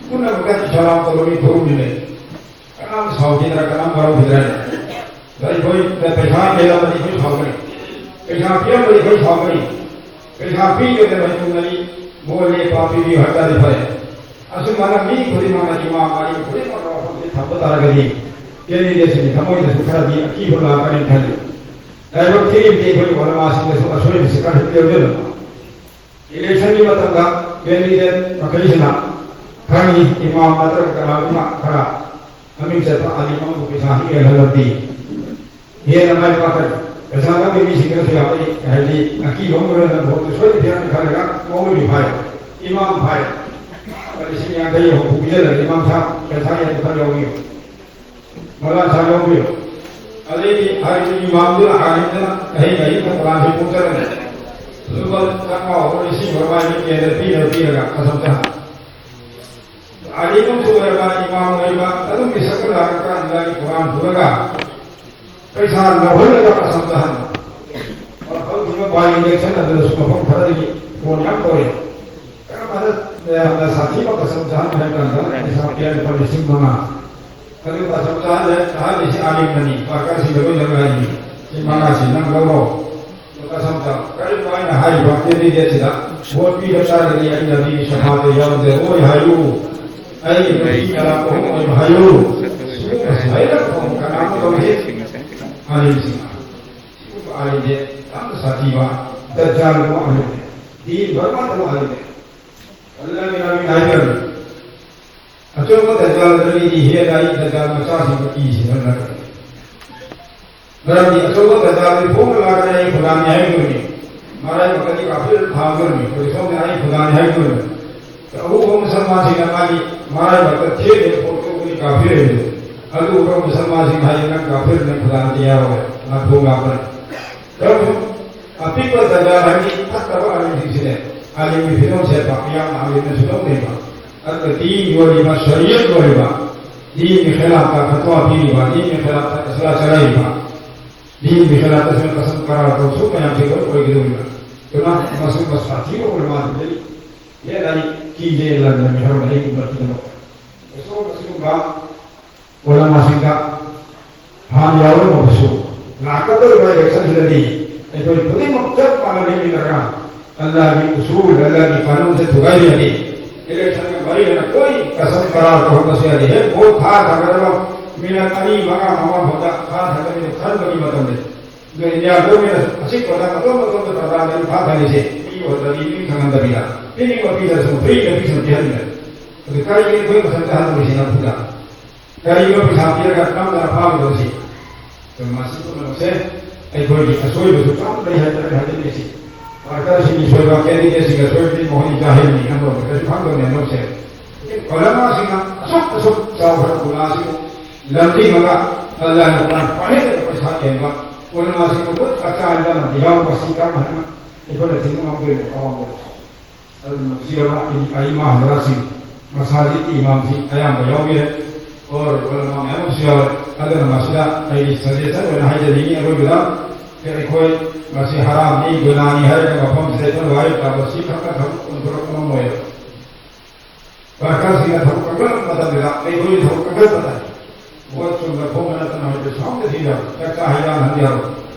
ꯄꯨꯝꯅꯃꯛꯇ ꯁꯂꯥꯝ ꯇꯧꯔꯕꯤ ꯐꯧꯔꯝꯃꯤꯕꯅꯤ꯫ ꯀꯅꯥꯝ ꯁꯥꯎꯈꯤꯗ꯭ꯔꯥ, ꯀꯅꯥꯝ ꯋꯥꯔꯧꯈꯤꯗ꯭ꯔꯥ? ꯑꯗ ꯑꯩꯈꯣꯏ ꯄꯩꯁꯥ ꯍꯦꯜꯂꯕꯗꯤ ꯑꯩꯈꯣꯏ ꯁꯥꯎꯒꯅꯤ꯫ ꯄꯩꯁꯥ ꯄꯤꯔꯝꯕꯗꯤ ꯑꯩꯈꯣꯏ ꯁꯥꯎꯒꯅꯤ꯫ ꯄꯩꯁꯥ ꯄꯤꯒꯗꯕ ꯃꯇꯨꯡꯗꯗꯤ ꯃꯣꯏ ꯂꯦꯞꯄ ꯄꯤꯕꯤꯌꯨ ꯍꯥꯏꯇꯥꯔꯗꯤ ꯐꯔꯦ꯫ ꯑꯁꯨꯃꯥꯏꯅ ꯃꯤ ꯈꯨꯗꯤꯡꯃꯛꯅ ꯏꯃꯥ ꯃꯔꯤ ꯈꯨꯗꯤꯡꯃꯛꯅ ꯋꯥꯐꯝꯁꯦ ꯊꯝꯕ ꯇꯥꯔꯒꯗꯤ ꯀꯦꯟꯗꯤꯗꯦꯠꯁꯤꯡꯒꯤ ꯊꯃꯣꯏꯗꯁꯨ ꯈꯔꯗꯤ ꯑꯀꯤꯕ ꯂꯥꯛꯀꯅꯤ ꯈꯜꯂꯤ꯫ ꯂꯥꯏꯕꯛ ꯊꯤꯔꯤꯕꯗꯤ ꯑꯩꯈꯣꯏ ꯑꯣꯂꯃꯥꯁꯤꯡꯗꯁꯨ ꯑꯁꯣꯏꯕꯁꯤ ꯈꯔ ꯍꯦꯛ ꯌꯥꯎꯖꯔꯝꯕ꯫ ꯏꯂꯦꯛꯁꯟꯒꯤ ꯃꯇꯝꯗ ꯀꯦꯟꯗꯤꯗꯦꯠ ꯃꯈꯩꯁꯤꯅ ꯈꯪꯉꯤ, ꯏꯃꯥꯝ ꯅꯠꯇ꯭ꯔꯒ ꯀꯅꯥꯒꯨꯝꯕ ꯈꯔ ꯃꯃꯤꯡ ꯆꯠꯄ ꯑꯅꯤ ꯑꯃꯕꯨ ꯄꯩꯁꯥ ꯍꯦꯛ ꯌꯦꯜꯍꯜꯂꯗꯤ ꯍꯦꯟꯅ ꯃꯥꯏ ꯄꯥꯛꯀꯅꯤ꯫ ꯄꯩꯁꯥ ꯅꯝꯕ ꯃꯤꯁꯤꯡꯗꯁꯨ ꯌꯥꯎꯔꯛꯏ, ꯍꯥꯏꯗꯤ ꯑꯀꯤꯕ ꯑꯃ ꯑꯣꯏꯔꯒ ꯚꯣꯠꯇꯨ ꯁꯣꯏꯗꯅ ꯄꯤꯔꯛꯅꯤ ꯈꯜꯂꯒ ꯃꯧꯂꯨꯕꯤ ꯐꯥꯏ, ꯏꯃꯥꯝ ꯐꯥꯏ, ꯂꯨꯄꯥ ꯂꯤꯁꯤꯡ ꯌꯥꯡꯈꯩ ꯍꯨꯝꯐꯨ ꯄꯤꯖꯔꯒ ꯏꯃꯥꯝ ꯁꯥ ꯄꯩꯁꯥ ꯌꯥꯡꯈꯩ ꯈꯔ ꯌꯥꯎꯕꯤꯌꯨ, ꯃꯂꯥ ꯁꯥ ꯌꯥꯎꯕꯤꯌꯨ꯫ ꯑꯗꯩꯗꯤ ꯍꯥꯏꯔꯤꯕ ꯏꯃꯥꯝꯗꯨꯅ ꯍꯥꯏꯔꯤꯗꯅ ꯑꯍꯤꯡ ꯑꯍꯤꯡꯗ ꯀꯨꯔꯥꯟꯁꯤ ꯄꯨꯡ ꯆꯠꯂꯅꯤ꯫ ꯂꯨꯄꯥ ꯆꯥꯝꯃꯉꯥ ꯑꯣꯏꯔꯣ ꯂꯤꯁꯤꯡ ꯑꯣꯏꯔꯣ ꯃꯥꯏ ꯃꯤꯠ ꯀꯦꯟꯗ ꯄꯤꯔ ꯄꯤꯔꯒ ꯀꯁꯝ ꯆꯥ꯫ ꯑꯥꯂꯤꯝ ꯑꯃꯁꯨ ꯑꯣꯏꯔꯕ, ꯏꯃꯥꯝ ꯑꯣꯏꯔꯕ, ꯑꯗꯨꯝ ꯃꯤꯁꯛ ꯑꯃ ꯂꯥꯛꯑꯀꯥꯟꯗ ꯀꯨꯔꯥꯟ ꯄꯨꯔꯒ ꯄꯩꯁꯥ ꯂꯧꯍꯜꯂꯒ ꯀꯁꯝ ꯆꯥꯍꯟꯕ꯫ ꯍꯧꯈꯤꯕ by election ꯑꯗꯨꯗꯁꯨ ꯃꯐꯝ ꯈꯔꯗꯒꯤ ꯐꯣꯟ ꯌꯥꯝ ꯇꯧꯔꯛꯑꯦ꯫ ꯀꯔꯝ ꯍꯥꯏꯅ ꯃꯌꯥꯝꯅ ꯁꯥꯊꯤꯕ ꯀꯁꯝ ꯆꯥꯍꯟꯕ ꯍꯥꯏ ꯀꯥꯟꯗ ꯄꯩꯁꯥ ꯄꯤꯔꯒ ꯂꯨꯄꯥ ꯂꯤꯁꯤꯡ ꯃꯉꯥ꯫ ꯑꯗꯨ ꯀꯁꯝ ꯆꯥꯍꯜꯂꯦ, ꯆꯥꯍꯜꯂꯤꯁꯤ ꯑꯥꯂꯤꯝꯅꯅꯤ, ꯋꯥꯀꯔꯁꯤꯡꯗ ꯂꯣꯏꯅ ꯍꯥꯏꯔꯤ, ꯁꯤ ꯃꯉꯥꯁꯤ ꯅꯪ ꯂꯧꯔꯣ꯫ ꯀꯁꯝ ꯆꯥꯎ꯫ ꯀꯔꯤꯒꯨꯝꯕ ꯑꯩꯅ ꯍꯥꯏꯔꯤꯕ ꯀꯦꯟꯗꯤꯗꯦꯠꯁꯤꯗ ꯚꯣꯠ ꯄꯤꯕ ꯇꯥꯔꯒꯗꯤ ꯑꯩ ꯅꯕꯤꯒꯤ ꯁꯐꯥꯗ ꯌꯥꯎꯖꯔꯣꯏ ꯍꯥꯏꯌꯨ꯫ ꯑꯩꯒꯤ ꯅꯨꯄꯤ ꯅꯔꯥ ꯑꯍꯨꯝ ꯑꯣꯏꯕ ꯍꯥꯏꯌꯨ꯫ ꯁꯤꯒꯨꯝꯕꯁꯤ ꯍꯥꯏꯔꯒ ꯀꯅꯥꯝꯇ ꯇꯧꯗꯦ꯫ ꯑꯥꯂꯤꯝꯁꯤꯡ꯫ ꯁꯤꯒꯨꯝꯕ ꯑꯥꯂꯤꯝꯁꯦ ꯌꯥꯝꯅ ꯁꯥꯊꯤꯕ, ꯗꯖꯥꯜꯒꯨꯝꯕ ꯑꯥꯂꯤꯝꯅꯦ꯫ ꯗꯤꯟ ꯕꯔꯕꯥꯗ ꯇꯧꯕ ꯑꯥꯂꯤꯝꯅꯦ꯫ ꯑꯜꯂꯥꯍꯒꯤ ꯅꯕꯤꯅ ꯍꯥꯏꯈ꯭ꯔꯕꯅꯤ꯫ ꯑꯆꯧꯕ ꯗꯖꯥꯜ ꯑꯅꯤꯗꯤ ꯍꯦꯟꯅ ꯑꯩ ꯗꯖꯥꯜ ꯃꯆꯥꯁꯤꯡꯕꯨ ꯀꯤꯁꯤꯅ ꯅꯠꯇꯦ꯫ ꯃꯔꯝꯗꯤ ꯑꯆꯧꯕ ꯗꯖꯥꯜꯗꯤ ꯐꯣꯡꯅ ꯂꯥꯛꯀꯅꯤ, ꯑꯩ ꯈꯨꯗꯥꯅꯤ ꯍꯥꯏꯗꯣꯏꯅꯤ꯫ ꯃꯔꯥꯏꯕꯛꯇꯗꯤ ꯀꯥꯐꯤꯔ ꯊꯥꯡꯗꯣꯏꯅꯤ꯫ ꯑꯩꯈꯣꯏ ꯁꯣꯝꯗ ꯑꯩ ꯈꯨꯗꯥꯅꯤ ꯍꯥꯏꯗꯣꯏꯅꯤ꯫ ꯑꯍꯨꯝ ꯃꯨꯁꯜꯃꯥꯟꯁꯤꯡꯅ ꯃꯥꯒꯤ ꯃꯔꯥꯏꯕꯛꯇ ꯊꯦꯠꯂꯤꯕ ꯄꯣꯠꯇꯨ ꯑꯩꯈꯣꯏ ꯀꯥꯐꯤꯔ ꯍꯥꯏꯗꯣꯏꯅꯤ꯫ ꯑꯗꯨꯒ ꯃꯨꯁꯜꯃꯥꯟꯁꯤꯡꯅ ꯍꯥꯏꯌꯦ, "ꯅꯪ ꯀꯥꯐꯤꯔ, ꯅꯪ ꯈꯨꯗꯥꯅꯤ ꯌꯥꯎꯔꯦ, ꯅꯥꯊꯣꯡ ꯂꯥꯛꯄꯅꯤ"꯫ ꯇꯧꯔꯁꯨ ꯑꯄꯤꯛꯄ ꯗꯖꯥꯜ ꯍꯥꯏꯗꯤ ꯐꯠꯇꯕ ꯑꯥꯂꯤꯝꯁꯤꯡꯁꯤꯅꯦ꯫ ꯑꯥꯂꯤꯝꯒꯤ ꯐꯤꯔꯣꯜ ꯁꯦꯠꯄ, ꯃꯤꯌꯥꯝꯅ ꯑꯥꯂꯤꯝꯅꯁꯨ ꯂꯧꯅꯩꯕ꯫ ꯑꯗꯨꯒ ꯗꯤꯟꯒꯤ ꯑꯣꯏꯔꯤꯕ, ꯁꯔꯤꯌꯠꯀꯤ ꯑꯣꯏꯔꯤꯕ, ꯗꯤꯟꯒꯤ ꯈꯤꯂꯥꯐꯇ ꯐꯠꯋꯥ ꯄꯤꯔꯤꯕ, ꯗꯤꯟꯒꯤ ꯈꯤꯂꯥꯐꯇ ꯏꯁꯂꯥ ꯆꯠꯅꯔꯤꯕ, ꯗꯤꯟꯒꯤ ꯈꯤꯂꯥꯐꯇ ꯁꯨꯝ ꯀꯁꯝ ꯀꯔꯥꯔ ꯇꯧ ꯁꯨꯝ ꯃꯌꯥꯝꯁꯦ ꯂꯣꯏ ꯑꯣꯏꯒꯗꯧꯔꯤꯕ꯫ ꯑꯗꯨꯅ ꯃꯁꯨꯝꯕ ꯁꯥꯊꯤꯕ ꯎꯂꯃꯥꯗꯨꯗꯒꯤ ꯍꯦꯟꯅ ꯑꯩ ꯀꯤꯖꯩ ꯂꯝꯗꯝꯒꯤ ꯍꯧꯔꯒ ꯑꯩꯒꯤ ꯎꯃꯠꯀꯤꯗꯃꯛ꯫ ꯑꯁꯣꯝ ꯑꯁꯤꯒꯨꯝꯕ ꯎꯂꯃꯥꯁꯤꯡꯗ ꯍꯥꯟꯅ ꯌꯥꯎꯔꯝꯃꯕꯁꯨ ꯂꯥꯛꯀꯗꯧꯔꯤꯕ ꯏꯂꯦꯛꯁꯟꯁꯤꯗꯗꯤ ꯑꯩꯈꯣꯏ ꯈꯨꯗꯤꯡꯃꯛ ꯆꯞ ꯃꯥꯟꯅꯅ ꯂꯦꯞꯃꯤꯟꯅꯔꯒ ꯑꯜꯂꯥꯍꯒꯤ ꯎꯁꯨꯜ, ꯑꯜꯂꯥꯍꯒꯤ ꯀꯥꯅꯨꯟꯁꯦ ꯊꯨꯒꯥꯏꯕꯤꯔꯗꯤ, ꯏꯂꯦꯛꯁꯟꯒ ꯃꯔꯤ ꯂꯩꯅꯕ ꯂꯣꯏ ꯀꯁꯝ ꯀꯔꯥꯔ ꯇꯧꯍꯟꯕꯁꯨ ꯌꯥꯗꯦ꯫ ꯍꯦꯛ ꯚꯣꯠ ꯊꯥ ꯊꯥꯗꯔꯒ ꯃꯤꯅꯠ ꯑꯅꯤ, ꯃꯉꯥ, ꯃꯉꯥ ꯐꯥꯎꯗ ꯊꯥ ꯊꯥꯗꯔꯒ ꯈꯟꯕꯒꯤ ꯃꯇꯝꯗ, ꯑꯗꯣ ꯏꯟꯗꯤꯌꯥ ꯒꯣꯔꯃꯦꯟꯅ ꯑꯆꯤꯛꯄꯗ ꯑꯇꯣꯞ ꯑꯇꯣꯞꯄ ꯄ꯭ꯔꯖꯥꯗ ꯂꯨꯈꯥ ꯊꯥꯔꯤꯁꯦ ꯃꯤ ꯑꯣꯏꯗ꯭ꯔꯗꯤ ꯃꯤ ꯈꯪꯍꯟꯗꯕꯤꯗ ꯄꯤꯅꯤꯡꯕ ꯄꯤꯗ꯭ꯔꯁꯨ ꯐ꯭ꯔꯤꯗ ꯄꯤꯁꯨ ꯄꯤꯍꯟꯗ꯭ꯔꯦ꯫ ꯑꯗꯨ ꯀꯔꯤꯒꯤ ꯑꯩꯈꯣꯏ ꯃꯁꯛ ꯆꯥꯍꯟꯗꯣꯏꯁꯤ ꯅꯝꯐꯨꯗ? ꯀꯔꯤꯒꯨꯝꯕ ꯄꯩꯁꯥ ꯄꯤꯔꯒ ꯅꯝꯗꯅ ꯐꯥꯒꯗꯧꯁꯤ? ꯑꯗꯨ ꯃꯁꯤ ꯄꯨꯝꯅꯃꯛꯁꯦ ꯑꯩꯈꯣꯏꯒꯤ ꯑꯁꯣꯏꯕꯁꯨ ꯆꯥꯎꯅ ꯂꯩ ꯍꯥꯏꯗꯅ ꯍꯥꯏꯖꯅꯤꯡꯉꯤꯁꯤ꯫ ꯋꯥꯔꯀꯔꯁꯤꯡꯒꯤ ꯁꯣꯏꯕ, ꯀꯦꯟꯗꯤꯗꯦꯠꯁꯤꯡꯒꯤ ꯑꯁꯣꯏꯕꯗꯤ ꯃꯈꯣꯏꯅ ꯖꯥꯍꯤꯔꯅꯤ, ꯑꯃꯔꯣꯝꯗ ꯀꯔꯤꯁꯨ ꯈꯪꯗꯕꯅꯤ ꯑꯃꯔꯣꯝꯁꯦ꯫ ꯎꯂꯃꯥꯁꯤꯡꯅ ꯑꯁꯨꯛ ꯑꯁꯨꯛ ꯆꯥꯎꯈ꯭ꯔꯕ ꯒꯨꯅꯥꯁꯤꯕꯨ ꯂꯝꯖꯤꯡꯉꯒ ꯑꯜꯂꯥꯍꯅ ꯀꯨꯔꯥꯟ ꯄꯥꯏꯍꯟꯗꯅ ꯄꯩꯁꯥ ꯇꯦꯟꯕ ꯎꯂꯃꯥꯁꯤꯡꯕꯨ ꯂꯣꯏ ꯆꯥꯛꯆꯥ ꯍꯟꯗꯅ ꯌꯥꯎꯕ ꯁꯤ ꯀꯔꯝ ꯍꯥꯏꯅ ꯑꯩꯈꯣꯏꯅ ꯊꯤꯡꯕ ꯉꯝꯗꯣꯏꯅꯣ? ꯑꯋꯥꯡꯕꯗ ꯑꯗꯨꯅ ꯃꯁꯤꯗ ꯑꯩꯃꯥ ꯍꯖꯔꯥꯠꯁꯤꯡ, ꯃꯁꯥꯖꯤꯗꯀꯤ ꯏꯃꯥꯝꯁꯤꯡ ꯑꯌꯥꯝꯕ ꯌꯥꯎꯕꯤꯔꯦ꯫ ꯑꯣꯔ ꯎꯂꯃꯥ ꯃꯌꯥꯝ ꯑꯃꯁꯨ ꯌꯥꯎꯔꯦ꯫ ꯑꯗꯨꯅ ꯃꯁꯤꯗ ꯑꯩꯒꯤ ꯁꯖꯦꯁꯟ ꯑꯣꯏꯅ ꯍꯥꯏꯖꯅꯤꯡꯉꯤ꯫ ꯑꯔꯣꯏꯕꯗ ꯑꯩꯈꯣꯏ ꯃꯁꯤ ꯍꯔꯥꯝꯅꯤ, ꯒꯨꯅꯥꯅꯤ ꯍꯥꯏꯔꯒ ꯃꯐꯝꯁꯤꯗ ꯑꯩꯈꯣꯏꯅ ꯋꯥꯍꯩ ꯇꯥꯕ ꯁꯤ ꯈꯛꯇ ꯊꯕꯛ ꯑꯣꯟꯊꯣꯔꯛꯄ ꯉꯝꯃꯣꯏ꯫ ꯋꯥꯔꯀꯔꯁꯤꯡꯅ ꯊꯕꯛ ꯀꯟꯈꯠꯂꯛꯄ ꯃꯇꯝꯗ ꯑꯩꯈꯣꯏꯒꯤ ꯊꯕꯛ ꯀꯟꯈꯠꯄꯗ ꯚꯣꯠ ꯆꯨꯝꯅ ꯈꯣꯝꯕ ꯅꯠꯇꯅ ꯍꯧꯖꯤꯛ ꯁꯥꯎꯅ ꯊꯤꯕ ꯆꯥꯛꯆꯥ ꯍꯩꯖꯥꯟꯅꯍꯟꯕ ꯌꯥꯔꯣꯏ꯫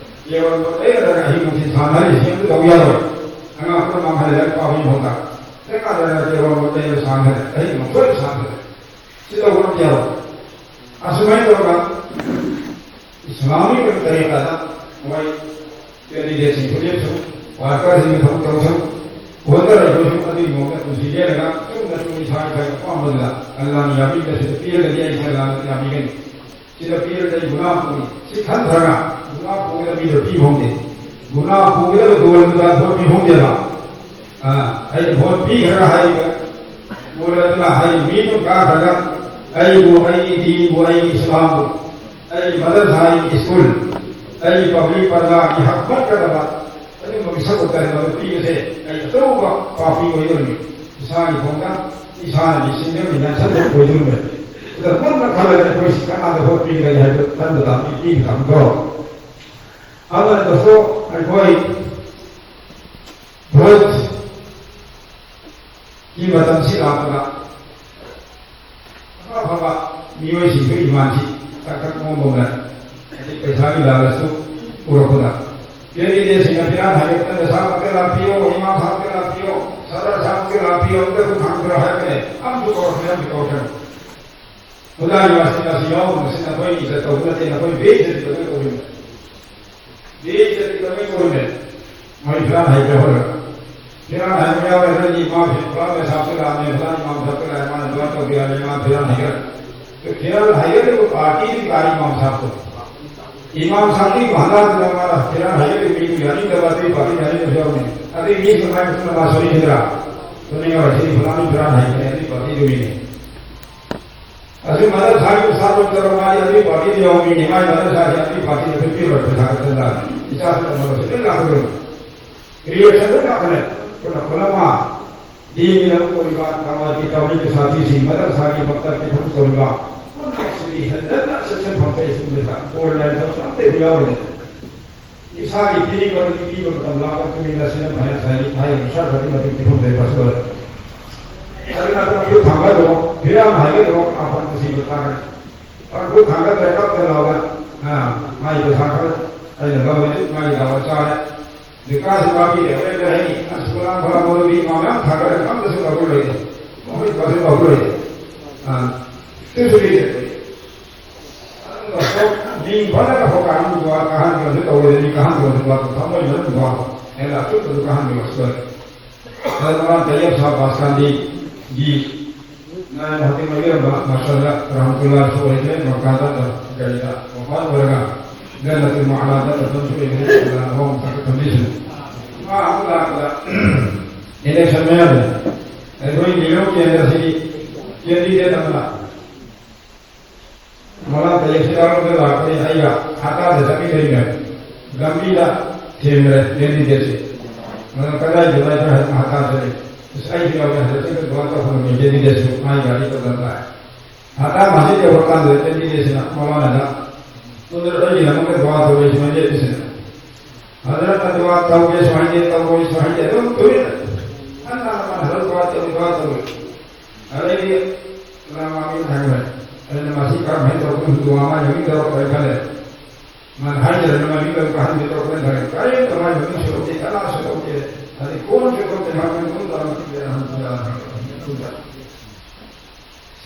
ꯀꯦꯔꯣꯜ ꯕꯣꯠ ꯂꯩꯔꯒ ꯑꯍꯤꯡ ꯅꯨꯡꯊꯤꯜ ꯁꯥꯟꯅꯔꯤꯁꯤ ꯑꯝꯇ ꯇꯧ ꯌꯥꯔꯣꯏ꯫ ꯑꯉꯥꯡ ꯄꯨꯝꯅꯃꯛ ꯍꯥꯏꯔꯦ ꯂꯥꯏꯔꯤꯛ ꯄꯥꯕꯒꯤ ꯃꯍꯨꯠꯇ ꯆꯦꯛꯀꯥꯗꯅ ꯀꯦꯔꯣꯜ ꯕꯣꯠ ꯂꯩꯔꯒ ꯁꯥꯟꯅꯔꯦ, ꯑꯍꯤꯡ ꯅꯣꯡꯁꯣꯏꯗ ꯁꯥꯟꯅꯔꯦ꯫ ꯁꯤ ꯇꯧꯕ ꯑꯝꯇ ꯌꯥꯔꯣꯏ꯫ ꯑꯁꯨꯃꯥꯏꯅ ꯇꯧꯔꯒ ꯏꯁꯂꯥꯃꯤꯛ ꯑꯣꯏꯕ ꯇꯔꯤꯀꯥꯗ ꯃꯣꯏ ꯀꯦꯟꯗꯤꯗꯦꯠꯁꯤꯡ ꯈꯨꯗꯤꯡꯁꯨ, ꯋꯥꯔꯀꯔꯁꯤꯡꯒꯤ ꯊꯕꯛ ꯇꯧꯁꯨ, ꯍꯣꯠꯅꯔꯤꯕꯁꯨ ꯑꯗꯨꯒꯤ ꯃꯑꯣꯡꯗ ꯄꯨꯟꯁꯤ ꯂꯦꯜꯂꯒ ꯆꯨꯝꯅ ꯆꯨꯝꯅ ꯏꯁꯥ ꯏꯁꯥꯒꯤ ꯑꯄꯥꯝꯕꯗꯨꯗ ꯑꯜꯂꯥꯍꯅ ꯌꯥꯕꯤꯕꯗ ꯁꯤꯗ ꯄꯤꯔꯒꯗꯤ ꯑꯩ ꯏꯁꯥ ꯂꯥꯟꯅ ꯌꯥꯕꯤꯒꯅꯤ꯫ ꯁꯤꯗ ꯄꯤꯔꯒꯗꯤ ꯑꯩ ꯒꯨꯅꯥ ꯄꯨꯅꯤ꯫ ꯁꯤ ꯈꯟꯊꯔꯒ ꯒꯨꯅꯥ ꯄꯨꯒꯗꯕ ꯃꯤꯗꯣ ꯄꯤ ꯐꯪꯗꯦ꯫ ꯒꯨꯅꯥ ꯄꯨꯒꯗꯕ ꯗꯣꯜꯗꯨꯗ ꯚꯣꯠ ꯄꯤ ꯐꯪꯗꯦꯕ꯫ ꯑꯥ, ꯑꯩꯅ ꯚꯣꯠ ꯄꯤꯈ꯭ꯔꯒ ꯍꯥꯏꯔꯤꯕ ꯗꯣꯜ ꯑꯗꯨꯅ ꯍꯥꯏꯔꯤ ꯃꯤꯗꯨ ꯀꯥꯈ꯭ꯔꯒ ꯑꯩꯕꯨ, ꯑꯩꯒꯤ ꯗꯤꯟꯕꯨ, ꯑꯩꯒꯤ ꯏꯁꯂꯥꯝꯕꯨ, ꯑꯩꯒꯤ ꯃꯗꯔꯁꯥ, ꯑꯩꯒꯤ ꯁ꯭ꯀꯨꯜ, ꯑꯩꯒꯤ ꯄꯕ꯭ꯂꯤꯛ ꯄ꯭ꯔꯖꯥꯒꯤ ꯍꯛ ꯄꯠꯀꯗꯕ ꯑꯗꯨꯒꯨꯝꯕ ꯃꯤꯁꯛ ꯎꯠꯇꯅ ꯃꯗꯨ ꯄꯤꯕꯁꯦ ꯑꯩ ꯑꯆꯧꯕ ꯄꯥꯄꯤ ꯑꯣꯏꯗꯣꯔꯤꯅꯤ꯫ ꯏꯁꯥꯒꯤ ꯈꯣꯡꯗ ꯏꯁꯥꯅ ꯃꯤꯁꯤꯡꯗ ꯃꯤꯅ ꯁꯟꯗꯣꯛ ꯑꯣꯏꯗꯣꯔꯤꯕꯅꯤ꯫ ꯑꯗ ꯃꯨꯟꯅ ꯈꯜꯂꯒ ꯑꯩꯈꯣꯏ ꯁꯤ ꯀꯅꯥꯗ ꯚꯣꯠ ꯄꯤꯒꯗꯒꯦ ꯍꯥꯏꯕꯗꯨ ꯈꯟꯕ ꯇꯥꯕꯅꯤ, ꯄꯤꯕ ꯇꯥꯕꯅꯤꯀꯣ꯫ ꯑꯗꯨꯅ ꯗꯣꯁꯇꯣ ꯑꯩꯈꯣꯏ ꯚꯣꯠꯀꯤ ꯃꯇꯝꯁꯤ ꯂꯥꯛꯄꯗ ꯑꯐ ꯑꯐꯕ ꯃꯤꯑꯣꯏꯁꯤꯡꯁꯨ ꯏꯃꯥꯟꯁꯤ ꯇꯛ ꯇꯛ ꯃꯣꯡꯕꯧꯅ ꯍꯥꯏꯗꯤ ꯄꯩꯁꯥꯒꯤ ꯂꯥꯂꯁꯇꯨ ꯄꯨꯔꯛꯄꯗ ꯀꯦꯟꯗꯤꯗꯦꯠꯁꯤꯡꯅ ꯐꯤꯔꯥꯟ ꯍꯥꯏꯒꯦ ꯃꯇꯝꯗ ꯁꯥꯍꯕ ꯀ ꯂꯥꯛꯄꯤꯌꯣ, ꯏꯃꯥꯝ ꯁꯥꯍꯕ ꯀ ꯂꯥꯛꯄꯤꯌꯣ, ꯁꯗꯔ ꯁꯥꯍꯕ ꯀ ꯂꯥꯛꯄꯤꯌꯣ, ꯑꯝꯇ ꯑꯗꯨꯝ ꯍꯪꯕꯤꯔꯣ ꯍꯥꯏꯕꯅꯦ꯫ ꯑꯝꯁꯨ ꯀꯧꯔꯛꯇ꯭ꯔꯦ, ꯑꯝꯁꯨ ꯀꯧꯔꯛꯇ꯭ꯔꯦ꯫ ꯑꯣꯖꯥ ꯌꯨꯅꯤꯚꯔꯁꯤꯇꯤ ꯑꯁꯤ ꯌꯥꯎꯗꯕꯁꯤ ꯅꯈꯣꯏ ꯏꯖꯠ ꯇꯧꯕ ꯅꯠꯇꯦ, ꯅꯈꯣꯏ ꯕꯦꯏꯖꯠ ꯇꯧꯕ ꯀꯧꯔꯤꯕꯅꯤ꯫ ꯕꯦꯏꯖꯠ ꯇꯧꯕ ꯀꯧꯔꯤꯕꯅꯤ꯫ ꯃꯣꯏ ꯐꯤꯔꯥꯟ ꯍꯥꯏꯒꯦ ꯍꯣꯏ꯫ ꯐꯤꯔꯥꯟ ꯍꯥꯏꯕ ꯌꯥꯎꯔꯦ, ꯅꯪꯒꯤ ꯏꯃꯥꯝ ꯐꯤꯔꯥꯟ ꯁꯥꯍꯕ ꯀ ꯂꯥꯛꯑꯝꯃꯦ, ꯐꯤꯔꯥꯟ ꯏꯃꯥꯝ ꯁꯥꯍꯕ ꯀ ꯂꯥꯛꯑꯦ, ꯃꯥꯅ ꯗꯨꯋꯥ ꯇꯧꯕꯤꯔꯝꯃꯦ, ꯃꯥ ꯐꯤꯔꯥꯟ ꯍꯥꯏꯒꯦ꯫ ꯐꯤꯔꯥꯟ ꯍꯥꯏꯒꯦ ꯄꯥꯔꯇꯤ ꯀꯥꯔꯤ ꯏꯃꯥꯝ ꯁꯥꯍꯕ ꯇꯣ꯫ ꯏꯃꯥꯝ ꯁꯥꯍꯕ ꯀ ꯃꯍꯜꯂꯥ ꯗꯨꯅ ꯃꯥꯅ ꯐꯤꯔꯥꯟ ꯍꯥꯏꯒꯦ ꯃꯤꯕꯨ ꯌꯥꯅꯤꯡꯗꯕ ꯑꯇꯩ ꯄꯥꯔꯇꯤ ꯌꯥꯅꯤꯡꯕꯁꯨ ꯌꯥꯎꯕꯅꯤ꯫ ꯑꯗꯩ ꯃꯤ ꯁꯨꯃꯥꯏꯅ ꯁꯨꯝ ꯃꯥ ꯁꯣꯔꯤ ꯈꯤꯗ꯭ꯔꯥ? ꯁꯣꯅꯤꯡꯉꯥꯏ ꯁꯤ ꯐꯤꯔꯥꯟ ꯐꯤꯔꯥꯟ ꯍꯥꯏꯒꯦ ꯑꯇꯩ ꯄꯥꯔꯇꯤꯗꯨꯒꯤꯅꯤ꯫ ꯑꯁꯤ ꯃꯗꯔꯁꯥꯒꯤ ꯎꯁꯇꯥꯗ ꯗꯣꯛꯇꯔ ꯃꯥꯗꯤ ꯑꯗꯨꯒꯤ ꯄꯥꯔꯇꯤꯗ ꯌꯥꯎꯕ ꯃꯤꯅꯦ, ꯃꯥꯒꯤ ꯃꯗꯔꯁꯥꯁꯤ ꯑꯗꯨꯒꯤ ꯄꯥꯔꯇꯤꯗ ꯑꯩꯈꯣꯏ ꯄꯤꯔꯣꯏ, ꯄꯩꯁꯥ ꯈꯛꯇ ꯂꯥꯛꯑꯦ꯫ ꯏꯆꯥꯁꯨ ꯇꯝꯍꯜꯂꯁꯤ ꯂꯣꯏ ꯂꯥꯛꯀꯗꯣꯏꯅꯤ꯫ ꯔꯤꯌꯦꯛꯁꯟ ꯂꯣꯏ ꯂꯥꯛꯀꯅꯤ꯫ ꯈꯨꯅ ꯈꯨꯅ ꯃꯥ ꯗꯤꯟꯒꯤ ꯂꯝ ꯀꯣꯏꯕ, ꯀꯔꯕꯥꯔꯒꯤ ꯇꯧꯔꯤꯕ ꯁꯥꯊꯤꯁꯤꯡ, ꯃꯗꯔꯁꯥꯒꯤ ꯃꯛꯇꯕꯀꯤ ꯊꯕꯛ ꯇꯧꯔꯤꯕ, ꯄꯨꯝꯅꯃꯛꯁꯤꯗꯤ ꯍꯟꯖꯟꯅ ꯁꯦꯛꯁꯟ ꯐꯪꯗꯦ꯫ ꯁ꯭ꯀꯨꯜꯗ ꯕꯣꯔꯗ ꯂꯥꯏꯔꯤꯛ ꯇꯝꯕ ꯑꯝꯇ ꯌꯥꯎꯔꯤꯅꯤ꯫ ꯏꯁꯥꯒꯤ ꯄꯤꯔꯤꯕ ꯑꯗꯨ ꯄꯤꯕ ꯃꯇꯝ ꯂꯥꯛꯄ ꯃꯇꯨꯡ ꯏꯟꯅ ꯁꯤꯅ ꯐꯥꯏꯅꯥꯟꯁ ꯍꯥꯏꯗꯤ ꯍꯥꯏꯔꯤꯕ ꯁꯔꯀꯥꯔꯒꯤ ꯃꯇꯤꯛ ꯄꯤꯐꯝ ꯂꯩꯕ ꯑꯁꯤ ꯑꯣꯏꯔꯦ꯫ ꯑꯗꯨꯅ ꯇꯥꯡꯈꯨꯜ ꯊꯥꯡꯒꯠꯂꯣ, ꯐꯤꯔꯥꯟ ꯍꯥꯏꯒꯠꯂꯣ, ꯑꯐꯕ ꯅꯨꯡꯁꯤꯕ ꯇꯥꯔꯦ꯫ ꯇꯥꯡꯈꯨꯜ ꯊꯥꯡꯒꯠꯂꯦ ꯀꯞꯇ ꯂꯥꯎꯗ, ꯑꯥ, ꯃꯥꯒꯤ ꯄꯩꯁꯥ ꯈꯔ ꯑꯩꯅ ꯂꯧꯔꯦ, ꯃꯥꯒꯤ ꯂꯥꯎꯔ ꯆꯥꯔꯦ꯫ ꯕꯤꯀꯥꯁ ꯄꯥꯝꯕꯤ ꯂꯩꯍꯧꯔꯦ ꯍꯥꯏꯅꯤ, ꯑꯁ ꯐꯂꯥꯡ ꯐꯂꯥꯡ ꯃꯔꯨꯕꯤ ꯏꯃꯥ ꯃꯌꯥꯝ ꯊꯥꯡꯒꯠꯂꯦ, ꯑꯝꯇꯁꯨ ꯂꯧꯕ ꯂꯩꯇꯦ꯫ ꯃꯈꯣꯏ ꯄꯥꯁꯨ ꯂꯧꯕ ꯂꯩꯇꯦ꯫ ꯑꯥ, ꯇꯨꯁꯨ ꯂꯩꯇꯦ꯫ ꯃꯤꯡ ꯐꯅ ꯀꯥꯈꯠ ꯀꯥꯍꯟꯕ, ꯀꯥꯍꯟꯕꯁꯨ ꯇꯧꯔꯦ, ꯃꯤ ꯀꯥꯍꯟꯕꯁꯨ ꯊꯃꯣꯏ ꯃꯅꯨꯡꯗ ꯍꯦꯟꯅ ꯑꯆꯨꯝꯕꯗꯨ ꯀꯥꯍꯟꯕꯤꯕꯁꯨ ꯂꯩ꯫ ꯑꯗꯨ ꯃꯃꯥꯡ ꯇꯌꯦꯞ ꯁꯥꯍꯕ ꯕꯥꯁꯀꯥꯟꯗꯤꯒꯤ ꯅꯥꯌꯟ ꯍꯣꯇꯦꯜ ꯑꯣꯏꯕꯤꯔꯝꯕ ꯃꯥꯁꯇꯔꯗ ꯔꯍꯃꯇꯨꯜꯂꯥꯍꯁꯨ ꯑꯣꯏꯈ꯭ꯔꯦ, ꯃꯀꯥꯗ ꯒꯥꯔꯤꯗ ꯋꯐꯥꯠ ꯑꯣꯏꯔꯒ ꯖꯟꯅꯇꯨꯜ ꯃꯥꯂꯥꯗ ꯃꯐꯝꯁꯨ ꯑꯣꯏꯈ꯭ꯔꯦ, ꯑꯗꯨꯅ ꯑꯋꯥꯡꯕ ꯊꯥꯛꯇ ꯊꯝꯕꯤꯁꯅꯨ꯫ ꯃꯥ ꯑꯃꯨꯛ ꯂꯥꯛꯄꯗ ꯏꯂꯦꯛꯁꯟ ꯃꯌꯥꯗ ꯑꯩꯈꯣꯏ ꯅꯤꯌꯣꯝ ꯀꯦꯟꯗ꯭ꯔꯁꯤꯒꯤ ꯀꯦꯟꯗꯤꯗꯦꯠ ꯑꯃꯅ ꯃꯅꯥꯛꯇ ꯌꯦꯡꯁꯤꯜꯂꯛꯑꯒ ꯂꯥꯛꯄꯅꯤ, ꯑꯩꯒ ꯍꯥꯇꯥꯗ ꯆꯠꯃꯤꯟꯅꯔꯤꯅꯦ꯫ ꯂꯝꯕꯤꯗ ꯊꯦꯡꯅꯔꯦ ꯀꯦꯟꯗꯤꯗꯦꯠꯁꯦ꯫ ꯑꯗꯨꯅ ꯀꯗꯥꯏꯗꯅꯣ ꯍꯥꯏꯗꯅ ꯍꯥꯇꯥ ꯆꯠꯂꯤ꯫ ꯑꯁ, ꯑꯩꯁꯨ ꯌꯥꯎꯔꯦ ꯍꯥꯏꯔ ꯆꯠꯂ ꯗꯨꯀꯥꯟ ꯇꯧꯐꯝ ꯀꯦꯟꯗꯤꯗꯦꯠꯁꯨ ꯃꯥꯏ ꯒꯥꯔꯤ ꯇꯧꯗꯅ ꯂꯥꯛꯑꯦ꯫ ꯍꯥꯇꯥ ꯃꯥꯔꯀꯦꯠ ꯌꯧꯔꯀꯥꯟꯗ ꯀꯦꯟꯗꯤꯗꯦꯠꯁꯤꯅ ꯃꯃꯥꯅꯗ ꯁꯣꯝꯗ ꯑꯩꯒꯤꯗꯃꯛꯇ ꯗꯨꯀꯥꯟ ꯇꯧꯔꯛꯏꯁꯤ ꯃꯥꯏ ꯂꯦꯞꯄꯤꯁꯤꯅ꯫ ꯍꯖꯔꯠꯅ ꯗꯨꯀꯥꯟ ꯇꯧꯒꯦꯁꯨ ꯍꯥꯏꯗꯦ, ꯇꯧꯔꯣꯏꯁꯨ ꯍꯥꯏꯗꯦ, ꯑꯗꯨꯝ ꯇꯨꯃꯤꯟꯅ꯫ ꯍꯟꯅ ꯍꯟꯅ ꯍꯖꯔꯠ ꯗꯨꯀꯥꯟ ꯇꯧꯏ, ꯗꯨꯀꯥꯟ ꯇꯧꯏ꯫ ꯑꯗꯩꯗꯤ ꯏꯃꯥꯝ ꯃꯥꯃꯤꯅ ꯍꯥꯏꯔꯦ, ꯑꯩꯅ ꯃꯁꯤ ꯀꯔꯝꯍꯥꯏꯅ ꯇꯧꯗꯣꯏꯅꯣ? ꯍꯤꯟꯗꯨ ꯑꯃ ꯌꯧꯅꯤꯡꯗꯕ ꯀꯔꯤ ꯈꯜꯂꯦ? ꯃꯥꯅ ꯍꯥꯏꯖꯔꯅ ꯃꯃꯤꯡ ꯂꯧꯕ ꯍꯟꯒꯦ ꯇꯧꯔꯛꯄꯅ ꯐꯔꯦ꯫ ꯀꯔꯤꯝꯇ ꯃꯥꯏ ꯃꯃꯤꯡ ꯁꯨꯔꯛꯇꯦ, ꯀꯅꯥꯁꯨ ꯂꯧꯗꯦ꯫ ꯑꯗꯩ ꯀꯣꯟꯁꯨ ꯂꯧꯗꯦ, ꯃꯥ ꯃꯃꯤꯡ ꯂꯧꯗꯦ, ꯃꯥ ꯃꯃꯤꯡ ꯂꯧꯗꯦ꯫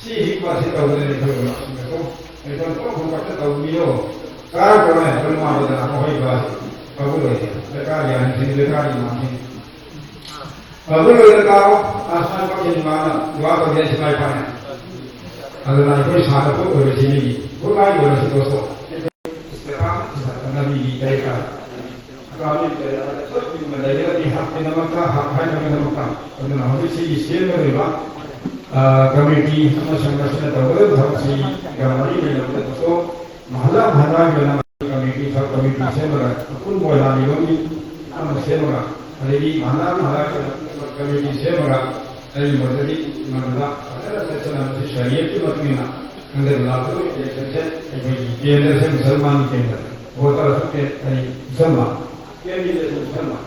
ꯁꯤ ꯍꯤꯛꯄ ꯑꯁꯤ ꯇꯧꯗꯅ ꯑꯩꯈꯣꯏ ꯑꯣꯖꯥꯁꯤꯡꯅꯀꯣ, ꯑꯩꯈꯣꯏ ꯄꯨꯝꯅꯃꯛ ꯈꯛꯇ ꯇꯧꯕꯤꯌꯣ꯫ ꯀꯥꯔꯛꯄꯅꯦ ꯑꯩꯈꯣꯏ ꯃꯥꯕꯗ ꯑꯩꯈꯣꯏ ꯕꯥꯁꯤ ꯐꯕ ꯂꯩꯇꯦ꯫ ꯂꯩꯀꯥꯏꯒꯤ ꯑꯍꯟꯁꯤꯡ, ꯂꯩꯀꯥꯏꯒꯤ ꯏꯃꯥꯁꯤꯡ ꯐꯕ ꯂꯣꯏꯔꯒ ꯀꯥꯔꯣ꯫ ꯑꯁ, ꯃꯥꯏ ꯄꯥꯛꯀꯅꯤ ꯃꯥꯅ ꯗꯨꯋꯥ ꯇꯧꯒꯦ ꯍꯥꯏꯁꯤ ꯃꯥꯏ ꯄꯥꯛꯅ꯫ ꯑꯗꯨꯅ ꯑꯩꯈꯣꯏ ꯁꯥꯟꯅ ꯈꯣꯠ ꯑꯣꯏꯔꯁꯤ ꯃꯤꯒꯤ ꯈꯨꯠꯃꯥꯏ ꯑꯣꯏꯔꯁꯤ ꯗꯣꯁꯇꯣ꯫ ꯏꯁꯇꯦꯐꯥꯟ ꯅꯕꯤꯒꯤ ꯂꯩꯀꯥꯏ, ꯑꯀꯥꯕꯤ ꯀꯌꯥꯗ ꯆꯠꯈꯤꯕ ꯂꯩꯔꯒꯗꯤ ꯍꯛꯀꯤꯗꯃꯛꯇ, ꯍꯛ ꯍꯥꯏꯕꯒꯤꯗꯃꯛꯇ꯫ ꯑꯗꯨꯅ ꯍꯧꯖꯤꯛ ꯁꯤꯒꯤ ꯁꯦꯝꯒꯗꯧꯔꯤꯕ, ꯑ, ꯀꯃꯤꯇꯤ ꯑꯃꯁꯨꯡ ꯃꯁꯤꯅ ꯇꯧꯒꯗꯕ ꯊꯕꯛꯁꯤꯒ ꯃꯔꯤ ꯂꯩꯅꯕꯗꯁꯨ ꯃꯍꯜꯂꯥ ꯃꯍꯜꯂꯥꯒꯤ ꯑꯣꯏꯅ ꯀꯃꯤꯇꯤ, ꯁꯕ ꯀꯃꯤꯇꯤ ꯁꯦꯝꯃꯒ, ꯑꯄꯨꯟꯕ ꯑꯣꯏꯅ ꯂꯥꯟꯃꯤꯕꯝꯒꯤ ꯑꯃ ꯁꯦꯝꯃꯒ, ꯑꯗꯩꯗꯤ ꯃꯍꯜꯂꯥ ꯃꯍꯜꯂꯥꯒꯤ ꯑꯣꯏꯅ ꯀꯃꯤꯇꯤ ꯁꯦꯝꯃꯒ, ꯑꯩꯒꯤ ꯃꯣꯠꯇꯗꯤ ꯃꯗꯨꯗ ꯐꯖꯅ ꯆꯠꯁꯤꯟꯅꯕꯁꯤ ꯁꯔꯤꯌꯠꯀꯤ ꯃꯇꯨꯡ ꯏꯟꯅ ꯍꯟꯗꯛ ꯂꯥꯛꯀꯗꯧꯔꯤꯕ ꯏꯂꯦꯛꯁꯟꯁꯦ ꯑꯩꯈꯣꯏꯒꯤ ꯀꯦꯟꯗ꯭ꯔꯁꯦ ꯃꯨꯁꯜꯃꯥꯟꯒꯤ ꯀꯦꯟꯗ꯭ꯔ, ꯚꯣꯇꯔ ꯑꯁꯨꯛ ꯀꯦ-, ꯑꯩ ꯃꯨꯁꯜꯃꯥꯟ, ꯀꯦꯟꯗꯤꯗꯦꯠꯁꯨ ꯃꯨꯁꯜꯃꯥꯟ꯫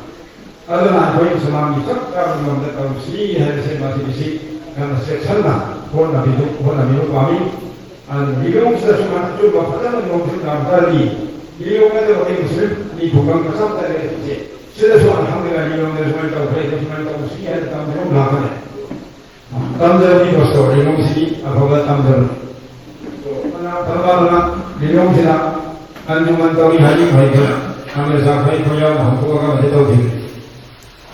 ꯑꯗꯨꯅ ꯑꯩꯈꯣꯏ ꯃꯨꯁꯜꯃꯥꯟꯒꯤ ꯆꯞ ꯆꯥꯕ ꯃꯑꯣꯡꯗ ꯇꯧꯁꯤ ꯍꯥꯏꯕꯁꯦ ꯃꯁꯤꯒꯤꯁꯤ ꯌꯥꯝꯅ ꯆꯦꯛꯁꯤꯟꯅ ꯍꯣꯠꯅꯕꯤꯌꯨ, ꯍꯣꯠꯅꯕꯤꯕ ꯄꯥꯝꯃꯤ꯫ ꯑꯗꯨꯅ ꯂꯤꯂꯣꯡꯁꯤꯗꯁꯨ ꯑꯆꯨꯝꯕ ꯐꯖꯅ ꯅꯣꯡꯁꯨ ꯇꯥꯔꯝꯗ꯭ꯔꯗꯤ, ꯂꯤꯂꯣꯡ ꯅꯠꯇꯕ ꯑꯩꯈꯣꯏ ꯃꯨꯁꯂꯤꯝ ꯃꯤ ꯈꯨꯡꯒꯪ ꯃꯆꯥ ꯃꯆꯥ ꯂꯩꯔꯤꯁꯦ, ꯁꯤꯗꯁꯨ ꯑꯜꯍꯝꯗꯨꯂꯤꯜꯂꯥꯍ ꯂꯤꯂꯣꯡꯗ ꯁꯨꯃꯥꯏꯅ ꯇꯧꯈ꯭ꯔꯦ, ꯁꯨꯃꯥꯏꯅ ꯇꯧꯁꯤ ꯍꯥꯏꯅ ꯇꯝꯕ ꯑꯃ ꯂꯥꯛꯀꯅꯤ꯫ ꯇꯝꯖꯕꯅꯤ ꯄꯥꯁꯇꯔ, ꯂꯤꯂꯣꯡꯁꯤꯗꯤ ꯑꯐꯕ ꯇꯝꯖꯕꯅꯤ꯫ ꯐꯅ ꯐꯅ ꯂꯤꯂꯣꯡꯁꯤꯗ ꯑꯟꯖꯨꯃꯟ ꯇꯧꯔꯤ ꯍꯥꯏꯅꯤꯡꯕ ꯍꯩꯇꯅ ꯑꯪꯒ꯭ꯔꯦꯖ ꯐꯩ ꯈꯣꯏ ꯌꯥꯎꯅ ꯍꯧꯗꯣꯛꯑꯒ ꯃꯁꯤ ꯇꯧꯈꯤꯕꯅꯤ꯫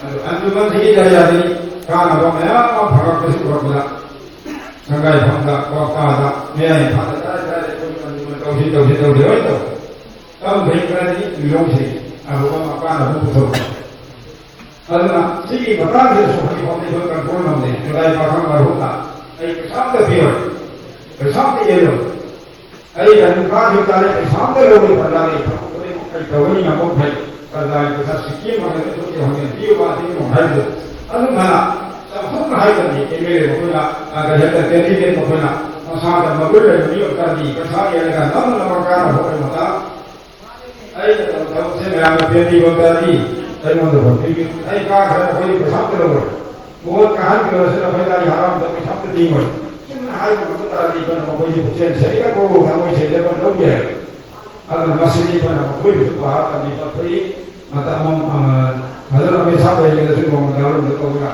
ꯑꯗꯨ ꯑꯟꯖꯨꯃꯟꯁꯤꯒꯤ ꯖꯔꯤꯌꯥꯗꯒꯤ ꯀꯥꯟꯅꯕ ꯃꯌꯥꯝ ꯑꯃ ꯐꯪꯉꯛꯄꯁꯤ ꯎꯔꯛꯄꯗ ꯁꯪꯒꯥꯏꯐꯝꯗ, ꯀ꯭ꯋꯥꯛꯇꯥꯗ, ꯃꯌꯥꯏ ꯏꯝꯐꯥꯜꯗ ꯀꯗꯥꯏ ꯀꯗꯥꯏꯗ ꯑꯩꯈꯣꯏ ꯑꯟꯖꯨꯃꯟ ꯇꯧꯁꯤ ꯇꯧꯁꯤ ꯇꯧꯁꯤ ꯂꯣꯏ ꯇꯧ꯫ ꯇꯝꯈ꯭ꯔꯦ ꯈꯔꯗꯤ ꯂꯤꯂꯣꯡꯁꯤ ꯑꯐꯕ ꯑꯃ ꯀꯥꯟꯅꯕ ꯄꯨꯊꯣꯛꯄ꯫ ꯑꯗꯨꯅ ꯁꯤꯒꯤ ꯃꯇꯥꯡꯁꯤꯗꯁꯨ ꯍꯧꯖꯤꯛ ꯐꯥꯎꯗꯤ ꯑꯩꯈꯣꯏ ꯀꯟꯇ꯭ꯔꯣꯜ ꯉꯝꯗꯦ꯫ ꯃꯗꯥꯏ ꯄꯥꯈꯪ ꯃꯔꯨꯞꯅ ꯑꯩ ꯄꯩꯁꯥ ꯑꯝꯇ ꯄꯤꯔꯣꯏ, ꯄꯩꯁꯥ ꯑꯝꯇ ꯌꯦꯜꯂꯣꯏ, ꯑꯩ ꯑꯗꯨꯝ ꯀꯥꯈꯤꯕ ꯇꯥꯔꯦ, ꯄꯩꯁꯥ ꯑꯝꯇ ꯂꯧꯔꯣꯏ ꯄ꯭ꯔꯖꯥꯒꯤ ꯊꯕꯛ ꯈꯨꯗꯤꯡꯃꯛ ꯑꯩ ꯇꯧꯒꯅꯤ ꯉꯝꯕ ꯃꯈꯩ꯫ ꯄ꯭ꯔꯖꯥꯒꯤ ꯄꯩꯁꯥ ꯁꯤꯀꯤ ꯑꯃ ꯍꯪꯉꯦ, ꯊꯕꯛꯀꯤ ꯍꯪꯉꯦ, ꯄꯤꯌꯨ ꯄꯥ ꯄꯤꯌꯨ ꯍꯥꯏꯕꯗꯣ ꯑꯗꯨꯝ ꯍꯥꯏꯅ ꯆꯥꯎꯊꯣꯛꯅ ꯍꯥꯏꯗꯕꯅꯤ꯫ ꯑꯦꯝ ꯑꯦꯜ ꯑꯦ ꯃꯈꯣꯏꯅ, ꯑ, ꯀꯔꯤ ꯍꯥꯏꯇꯥꯔꯦ, ꯀꯦꯟꯗꯤꯗꯦꯠ ꯃꯈꯣꯏꯅ ꯃꯁꯥꯗ ꯃꯒꯨꯟ ꯂꯩꯕ ꯃꯤ ꯑꯣꯏꯇꯥꯔꯗꯤ ꯄꯩꯁꯥ ꯌꯦꯜꯂꯒ ꯅꯝꯅ ꯅꯝꯅ ꯀꯥꯟꯅꯕ ꯑꯣꯏꯔꯝꯕ ꯇꯥ ꯑꯩꯅ ꯇꯧꯕ ꯊꯕꯛꯁꯦ ꯃꯌꯥꯝꯅ ꯄꯦꯟꯕꯤꯕ ꯇꯥꯔꯗꯤ ꯑꯩꯉꯣꯟꯗ ꯐꯣꯟ ꯄꯤꯕꯤꯌꯨ꯫ ꯑꯩ ꯀꯥꯈ꯭ꯔꯦ, ꯑꯩꯈꯣꯏꯗꯤ ꯄꯩꯁꯥ ꯑꯝꯇ ꯂꯧꯔꯣꯏ꯫ ꯃꯉꯣꯟ ꯀꯥꯍꯟꯈ꯭ꯔꯁꯤꯅ ꯑꯩꯈꯣꯏ ꯂꯥꯏ ꯍꯔꯥꯎꯗ ꯄꯩꯁꯥ ꯑꯝꯇ ꯇꯤꯡꯉꯣꯏ꯫ ꯆꯨꯝꯅ ꯍꯥꯏꯕ ꯉꯝꯕ ꯇꯥꯔꯗꯤ ꯑꯩꯈꯣꯏꯅ ꯃꯈꯣꯏꯁꯦ ꯄꯨꯛꯆꯦꯜ ꯁꯦꯡꯅ ꯀꯣꯛ ꯊꯃꯣꯏ ꯁꯦꯡꯅ ꯂꯧꯕ ꯌꯥꯏ꯫ ꯑꯗꯨꯅ ꯃꯁꯤꯗꯤ ꯑꯩꯈꯣꯏꯅ ꯃꯈꯣꯏꯕꯨꯁꯨ ꯄꯥꯔ ꯇꯝꯕꯤꯕ ꯐꯩ꯫ ꯃꯇꯝ ꯑꯃ, ꯑ, ꯐꯖꯅ ꯃꯦꯁꯥ ꯑꯣꯏꯔꯤꯉꯩꯗꯁꯨ ꯅꯣꯡꯃ ꯗꯥꯎꯟꯂꯣꯗ ꯇꯧꯔꯒ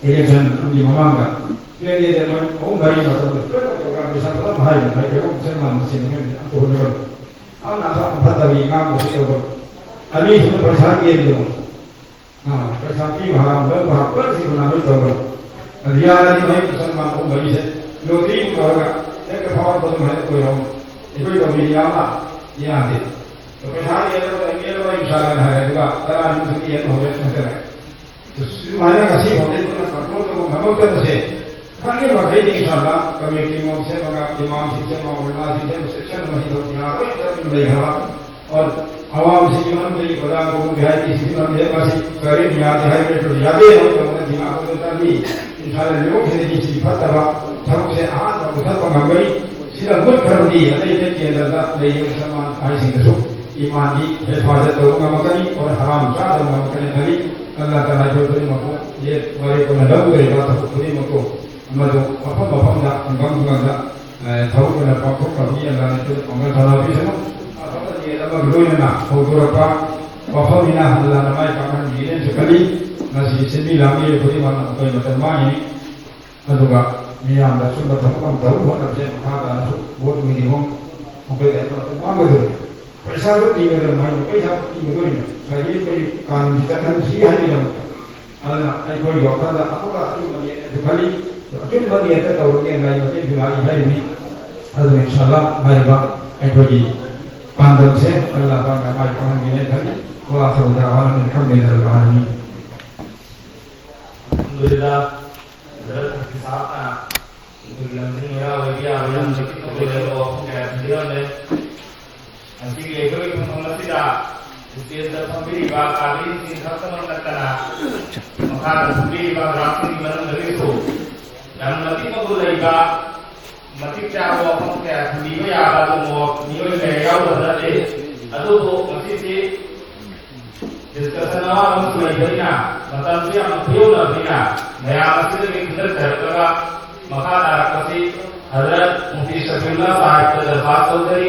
ꯏꯂꯦꯛꯁꯟ ꯑꯃꯒꯤ ꯃꯃꯥꯡꯗ ꯀꯦꯟꯗꯤꯗꯦꯠ ꯃꯣꯏ ꯑꯍꯨꯝ ꯃꯔꯤ ꯃꯇꯝꯗ ꯂꯣꯏꯅ ꯄ꯭ꯔꯣꯒ꯭ꯔꯥꯝ ꯃꯦꯁꯥ ꯐꯖꯅ ꯍꯥꯏꯕꯅꯤ꯫ ꯍꯥꯏꯗꯤ ꯑꯩꯈꯣꯏ ꯃꯁꯦꯟ ꯃꯥꯟꯕꯁꯤꯡ ꯑꯃꯅ ꯑꯝꯇ ꯍꯣꯠꯅꯕ꯫ ꯑꯗꯨꯅ ꯑꯐ-, ꯑꯐꯠꯇꯕꯒꯤ ꯉꯥꯡꯕꯁꯤ ꯇꯧꯕ꯫ ꯑꯅꯤꯁꯨꯅ ꯄꯩꯁꯥ ꯀꯦꯟꯗ꯭ꯔꯣ꯫ ꯑꯥ, ꯄꯩꯁꯥ ꯄꯤꯕ ꯍꯔꯥꯎꯕ, ꯂꯧꯕ ꯍꯔꯥꯎꯕ, ꯁꯤ ꯀꯅꯥ ꯂꯣꯏ ꯇꯧꯔꯣꯏ꯫ ꯑꯗꯨ ꯌꯥꯔꯗꯤ ꯃꯍꯩ ꯃꯁꯪ ꯃꯥꯟ ꯑꯍꯨꯝ ꯃꯔꯤꯁꯦ ꯂꯣꯇꯔꯤ ꯇꯧꯔꯒ ꯍꯦꯛꯇ ꯐꯥꯎꯔꯛꯄ ꯑꯗꯨꯝ ꯍꯥꯏꯔꯛꯄ ꯌꯥꯎꯅꯤ꯫ ꯑꯩꯈꯣꯏ ꯇꯧꯕꯤꯔꯤ ꯌꯥꯝꯅ ꯌꯥꯗꯦ꯫ ꯑꯗꯣ ꯄꯩꯁꯥ ꯌꯦꯟꯅꯕ, ꯌꯦꯟꯅꯕ ꯏꯁꯥꯒꯅ ꯍꯥꯏꯔꯦ, ꯑꯗꯨꯒ ꯇꯔꯥꯅꯤꯃꯨꯛ ꯌꯦꯟꯕ ꯍꯧꯔꯦ ꯍꯥꯏꯇꯥꯔꯦ꯫ ꯑꯗꯨ ꯁꯨꯃꯥꯏꯅ ꯉꯁꯤ ꯐꯥꯎꯗꯤ ꯑꯩꯈꯣꯏꯅ ꯀꯟꯇ꯭ꯔꯣꯜ ꯇꯧꯕ ꯉꯝꯃꯛꯇꯕꯁꯦ ꯈꯪꯉꯦ ꯃꯈꯩꯗꯤ ꯏꯁꯥꯅ ꯀꯃꯤꯇꯤ ꯑꯃ ꯁꯦꯝꯃꯒ, ꯏꯃꯥꯝꯁꯤꯡ ꯁꯦꯝꯃꯒ, ꯎꯂꯃꯥꯁꯤꯡ ꯁꯦꯝꯃꯒ, ꯆꯦꯛꯁꯤꯟꯅ ꯃꯁꯤ ꯇꯧꯕ ꯌꯥꯔꯣꯏ ꯍꯥꯏꯅ ꯂꯩꯈ꯭ꯔꯕ꯫ ꯑꯣ, ꯑꯋꯥꯕꯁꯤꯡꯒꯤ ꯃꯔꯝꯗꯒꯤ ꯄ꯭ꯔꯖꯥ ꯀꯧꯕꯒꯤ ꯍꯥꯏꯔꯗꯤ ꯁꯤꯒꯤ ꯃꯔꯝꯗ ꯃꯁꯤ ꯀꯔꯤ ꯌꯥꯗꯦ ꯍꯥꯏꯕ ꯅꯠꯇ꯭ꯔꯁꯨ ꯌꯥꯗꯦ ꯍꯥꯏꯕ ꯃꯇꯝꯗ ꯗꯤꯃꯥꯄꯨꯔꯗ ꯆꯠꯂꯤ꯫ ꯏꯝꯐꯥꯜꯗ ꯂꯩꯕꯁꯤꯡꯗꯒꯤ ꯁꯤꯒꯤ ꯐꯠꯇꯕ ꯊꯕꯛꯁꯦ ꯑꯍꯥꯟꯕ ꯃꯨꯊꯠꯄ ꯉꯝꯒꯅꯤ꯫ ꯁꯤꯗ ꯃꯨꯠꯈ꯭ꯔꯕꯗꯤ ꯑꯇꯩ ꯑꯇꯩ ꯀꯦꯟꯗ꯭ꯔꯗ ꯂꯩꯔꯤꯕ ꯃꯨꯁꯜꯃꯥꯟ ꯍꯥꯏꯁꯤꯡꯗꯁꯨ ꯏꯃꯥꯟꯒꯤ ꯍꯦꯐꯥꯖꯠ ꯇꯧꯕ ꯉꯝꯃꯛꯀꯅꯤ, ꯑꯣꯔ ꯍꯔꯥꯝ ꯆꯥꯗꯕ ꯉꯝꯃꯛꯀꯅꯤ ꯈꯜꯂꯤ꯫ ꯑꯜꯂꯥ ꯇꯥꯂꯥ ꯑꯩꯈꯣꯏ ꯈꯨꯗꯤꯡꯃꯛꯄꯨ ꯌꯦꯠ ꯋꯥꯔꯦꯞ ꯑꯣꯏꯅ ꯂꯧꯒꯗꯧꯔꯤꯕ ꯊꯕꯛ ꯈꯨꯗꯤꯡꯃꯛꯇꯨ ꯃꯗꯨ ꯃꯐꯝ ꯃꯐꯝꯗ, ꯈꯨꯡꯒꯪ ꯈꯨꯡꯒꯪꯗ, ꯑꯦ, ꯊꯕꯛ ꯑꯣꯏꯅ ꯄꯥꯡꯊꯣꯛꯅꯕꯒꯤ ꯑꯜꯂꯥꯅ ꯑꯩꯈꯣꯏꯗ ꯄꯥꯡꯒꯜ ꯊꯧꯅꯥ ꯄꯤꯁꯅꯨ꯫ ꯑꯐꯕ ꯅꯤꯌꯠ ꯑꯃꯒ ꯂꯣꯏꯅꯅ ꯍꯧꯗꯣꯔꯛꯄ ꯋꯥꯐꯝꯅꯤꯅ ꯑꯜꯂꯥꯅ ꯃꯥꯏ ꯄꯥꯛꯍꯟꯕꯤꯒꯅꯤꯅꯁꯨ ꯈꯜꯂꯤ꯫ ꯃꯁꯤꯒꯤ ꯁꯤꯟꯃꯤ ꯂꯥꯡꯃꯤ ꯈꯨꯗꯤꯡꯃꯛꯅ ꯃꯈꯣꯏ ꯃꯇꯝ ꯃꯥꯡꯉꯤꯅꯤ꯫ ꯑꯗꯨꯒ ꯃꯤꯌꯥꯝꯗ ꯑꯆꯨꯝꯕ ꯊꯕꯛ ꯑꯃ ꯇꯧꯅꯕ ꯍꯣꯠꯅꯕꯁꯦ ꯃꯈꯥ ꯇꯥꯅꯁꯨ ꯚꯣꯠ ꯃꯤꯒꯤ ꯍꯣꯡ ꯃꯈꯣꯏꯗ ꯑꯩꯈꯣꯏ ꯃꯇꯝ ꯃꯥꯡꯒꯗꯣꯔꯤꯕꯅꯤ꯫ ꯄꯩꯁꯥꯗꯣ ꯇꯤꯡꯒꯗꯕ ꯍꯥꯏꯅ ꯄꯩꯁꯥ ꯇꯤꯡꯒꯗꯣꯔꯤꯕꯅꯤ꯫ ꯉꯁꯥꯏꯒꯤ ꯑꯩꯈꯣꯏ ꯀꯥꯅꯨꯟꯁꯤ ꯆꯠꯍꯟꯁꯤ ꯍꯥꯏꯕꯒꯤꯗꯃꯛꯇ꯫ ꯑꯗꯨꯅ ꯑꯩꯈꯣꯏꯒꯤ ꯋꯥꯈꯜꯗ ꯑꯐꯕ ꯑꯆꯨꯝꯕ ꯅꯤꯌꯠꯇ ꯈꯜꯂꯤ꯫ ꯑꯆꯨꯝꯕ ꯅꯤꯌꯠꯇ ꯇꯧꯔꯒꯦ ꯂꯥꯏ ꯃꯇꯦꯡꯁꯨ ꯂꯥꯛꯏ ꯍꯥꯏꯔꯤꯕꯅꯤ꯫ ꯑꯗꯨꯅ ꯏꯟꯁꯥꯜꯂꯥ ꯍꯥꯏꯔꯤꯕ ꯑꯩꯈꯣꯏꯒꯤ ꯄꯥꯟꯗꯝꯁꯦ ꯑꯜꯂꯥ ꯄꯥꯛꯅ ꯃꯥꯏ ꯄꯥꯛꯍꯟꯒꯅꯤ ꯈꯜꯂꯤ꯫ ꯋꯥ ꯑꯊꯧꯕꯗ ꯋꯥꯍꯟꯒꯅꯤ ꯈꯪꯗꯦ ꯑꯜꯂꯥ ꯑꯥꯂꯃꯤꯟ꯫ ꯑꯜꯍꯝꯗꯨꯂꯤꯜꯂꯥꯍ꯫ ꯍꯖꯔꯠ ꯃꯨꯐꯇꯤ ꯁꯥꯍꯕꯅ ꯑꯩꯈꯣꯏꯒꯤ ꯂꯝꯖꯤꯡ ꯂꯣꯏꯔꯥ ꯑꯣꯏꯕ ꯌꯥꯕ ꯌꯥꯝꯅ ꯈꯪꯗꯣꯛꯄ ꯂꯩꯔꯕ ꯋꯥꯐꯝ ꯀꯌꯥ ꯊꯝꯕꯤꯔꯝꯂꯦ꯫ ꯉꯁꯤꯒꯤ ꯑꯩꯈꯣꯏꯒꯤ ꯐꯝꯐꯝ ꯑꯁꯤꯗ ꯁ꯭ꯇꯦꯖꯇ ꯐꯝꯕꯤꯔꯤꯕ ꯀꯥꯕꯤꯁꯤꯡ ꯈꯛꯇꯃꯛ ꯅꯠꯇꯅ ꯃꯈꯥꯗ ꯐꯝꯕꯤꯔꯤꯕ ꯒ꯭ꯔꯥꯝꯁꯤꯡꯒꯤ ꯃꯅꯨꯡꯗꯒꯤꯁꯨ ꯌꯥꯝꯅ ꯃꯇꯤꯛ ꯃꯒꯨꯟ ꯂꯩꯕ, ꯃꯇꯤꯛ ꯆꯥꯕ ꯋꯥꯐꯝ ꯀꯌꯥ ꯊꯝꯕꯤꯕ ꯌꯥꯕ ꯑꯗꯨꯒꯨꯝꯕ ꯃꯤꯑꯣꯏ ꯀꯌꯥ ꯌꯥꯎꯗꯕ ꯅꯠꯇꯦ꯫ ꯑꯗꯨꯕꯨ ꯉꯁꯤꯗꯤ ꯗꯤꯁꯀꯁꯟ ꯑꯃ ꯑꯃꯁꯨ ꯂꯩꯕꯅꯤꯅ, ꯃꯇꯝꯁꯨ ꯌꯥꯝꯅ ꯈꯨꯌꯧꯅꯕꯅꯤꯅ, ꯃꯌꯥꯝ ꯑꯁꯤꯗꯒꯤ ꯈꯟꯒꯠꯆꯔꯛꯂꯒ ꯃꯈꯥ ꯇꯥꯔꯛꯄꯁꯤ ꯍꯖꯔꯠ ꯃꯨꯐꯇꯤ ꯁꯐꯤꯎꯜꯂꯥ ꯁꯥꯍꯤꯕꯇ ꯗꯔꯈꯥꯁ ꯇꯧꯖꯔꯤ꯫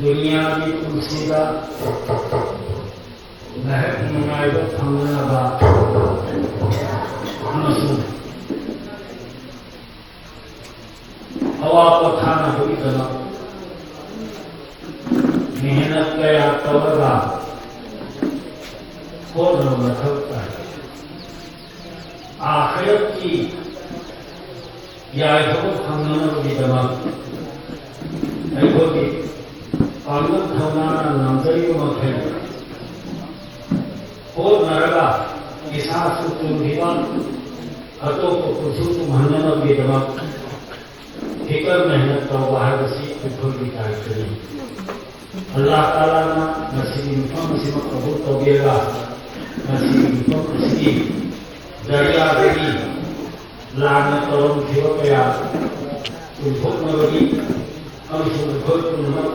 ꯗꯨꯅꯤꯌꯥꯒꯤ ꯄꯨꯟꯁꯤꯗ ꯉꯥꯏꯍꯥꯛ ꯅꯨꯡꯉꯥꯏꯕ ꯐꯪꯅꯅꯕ ꯑꯃꯁꯨꯡ ꯑꯋꯥ ꯄꯣꯊꯥꯅꯕꯒꯤꯗꯃꯛ ꯃꯦꯍꯅꯠ ꯀꯌꯥ ꯇꯧꯔꯒ ꯍꯣꯠꯅꯕ ꯃꯊꯧ ꯇꯥꯏ꯫ ꯑꯥꯈꯤꯔꯠꯀꯤ ꯌꯥꯏꯐꯕ ꯐꯪꯅꯅꯕꯒꯤꯗꯃꯛ ꯑꯩꯈꯣꯏꯒꯤ ꯄꯥꯡꯒꯜ ꯊꯧꯅꯥꯅ ꯉꯝꯖꯔꯤꯕ ꯃꯈꯩ ꯍꯣꯠꯅꯔꯒ ꯏꯁꯥꯁꯨ ꯇꯨꯡꯈꯤꯕ, ꯑꯇꯣꯞꯄ ꯄꯨꯟꯁꯤ ꯇꯨꯡꯍꯟꯅꯅꯕꯒꯤꯗꯃꯛ ꯐꯤꯀꯔ ꯃꯦꯍꯅꯠ ꯇꯧꯕ ꯍꯥꯏꯕꯁꯤ ꯑꯩꯈꯣꯏꯒꯤ ꯗꯥꯏꯇꯅꯤ꯫ ꯑꯜꯂꯥꯍ ꯇꯥꯂꯥꯅ ꯉꯁꯤꯒꯤ ꯃꯐꯝ ꯑꯁꯤꯃꯛ ꯀꯕꯨꯜ ꯇꯧꯕꯤꯔꯒ ꯉꯁꯤꯒꯤ ꯃꯐꯝ ꯑꯁꯤꯒꯤ ꯗꯔꯤꯌꯥꯗꯒꯤ ꯂꯥꯟꯅ ꯇꯧꯔꯝꯈꯤꯕ ꯀꯌꯥ ꯄꯨꯟꯊꯣꯛꯅꯕꯒꯤ ꯑꯃꯁꯨꯡ ꯑꯩꯈꯣꯏ ꯄꯨꯝꯅꯃꯛ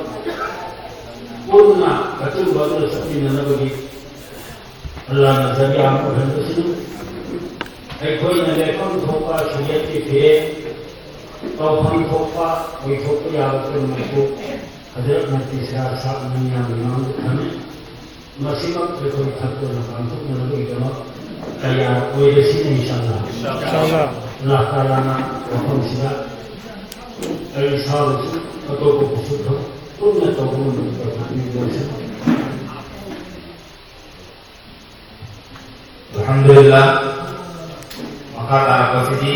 ꯄꯨꯟꯅ ꯑꯆꯨꯝꯕ ꯑꯗꯨꯗ ꯆꯠꯃꯤꯟꯅꯅꯕꯒꯤ ꯑꯜꯂꯥꯍꯅ ꯖꯔꯤꯌꯥ ꯑꯃ ꯑꯣꯏꯍꯟꯕꯁꯤꯅ ꯑꯩꯈꯣꯏꯅ ꯂꯦꯞꯐꯝ ꯊꯣꯛꯄ ꯁꯨꯔꯤꯌꯠꯀꯤ ꯐꯤꯔꯦꯞ, ꯇꯧꯐꯝ ꯊꯣꯛꯄ ꯑꯣꯏꯊꯣꯛꯄ ꯌꯥꯕ ꯄꯨꯝꯅꯃꯛꯄꯨ ꯍꯖꯔꯠ ꯃꯨꯐꯇꯤ ꯁꯤꯔꯥꯖ ꯁꯥꯍꯕ ꯃꯤꯌꯥꯝꯒꯤ ꯃꯥꯡꯗ ꯊꯝꯃꯤ꯫ ꯃꯁꯤꯃꯛ ꯑꯩꯈꯣꯏ ꯊꯛꯇꯨꯅ ꯄꯥꯡꯊꯣꯛꯅꯅꯕꯒꯤꯗꯃꯛ ꯇꯌꯥꯔ ꯑꯣꯏꯔꯁꯤꯅ ꯏꯟꯁꯥ ꯑꯜꯂꯥꯍ꯫ ꯏꯟꯁꯥ ꯑꯜꯂꯥꯍ꯫ ꯑꯜꯂꯥꯍ ꯇꯥꯂꯥꯅ ꯃꯐꯝꯁꯤꯗ ꯑꯩ ꯏꯁꯥꯗꯁꯨ ꯑꯇꯣꯞꯄꯕꯨꯁꯨ ꯄꯨꯟꯅ ꯇꯧꯕ ꯉꯝꯕꯒꯤ ꯄ꯭ꯔꯊꯥꯅꯤ ꯂꯧꯁꯤꯟ꯫ ꯑꯜꯍꯝꯗꯨꯂꯤꯜꯂꯥꯍ꯫ ꯃꯈꯥ ꯇꯥꯔꯛꯄꯁꯤꯗꯤ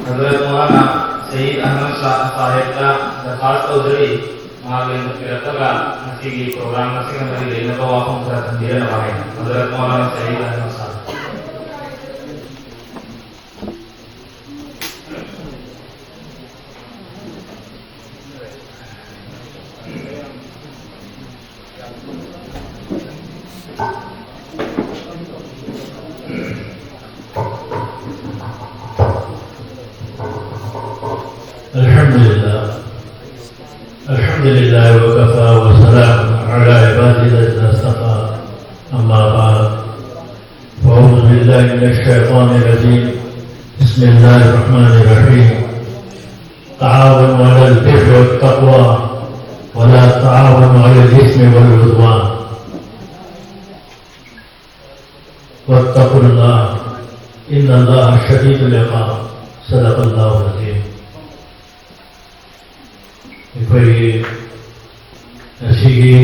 ꯍꯖꯔꯠ ꯃꯧꯂꯥꯅꯥ ꯁꯌꯤꯗ ꯑꯍꯃꯗ ꯁꯥ-, ꯁꯥꯍꯦꯕꯇ ꯗꯔꯈꯥꯁ ꯇꯧꯖꯔꯤ꯫ ꯃꯍꯥꯛ ꯂꯦꯡꯕꯤꯔꯛꯂꯒ ꯉꯁꯤꯒꯤ ꯄ꯭ꯔꯣꯒ꯭ꯔꯥꯝ ꯑꯁꯤꯒ ꯃꯔꯤ ꯂꯩꯅꯕ ꯋꯥꯐꯝ ꯈꯔ ꯊꯝꯕꯤꯔꯝꯕ ꯍꯥꯏꯅ꯫ ꯍꯖꯔꯠ ꯃꯧꯂꯥꯅꯥ ꯁꯌꯤꯗ ꯑꯍꯃꯗ ꯁꯥꯍꯦꯕ꯫ الحمد لله. الحمد لله وكفى وسلام على عباده الذين اصطفى. أما بعد. فأعوذ بالله من الشيطان الرجيم. بسم الله الرحمن الرحيم. تعاونوا على البر والتقوى ولا تعاونوا على الإثم والعدوان. واتقوا الله إن الله شديد العقاب. صدق الله العظيم. ꯑꯩꯈꯣꯏꯒꯤ ꯉꯁꯤꯒꯤ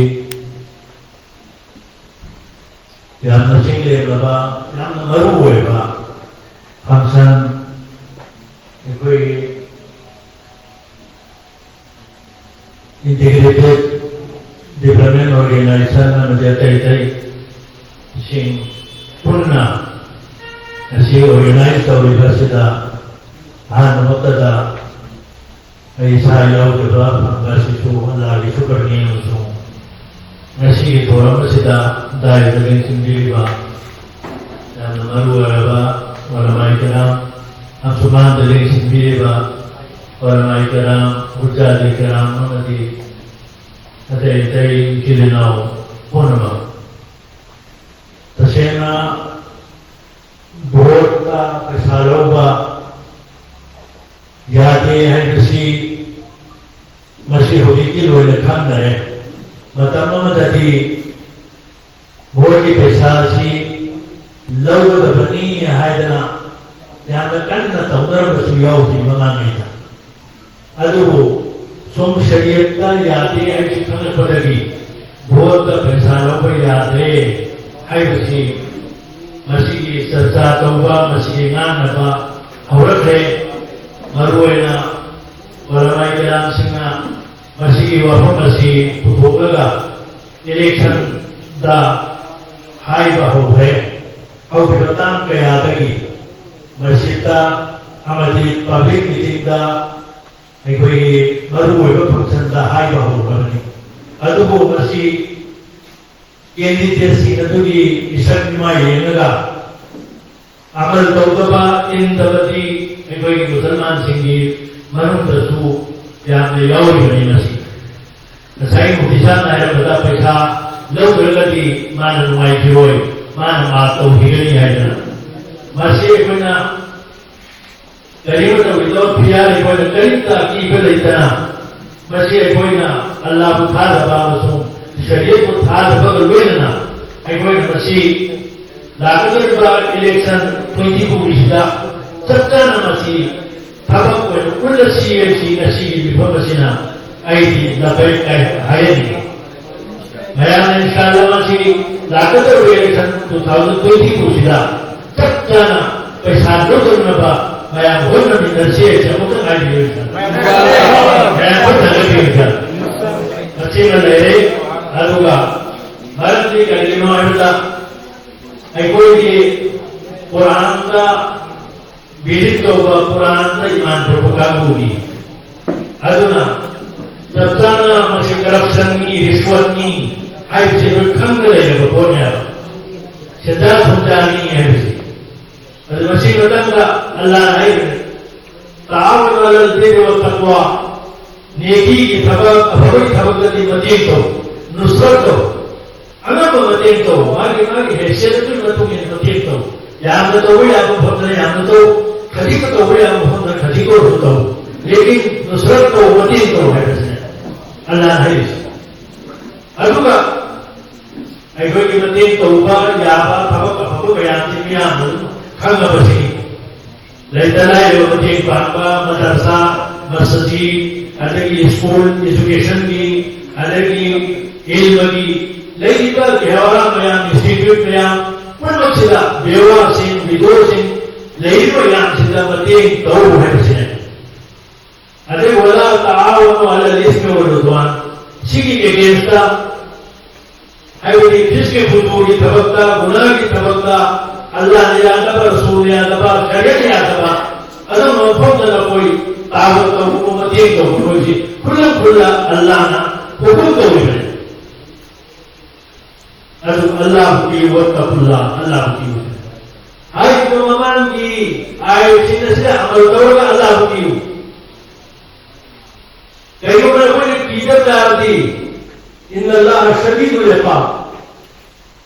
ꯌꯥꯝꯅ ꯆꯤꯡꯂꯦꯝꯂꯕ, ꯌꯥꯝꯅ ꯃꯔꯨ ꯑꯣꯏꯕ function, ꯑꯩꯈꯣꯏꯒꯤ Integrated Development Organization ꯑꯃꯗꯤ ꯑꯇꯩ ꯑꯇꯩꯁꯤꯡ ꯄꯨꯟꯅ ꯉꯁꯤ organize ꯇꯧꯔꯤꯕ ꯑꯁꯤꯗ ꯑꯍꯥꯟꯕꯃꯛꯇꯗ ꯑꯩ ꯏꯁꯥ ꯌꯥꯎꯖꯕ ꯐꯪꯕ ꯑꯁꯤꯁꯨ ꯑꯜꯂꯥꯍꯒꯤ ꯁꯨꯀꯔꯅꯤ, ꯑꯃꯁꯨꯡ ꯉꯁꯤꯒꯤ ꯊꯧꯔꯝ ꯑꯁꯤꯗ ꯗꯥꯏꯗ ꯂꯦꯡꯁꯤꯟꯕꯤꯔꯤꯕ ꯌꯥꯝꯅ ꯃꯔꯨ ꯑꯣꯏꯔꯕ ꯎꯂꯃꯥꯏ ꯀꯔꯥꯝ, ꯑꯃꯁꯨꯡ ꯃꯥꯡꯗ ꯂꯦꯡꯁꯤꯟꯕꯤꯔꯤꯕ ꯎꯂꯃꯥꯏ ꯀꯔꯥꯝ, ꯍꯨꯖꯖꯥꯖꯤ ꯀꯔꯥꯝ ꯑꯃꯗꯤ ꯑꯇꯩ ꯑꯇꯩ ꯏꯆꯤꯜ ꯏꯅꯥꯎ ꯄꯨꯝꯅꯃꯛ, ꯇꯁꯦꯡꯅ ꯚꯣꯠꯇ ꯄꯩꯁꯥ ꯂꯧꯕ ꯌꯥꯗꯦ ꯍꯥꯏꯕꯁꯤ ꯃꯁꯤ ꯍꯧꯖꯤꯛꯇꯤ ꯂꯣꯏꯅ ꯈꯪꯅꯔꯦ꯫ ꯃꯇꯝ ꯑꯃꯗꯗꯤ ꯚꯣꯠꯀꯤ ꯄꯩꯁꯥ ꯑꯁꯤ ꯂꯧꯒꯗꯕꯅꯤ ꯍꯥꯏꯗꯅ ꯌꯥꯝꯅ ꯀꯟꯅ ꯇꯧꯅꯔꯝꯕꯁꯨ ꯌꯥꯎꯈꯤ ꯃꯃꯥꯡꯉꯩꯗ꯫ ꯑꯗꯨꯕꯨ ꯁꯨꯝ ꯁꯔꯤꯌꯠꯇ ꯌꯥꯗꯦ ꯍꯥꯏꯕꯁꯤ ꯈꯪꯂꯛꯄꯗꯒꯤ ꯚꯣꯠꯇ ꯄꯩꯁꯥ ꯂꯧꯕ ꯌꯥꯗ꯭ꯔꯦ ꯍꯥꯏꯕꯁꯤ ꯃꯁꯤꯒꯤ ꯆꯔꯆꯥ ꯇꯧꯕ, ꯃꯁꯤꯒꯤ ꯉꯥꯡꯅꯕ ꯍꯧꯔꯛꯈ꯭ꯔꯦ꯫ ꯃꯔꯨꯑꯣꯏꯅ ꯎꯂꯃꯥꯏ ꯀꯤꯔꯥꯝꯁꯤꯡꯅ ꯃꯁꯤꯒꯤ ꯋꯥꯐꯝ ꯑꯁꯤ ꯄꯨꯊꯣꯛꯂꯒ ꯏꯂꯦꯛꯁꯟꯗ ꯍꯥꯏꯕ ꯍꯧꯈ꯭ꯔꯦ꯫ ꯍꯧꯈꯤꯕ ꯇꯥꯡ ꯀꯌꯥꯗꯒꯤ ꯃꯁꯖꯤꯗꯇ ꯑꯃꯗꯤ ꯄꯕ꯭ꯂꯤꯛ ꯃꯤꯇꯤꯡꯗ ꯑꯩꯈꯣꯏꯒꯤ ꯃꯔꯨꯑꯣꯏꯕ ꯐꯪꯁꯟꯗ ꯍꯥꯏꯕ ꯍꯧꯈ꯭ꯔꯕꯅꯤ꯫ ꯑꯗꯨꯕꯨ ꯃꯁꯤ ꯀꯦꯟꯗꯤꯗꯦꯠꯁꯤꯡ ꯑꯗꯨꯒꯤ ꯃꯤꯁꯛ ꯃꯤꯃꯥꯏ ꯌꯦꯡꯂꯒ ꯑꯃꯜ ꯇꯧꯗꯕ, ꯏꯟꯗꯕꯗꯤ ꯑꯩꯈꯣꯏꯒꯤ ꯃꯨꯁꯜꯃꯥꯟꯁꯤꯡꯒꯤ ꯃꯅꯨꯡꯗꯁꯨ ꯌꯥꯝꯅ ꯌꯥꯎꯔꯤꯕꯅꯤ꯫ ꯃꯁꯤ ꯉꯁꯥꯏ ꯃꯨꯐꯇꯤ ꯁꯥꯍꯕꯅ ꯍꯥꯏꯔꯝꯕꯗ ꯄꯩꯁꯥ ꯂꯧꯗ꯭ꯔꯒꯗꯤ ꯃꯥꯅ ꯅꯨꯡꯉꯥꯏꯈꯤꯔꯣꯏ, ꯃꯥꯅ ꯃꯥ ꯇꯧꯈꯤꯒꯅꯤ ꯍꯥꯏꯗꯅ꯫ ꯃꯁꯤ ꯑꯩꯈꯣꯏꯅ ꯀꯔꯤꯒꯨꯝꯕ ꯇꯧꯕꯤꯗꯣ ꯐꯤꯌꯥꯔ ꯑꯩꯈꯣꯏꯅ ꯀꯔꯤꯝꯇ ꯑꯀꯤꯕ ꯂꯩꯇꯅ ꯃꯁꯤ ꯑꯩꯈꯣꯏꯅ ꯑꯜꯂꯥꯍꯕꯨ ꯊꯥꯖꯕ ꯑꯃꯁꯨꯡ ꯁꯔꯤꯌꯠꯄꯨ ꯊꯥꯖꯕꯒ ꯂꯣꯏꯅꯅ ꯑꯩꯈꯣꯏꯅ ꯃꯁꯤ ꯂꯥꯛꯀꯗꯧꯔꯤꯕ ꯏꯂꯦꯛꯁꯟ ꯇ꯭ꯋꯦꯟꯇꯤ ꯇꯨꯒꯤꯁꯤꯗ ꯆꯞ ꯆꯥꯅ ꯃꯁꯤ ꯊꯕꯛ ꯑꯣꯏꯅ ꯎꯠꯂꯁꯤ ꯍꯥꯏꯁꯤ ꯉꯁꯤꯒꯤ ꯃꯤꯐꯝ ꯑꯁꯤꯅ ꯑꯩꯗꯤ ꯂꯕꯩꯛ ꯍꯥꯏ-, ꯍꯥꯏꯍꯟꯅꯤꯡꯏ꯫ ꯃꯌꯥꯝꯅ ꯏꯟꯁꯥ ꯑꯜꯂꯥꯍ ꯃꯁꯤ ꯂꯥꯛꯀꯗꯧꯔꯤꯕ ꯏꯂꯦꯛꯁꯟ ꯇꯨ ꯊꯥꯎꯖꯟ ꯇ꯭ꯋꯦꯟꯇꯤ ꯇꯨꯁꯤꯗ ꯆꯞ ꯆꯥꯅ ꯄꯩꯁꯥ ꯂꯧꯗꯅꯕ ꯃꯌꯥꯝ ꯍꯣꯠꯅꯃꯤꯟꯅꯁꯤ ꯍꯥꯏꯁꯤ ꯑꯃꯨꯛꯇꯪ ꯍꯥꯏꯕꯤꯌꯨ ꯏꯟꯁꯥ ꯑꯜꯂꯥꯍ꯫ ꯃꯌꯥꯝ ꯈꯨꯠ ꯊꯥꯡꯒꯠꯄꯤꯌꯨ ꯏꯟꯁꯥ ꯑꯜꯂꯥꯍ꯫ ꯃꯁꯤꯃ ꯂꯩꯔꯦ꯫ ꯑꯗꯨꯒ ꯃꯔꯝꯗꯤ ꯀꯔꯤꯒꯤꯅꯣ ꯍꯥꯏꯕꯗ ꯑꯩꯈꯣꯏꯒꯤ ꯀꯨꯔꯥꯟꯗ ꯕꯤꯂꯤꯞ ꯇꯧꯕ, ꯀꯨꯔꯥꯟꯗ ꯏꯃꯥꯟ ꯇꯧꯕ ꯀꯥꯡꯕꯨꯅꯤ꯫ ꯑꯗꯨꯅ ꯆꯞ ꯆꯥꯅ ꯃꯁꯤ ꯀꯔꯞꯁꯟꯅꯤ, ꯔꯤꯁꯋꯠꯅꯤ ꯍꯥꯏꯕꯁꯤ ꯑꯩꯈꯣꯏ ꯈꯪꯗ ꯂꯩꯔꯕ ꯄꯣꯠꯅꯦꯕ꯫ ꯁꯦꯟꯖꯥ ꯊꯨꯝꯖꯥꯅꯤ ꯍꯥꯏꯕꯁꯤ꯫ ꯑꯗꯨ ꯃꯁꯤ ꯃꯇꯝꯗ ꯑꯜꯂꯥꯍꯅ ꯍꯥꯏꯕꯅꯤ, "ꯇꯥꯑꯥꯋꯅꯨ ꯑꯂꯜ ꯕꯤꯔꯔꯤ ꯋ ꯇꯛꯋꯥ", ꯅꯦꯀꯤꯒꯤ ꯊꯕꯛ, ꯑꯐꯕꯒꯤ ꯊꯕꯛꯇꯗꯤ ꯃꯇꯦꯡ ꯇꯧ, ꯅꯨꯁꯔꯠ ꯇꯧ, ꯑꯉꯝꯕ ꯃꯇꯦꯡ ꯇꯧ, ꯃꯥꯒꯤ, ꯃꯥꯒꯤ ꯍꯩꯁꯤꯌꯠ ꯑꯗꯨꯒꯤ ꯃꯇꯨꯡ ꯏꯟꯅ ꯃꯇꯦꯡ ꯇꯧ꯫ ꯌꯥꯝꯅ ꯇꯧꯕ ꯌꯥꯕ ꯃꯐꯝꯗꯅ ꯌꯥꯝꯅ ꯇꯧ, ꯈꯖꯤꯛꯇ ꯇꯧꯕ ꯌꯥꯕ ꯃꯐꯝꯗꯅ ꯈꯖꯤꯛꯇ ꯑꯣꯏꯔꯁꯨ ꯇꯧ꯫ ꯂꯦꯀꯤꯟ ꯅꯨꯁꯔꯠ ꯇꯧ, ꯃꯇꯦꯡ ꯇꯧ ꯍꯥꯏꯕꯁꯤꯅꯦ ꯑꯜꯂꯥꯍꯅ ꯍꯥꯏꯔꯤꯁꯦ꯫ ꯑꯗꯨꯒ ꯑꯩꯈꯣꯏꯒꯤ ꯃꯇꯦꯡ ꯇꯧꯕ ꯌꯥꯕ ꯊꯕꯛ ꯑꯐꯕ ꯀꯌꯥꯁꯤ ꯃꯤꯌꯥꯝꯅ ꯑꯗꯨꯝ ꯈꯪꯅꯕꯁꯤꯅꯤ꯫ ꯂꯩꯇ ꯂꯥꯏꯔꯕ ꯃꯇꯦꯡ ꯄꯥꯡꯕ, ꯃꯗꯔꯁꯥ, ꯃꯁꯖꯤꯗ, ꯑꯗꯒꯤ ꯁ꯭ꯀꯨꯜ ꯑꯦꯖꯨꯀꯦꯁꯟꯒꯤ, ꯑꯗꯒꯤ ꯏꯜꯃꯒꯤ ꯂꯩꯔꯤꯕ ꯒꯦꯍꯋꯥꯔꯥ ꯃꯌꯥꯝ, ꯏꯟꯁꯇꯤꯇ꯭ꯌꯨꯠ ꯃꯌꯥꯝ ꯄꯨꯝꯅꯃꯛꯁꯤꯗ ꯕꯦꯋꯥꯁꯤꯡ, ꯕꯤꯗꯣꯁꯤꯡ ꯂꯩꯔꯤꯕ ꯃꯌꯥꯝꯁꯤꯗ ꯃꯇꯦꯡ ꯇꯧ ꯍꯥꯏꯕꯁꯤꯅꯤ꯫ ꯑꯗꯩ ꯋꯥꯂꯥ ꯇꯥꯑꯥꯋꯅꯨ ꯑꯂꯜ ꯏꯁꯃꯤ ꯋꯜ ꯎꯗ꯭ꯋꯥꯟ, ꯁꯤꯒꯤ ꯑꯦꯒꯦꯟꯁꯇ ꯍꯥꯏꯕꯗꯤ ꯐꯤꯁꯀꯤ ꯐꯨꯇꯨꯒꯤ ꯊꯕꯛꯇ, ꯒꯨꯅꯥꯒꯤ ꯊꯕꯛꯇ, ꯑꯜꯂꯥꯍꯅ ꯌꯥꯗꯕ, ꯔꯁꯨꯜꯅ ꯌꯥꯗꯕ, ꯁꯔꯤꯌꯠꯅ ꯌꯥꯗꯕ, ꯑꯗꯨꯝꯕ ꯃꯐꯝꯗ ꯅꯈꯣꯏ ꯇꯥꯕ ꯇꯧꯕ, ꯃꯇꯦꯡ ꯇꯧꯕ, ꯃꯣꯏꯁꯤ ꯈꯨꯜꯂ ꯈꯨꯜꯂ ꯑꯜꯂꯥꯍꯅ ꯍꯨꯀꯨꯝ ꯇꯧꯔꯤꯕꯅꯤ꯫ ꯑꯗꯨ ꯑꯜꯂꯥꯍꯕꯨ ꯀꯤꯌꯨ, ꯋꯠꯇꯀꯨꯜꯂꯥꯍ, ꯑꯜꯂꯥꯍꯕꯨ ꯀꯤꯌꯨ꯫ ꯍꯥꯏꯔꯤꯕ ꯃꯃꯥꯡꯒꯤ ꯑꯥꯌꯠꯁꯤꯡ ꯑꯁꯤꯗ ꯑꯃꯜ ꯇꯧꯔꯒ ꯑꯜꯂꯥꯍꯕꯨ ꯀꯤꯌꯨ꯫ ꯀꯩꯒꯨꯝꯕ ꯑꯩꯈꯣꯏꯅ ꯀꯤꯗꯕ ꯇꯥꯔꯗꯤ, ꯏꯟꯅ ꯑꯜꯂꯥꯍ ꯁꯗꯤꯗꯨꯜ ꯏꯀꯥꯕ,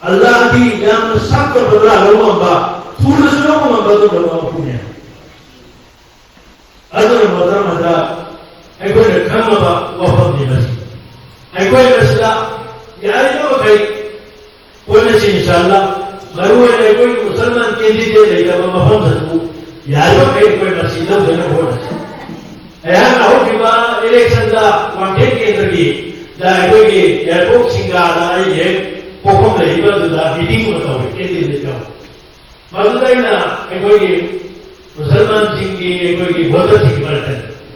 ꯑꯜꯂꯥꯍꯗꯤ ꯌꯥꯝꯅ ꯁꯛꯇ ꯕꯗꯂꯥ ꯂꯧꯕ ꯉꯝꯕ, ꯊꯨꯅꯁꯨ ꯂꯧꯕ ꯉꯝꯕ ꯑꯗꯨꯒꯨꯝꯕ ꯃꯄꯨꯅꯦ꯫ ꯑꯗꯨꯅ ꯃꯔꯝ ꯑꯗꯨꯗ ꯑꯩꯈꯣꯏꯅ ꯈꯪꯅꯕ ꯋꯥꯐꯝꯅꯤ ꯃꯁꯤ꯫ ꯑꯩꯈꯣꯏ ꯃꯁꯤꯗ ꯌꯥꯔꯤꯕ ꯃꯈꯩ ꯍꯣꯠꯅꯁꯤ, ꯏꯟꯁꯥꯜꯂꯥ꯫ ꯃꯔꯨꯑꯣꯏꯅ ꯑꯩꯈꯣꯏꯒꯤ ꯃꯨꯁꯜꯃꯥꯟ ꯀꯦꯟꯗꯤꯗꯦꯠ ꯂꯩꯇꯕ ꯃꯐꯝꯗꯁꯨ ꯌꯥꯔꯤꯕ ꯃꯈꯩ ꯑꯩꯈꯣꯏ ꯃꯁꯤ ꯂꯧꯗꯅꯕ ꯍꯣꯠꯅꯁꯤ꯫ ꯑꯩꯍꯥꯛꯅ ꯍꯧꯈꯤꯕ ꯏꯂꯦꯛꯁꯟꯗ ꯋꯥꯡꯈꯦꯝ ꯀꯦꯟꯗ꯭ꯔꯒꯤ ꯗ ꯑꯩꯈꯣꯏꯒꯤ ꯌꯥꯏꯄꯣꯛ ꯁꯤꯡꯒꯥꯗ ꯑꯩꯒꯤ ꯍꯦꯛ ꯄꯣꯛꯐꯝ ꯂꯩꯔꯤꯕ ꯑꯗꯨꯗ ꯃꯤꯇꯤꯡ ꯑꯃ ꯇꯧꯋꯤ, ꯀꯦꯟꯗꯤꯗꯦꯠ ꯌꯥꯎ꯫ ꯃꯗꯨꯗ ꯑꯩꯅ ꯑꯩꯈꯣꯏꯒꯤ ꯃꯨꯁꯜꯃꯥꯟꯁꯤꯡꯒꯤ, ꯑꯩꯈꯣꯏꯒꯤ ꯚꯣꯇꯔꯁꯤꯡꯒꯤ ꯃꯔꯛꯇ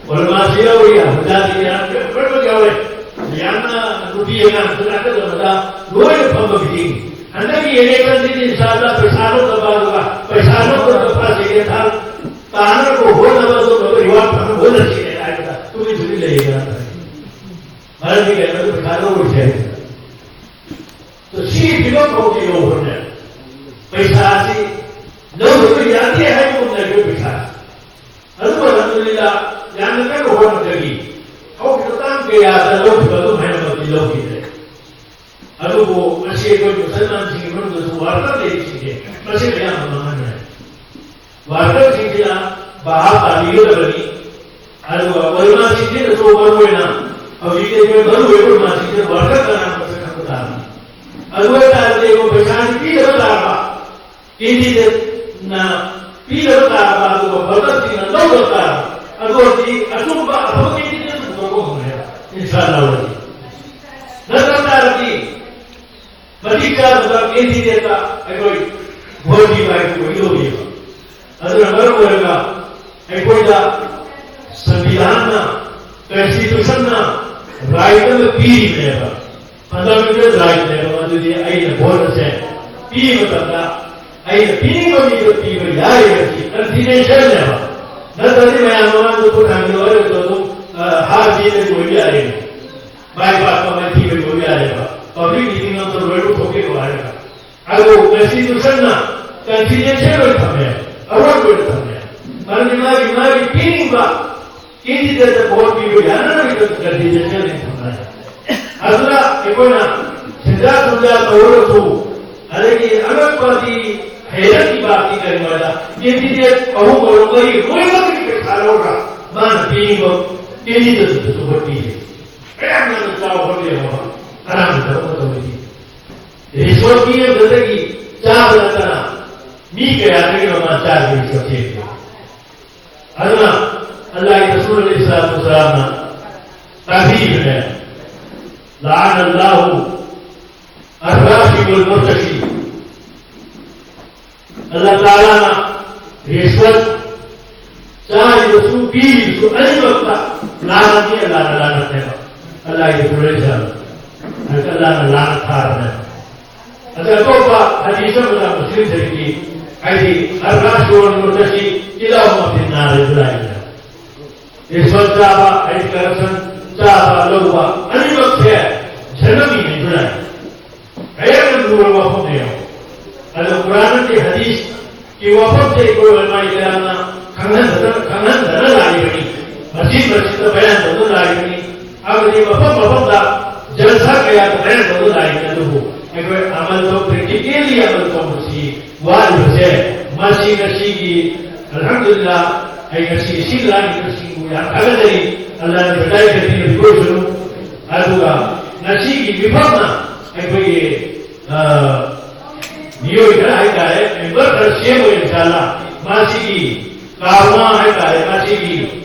ꯎꯂꯃꯥꯁꯨ ꯌꯥꯎꯔꯤ, ꯑꯍꯨꯖꯥꯁꯨ ꯌꯥꯎꯔꯤ, ꯂꯣꯏꯅꯃꯛ ꯌꯥꯎꯔꯦ꯫ ꯌꯥꯝꯅ ꯅꯨꯄꯤ ꯑꯉꯥꯡꯁꯨ ꯂꯥꯛꯀꯗꯕꯗ ꯂꯣꯏꯅ ꯐꯝꯕ ꯃꯤꯇꯤꯡ꯫ ꯍꯟꯗꯛꯀꯤ ꯏꯂꯦꯛꯁꯟꯁꯤꯗꯤ ꯏꯁꯥꯗ ꯄꯩꯁꯥ ꯂꯧꯗꯕ, ꯑꯗꯨꯒ ꯄꯩꯁꯥ ꯂꯧꯗꯕ ꯐꯥꯁꯤꯒꯦ ꯊꯥ ꯇꯥꯅꯕ ꯍꯣꯠꯅꯕ, ꯑꯗꯨꯒ ꯔꯤꯋꯥꯔꯗ ꯐꯪꯅꯕ ꯍꯣꯠꯅꯁꯤꯅꯦ ꯍꯥꯏꯕꯗ ꯇꯨꯃꯤꯟ ꯇꯨꯃꯤꯟ ꯂꯩꯌꯦ꯫ ꯃꯔꯝꯗꯤ ꯀꯩꯅꯣ? ꯄꯩꯁꯥ ꯂꯧꯔꯣꯏꯁꯦ ꯍꯥꯏꯕꯗ꯫ ꯁꯤꯒꯤ ꯐꯤꯕꯝ ꯐꯥꯎꯗꯤ ꯌꯧꯈ꯭ꯔꯅꯦ꯫ ꯄꯩꯁꯥꯁꯤ ꯂꯧꯗꯕ ꯌꯥꯗꯦ ꯍꯥꯏꯕꯒꯨꯝꯅ ꯑꯩꯈꯣꯏ ꯄꯩꯁꯥꯁꯤ꯫ ꯑꯗꯨꯕꯨ ꯑꯜꯍꯝꯗꯨꯂꯤꯜꯂꯥ, ꯌꯥꯝꯅ ꯀꯟꯅ ꯍꯣꯠꯅꯕꯗꯒꯤ ꯍꯧꯈꯤꯕ ꯇꯥꯡ ꯀꯌꯥꯗ ꯂꯧꯈꯤꯕ ꯑꯗꯨꯝ ꯍꯥꯏꯅꯃꯛꯇꯤ ꯂꯧꯈꯤꯗ꯭ꯔꯦ꯫ ꯑꯗꯨꯕꯨ ꯉꯁꯤ ꯑꯩꯈꯣꯏ ꯃꯨꯁꯜꯃꯥꯟꯁꯤꯡꯒꯤ ꯃꯅꯨꯡꯗꯁꯨ ꯋꯥꯔꯀꯔ ꯂꯩꯔꯤꯁꯤꯡꯁꯦ ꯃꯁꯤꯅ ꯑꯌꯥꯝꯕ ꯃꯥꯡꯍꯟꯈ꯭ꯔꯦ꯫ ꯋꯥꯔꯀꯔꯁꯤꯡꯁꯤꯅ ꯚꯥꯞ ꯇꯥꯕꯤꯒꯗꯕꯅꯤ꯫ ꯑꯗꯨꯒ ꯑꯣꯏꯃꯥꯁꯤꯡꯁꯤꯅꯁꯨ ꯃꯔꯨꯑꯣꯏꯅ ꯍꯧꯖꯤꯛꯇꯤ ꯑꯩꯈꯣꯏ ꯃꯔꯨꯑꯣꯏꯕ ꯑꯣꯏꯃꯥꯁꯤꯡꯁꯤꯅ ꯋꯥꯔꯀꯔ ꯀꯅꯥꯅꯣ ꯃꯁꯛ ꯈꯪꯕ ꯇꯥꯕꯅꯤ꯫ ꯑꯗꯨ ꯑꯣꯏꯇꯥꯔꯗꯤ ꯑꯩꯈꯣꯏ ꯄꯩꯁꯥꯁꯤ ꯄꯤꯗꯕ ꯇꯥꯔꯕ, ꯀꯦꯟꯗꯤꯗꯦꯠꯅ ꯄꯤꯗꯕ ꯇꯥꯔꯕ, ꯑꯗꯨꯒ ꯚꯣꯇꯔꯁꯤꯡꯅ ꯂꯧꯗꯕ ꯇꯥꯔꯕ, ꯑꯗꯨ ꯑꯣꯏꯔꯗꯤ ꯑꯆꯨꯝꯕ ꯃꯇꯤꯛ ꯆꯥꯗꯕ ꯀꯦꯟꯗꯤꯗꯦꯠꯇ ꯑꯩꯈꯣꯏ ꯚꯣꯠ ꯄꯤꯕ ꯍꯥꯏꯕꯗꯨ ꯑꯣꯏꯒꯗꯧꯔꯤꯕ꯫ ꯑꯗꯨꯅ ꯃꯔꯝ ꯑꯣꯏꯔꯒ ꯑꯩꯈꯣꯏꯗ ꯁꯪꯕꯤꯙꯥꯟꯅ, ꯀꯟꯁꯇꯤꯇ꯭ꯌꯨꯁꯟꯅ ꯔꯥꯏꯠ ꯑꯃ ꯄꯤꯔꯤꯕꯅꯦꯕ, ꯐꯟꯗꯥꯃꯦꯟꯇꯦꯜ ꯔꯥꯏꯠꯅꯦꯕ꯫ ꯃꯗꯨꯗꯤ ꯑꯩꯅ ꯚꯣꯠ ꯑꯁꯦ ꯄꯤꯕ ꯃꯇꯝꯗ ꯑꯩꯅ ꯄꯤꯅꯤꯡꯕ ꯃꯤꯗ ꯄꯤꯕ ꯌꯥꯏ ꯍꯥꯏꯕꯁꯤ ꯀꯟꯐꯤꯗꯦꯟꯁꯤꯌꯦꯜꯅꯦꯕ꯫ ꯅꯠꯇ꯭ꯔꯗꯤ ꯃꯌꯥꯝ ꯃꯃꯥꯡꯗ ꯈꯨꯠ ꯊꯥꯡꯒꯠꯂꯒ ꯑꯗꯨꯝ, ꯑ, ꯍꯥꯔ ꯆꯦꯟꯕꯗꯤ ꯑꯣꯏꯕ ꯌꯥꯔꯦ, ꯃꯥꯏ ꯄꯥꯛꯄ ꯃꯥꯏꯊꯤꯕꯗꯤ ꯑꯣꯏꯕ ꯌꯥꯔꯦꯕ꯫ ꯄꯕ꯭ꯂꯤꯛ ꯃꯤꯇꯤꯡ ꯑꯃꯗ ꯂꯣꯏꯅ ꯊꯣꯛꯄꯤꯔꯣ ꯍꯥꯏꯔꯒ꯫ ꯑꯗꯨ ꯀꯟꯁꯇꯤꯇ꯭ꯌꯨꯁꯟꯅ ꯀꯟꯐꯤꯗꯦꯟꯁꯤꯌꯦꯜ ꯑꯣꯏꯅ ꯊꯝꯃꯦ, ꯑꯔꯣꯏꯕ ꯑꯣꯏꯅ ꯊꯝꯃꯦ꯫ ꯃꯔꯝꯗꯤ ꯃꯥꯒꯤ, ꯃꯥꯒꯤ ꯄꯤꯅꯤꯡꯕ ꯀꯦꯟꯗꯤꯗꯦꯠꯇ ꯚꯣꯠ ꯄꯤꯕ ꯌꯥꯅꯅꯕꯒꯤꯗꯃꯛꯇ ꯀꯟꯐꯤꯗꯦꯟꯁꯤꯌꯦꯜ ꯑꯣꯏꯅ ꯊꯝꯃꯦ꯫ ꯑꯗꯨꯅ ꯑꯩꯈꯣꯏꯅ ꯁꯦꯟꯖꯥ ꯊꯨꯝꯖꯥ ꯇꯧꯔꯒꯁꯨ, ꯑꯗꯒꯤ ꯑꯉꯛꯄꯗꯤ ꯍꯩꯔꯛꯀꯤ ꯄꯥꯔꯇꯤ ꯀꯔꯤꯅꯣ ꯍꯥꯏꯗ ꯀꯦꯟꯗꯤꯗꯦꯠ ꯑꯍꯨꯝ ꯑꯣꯏꯔꯣ ꯃꯔꯤ ꯂꯣꯏꯅꯃꯛꯀꯤ ꯄꯩꯁꯥ ꯂꯧꯔꯒ ꯃꯥꯅ ꯄꯤꯅꯤꯡꯕ ꯀꯦꯟꯗꯤꯗꯦꯠꯇꯨꯗꯁꯨ ꯚꯣꯠ ꯄꯤꯔꯦ꯫ ꯀꯌꯥꯝ ꯌꯥꯝꯅ ꯆꯥꯎꯕ ꯌꯦꯡꯉꯣ, ꯑꯔꯥꯡꯕ ꯊꯕꯛ ꯑꯃ ꯇꯧꯔꯤꯁꯤ꯫ ꯔꯤꯁꯣꯔꯠ ꯃꯤ ꯑꯃꯗꯒꯤ ꯆꯥꯕ ꯅꯠꯇꯅ ꯃꯤ ꯀꯌꯥꯗꯒꯤꯅꯣ ꯃꯥ ꯆꯥꯔꯤꯕ ꯔꯤꯁꯣꯔꯠꯁꯦ? ꯑꯗꯨꯅ ꯑꯜꯂꯥꯍꯒꯤ ꯔꯁꯨꯜ ꯑꯂꯩꯍꯤ ꯁꯂꯥꯇꯨ ꯋꯁꯁꯂꯥꯝꯅ ꯇꯥꯛꯄꯤꯕꯅꯦ, "ꯂꯑꯅ ꯑꯜꯂꯥꯍꯨ ꯑꯔꯔꯥꯁꯤ ꯋꯜ ꯃꯨꯔꯇꯁꯤ"꯫ ꯑꯜꯂꯥꯍ ꯇꯥꯂꯥꯅ ꯔꯤꯁꯋꯠ ꯆꯥꯔꯤꯕꯁꯨ ꯄꯤꯔꯤꯕꯁꯨ ꯑꯅꯤꯃꯛꯇ ꯂꯥꯟꯅꯅꯤ, ꯑꯜꯂꯥꯍꯅ ꯂꯥꯟꯅꯅꯦꯕ꯫ ꯑꯜꯂꯥꯍꯒꯤ ꯔꯁꯨꯜ ꯑꯂꯩꯍꯤ ꯁꯂꯥꯝ, ꯑꯜꯂꯥꯍꯅ ꯂꯥꯟꯅ ꯊꯥꯕꯅꯦꯕ꯫ ꯑꯗ ꯑꯇꯣꯞꯄ ꯍꯗꯤꯁ ꯑꯃꯗ ꯃꯨꯁꯂꯤꯝ ꯁꯔꯤꯐꯀꯤ ꯍꯥꯏꯗꯤ ꯑꯔꯔꯥꯁꯤ ꯋꯜ ꯃꯨꯔꯇꯁꯤ ꯀꯤꯂꯥꯍꯨꯃꯥ ꯐꯤꯟꯅꯥꯔ ꯍꯥꯏꯕ ꯂꯥꯛꯏꯅꯦ꯫ ꯔꯤꯁꯋꯠ ꯆꯥꯕ ꯍꯥꯏꯗꯤ ꯀꯔꯞꯁꯟ ꯆꯥꯕ ꯂꯧꯕ ꯑꯅꯤꯃꯛꯁꯦ ꯖꯍꯟꯅꯃꯤ ꯍꯥꯏꯕ ꯂꯥꯛꯏ꯫ ꯀꯌꯥꯝ ꯂꯨꯔꯕ ꯋꯥꯐꯝꯅꯦ ꯌꯦꯡꯉꯣ꯫ ꯑꯗꯣ ꯀꯨꯔꯥꯟꯒꯤ ꯍꯗꯤꯁꯀꯤ ꯋꯥꯐꯝꯁꯦ ꯑꯩꯈꯣꯏ ꯎꯂꯃꯥ ꯀꯤꯔꯥꯝꯅ ꯈꯪꯍꯟꯗꯅ, ꯈꯪꯍꯟꯗꯅ ꯂꯥꯛꯏꯕꯅꯤ꯫ ꯃꯁꯖꯤꯗ ꯃꯁꯖꯤꯗ ꯕꯌꯥꯟ ꯇꯧꯗꯨꯅ ꯂꯥꯛꯏꯕꯅꯤ꯫ ꯍꯥꯏꯕꯗꯤ ꯃꯐꯝ ꯃꯐꯝꯗ ꯖꯜꯁꯥ ꯀꯌꯥꯗ ꯕꯌꯥꯟ ꯇꯧꯗꯨꯅ ꯂꯥꯛꯏꯕꯅꯤ꯫ ꯑꯗꯨꯕꯨ ꯑꯩꯈꯣꯏ ꯑꯃꯜ ꯇꯧ, ꯄ꯭ꯔꯦꯛꯇꯤꯀꯦꯜꯂꯤ ꯑꯃꯜ ꯇꯧꯕꯁꯤ ꯋꯥꯠꯂꯤꯕꯁꯦ, ꯃꯁꯤ ꯉꯁꯤꯒꯤ, ꯑꯜꯍꯝꯗꯨꯂꯤꯜꯂꯥꯍ, ꯑꯩ ꯉꯁꯤꯒꯤ ꯁꯤ ꯂꯥꯡꯉꯤꯕꯁꯤꯡꯕꯨ ꯌꯥꯝ ꯊꯥꯒꯠꯆꯔꯤ꯫ ꯑꯜꯂꯥꯍꯅ ꯍꯤꯗꯥꯌꯠ ꯄꯤꯕꯤꯔꯛꯄ ꯑꯣꯏꯁꯅꯨ꯫ ꯑꯗꯨꯒ ꯉꯁꯤꯒꯤ ꯃꯤꯐꯝꯅ ꯑꯩꯈꯣꯏꯒꯤ, ꯑ, ꯃꯤꯑꯣꯏ ꯈꯔ ꯍꯥꯏꯇꯥꯔꯦ, ꯃꯦꯝꯕꯔ ꯈꯔ ꯁꯦꯝꯃꯒ, ꯏꯟꯁꯥꯜꯂꯥ, ꯃꯁꯤꯒꯤ ꯀꯥꯔꯋꯥ ꯍꯥꯏꯇꯥꯔꯦ, ꯃꯁꯤꯒꯤ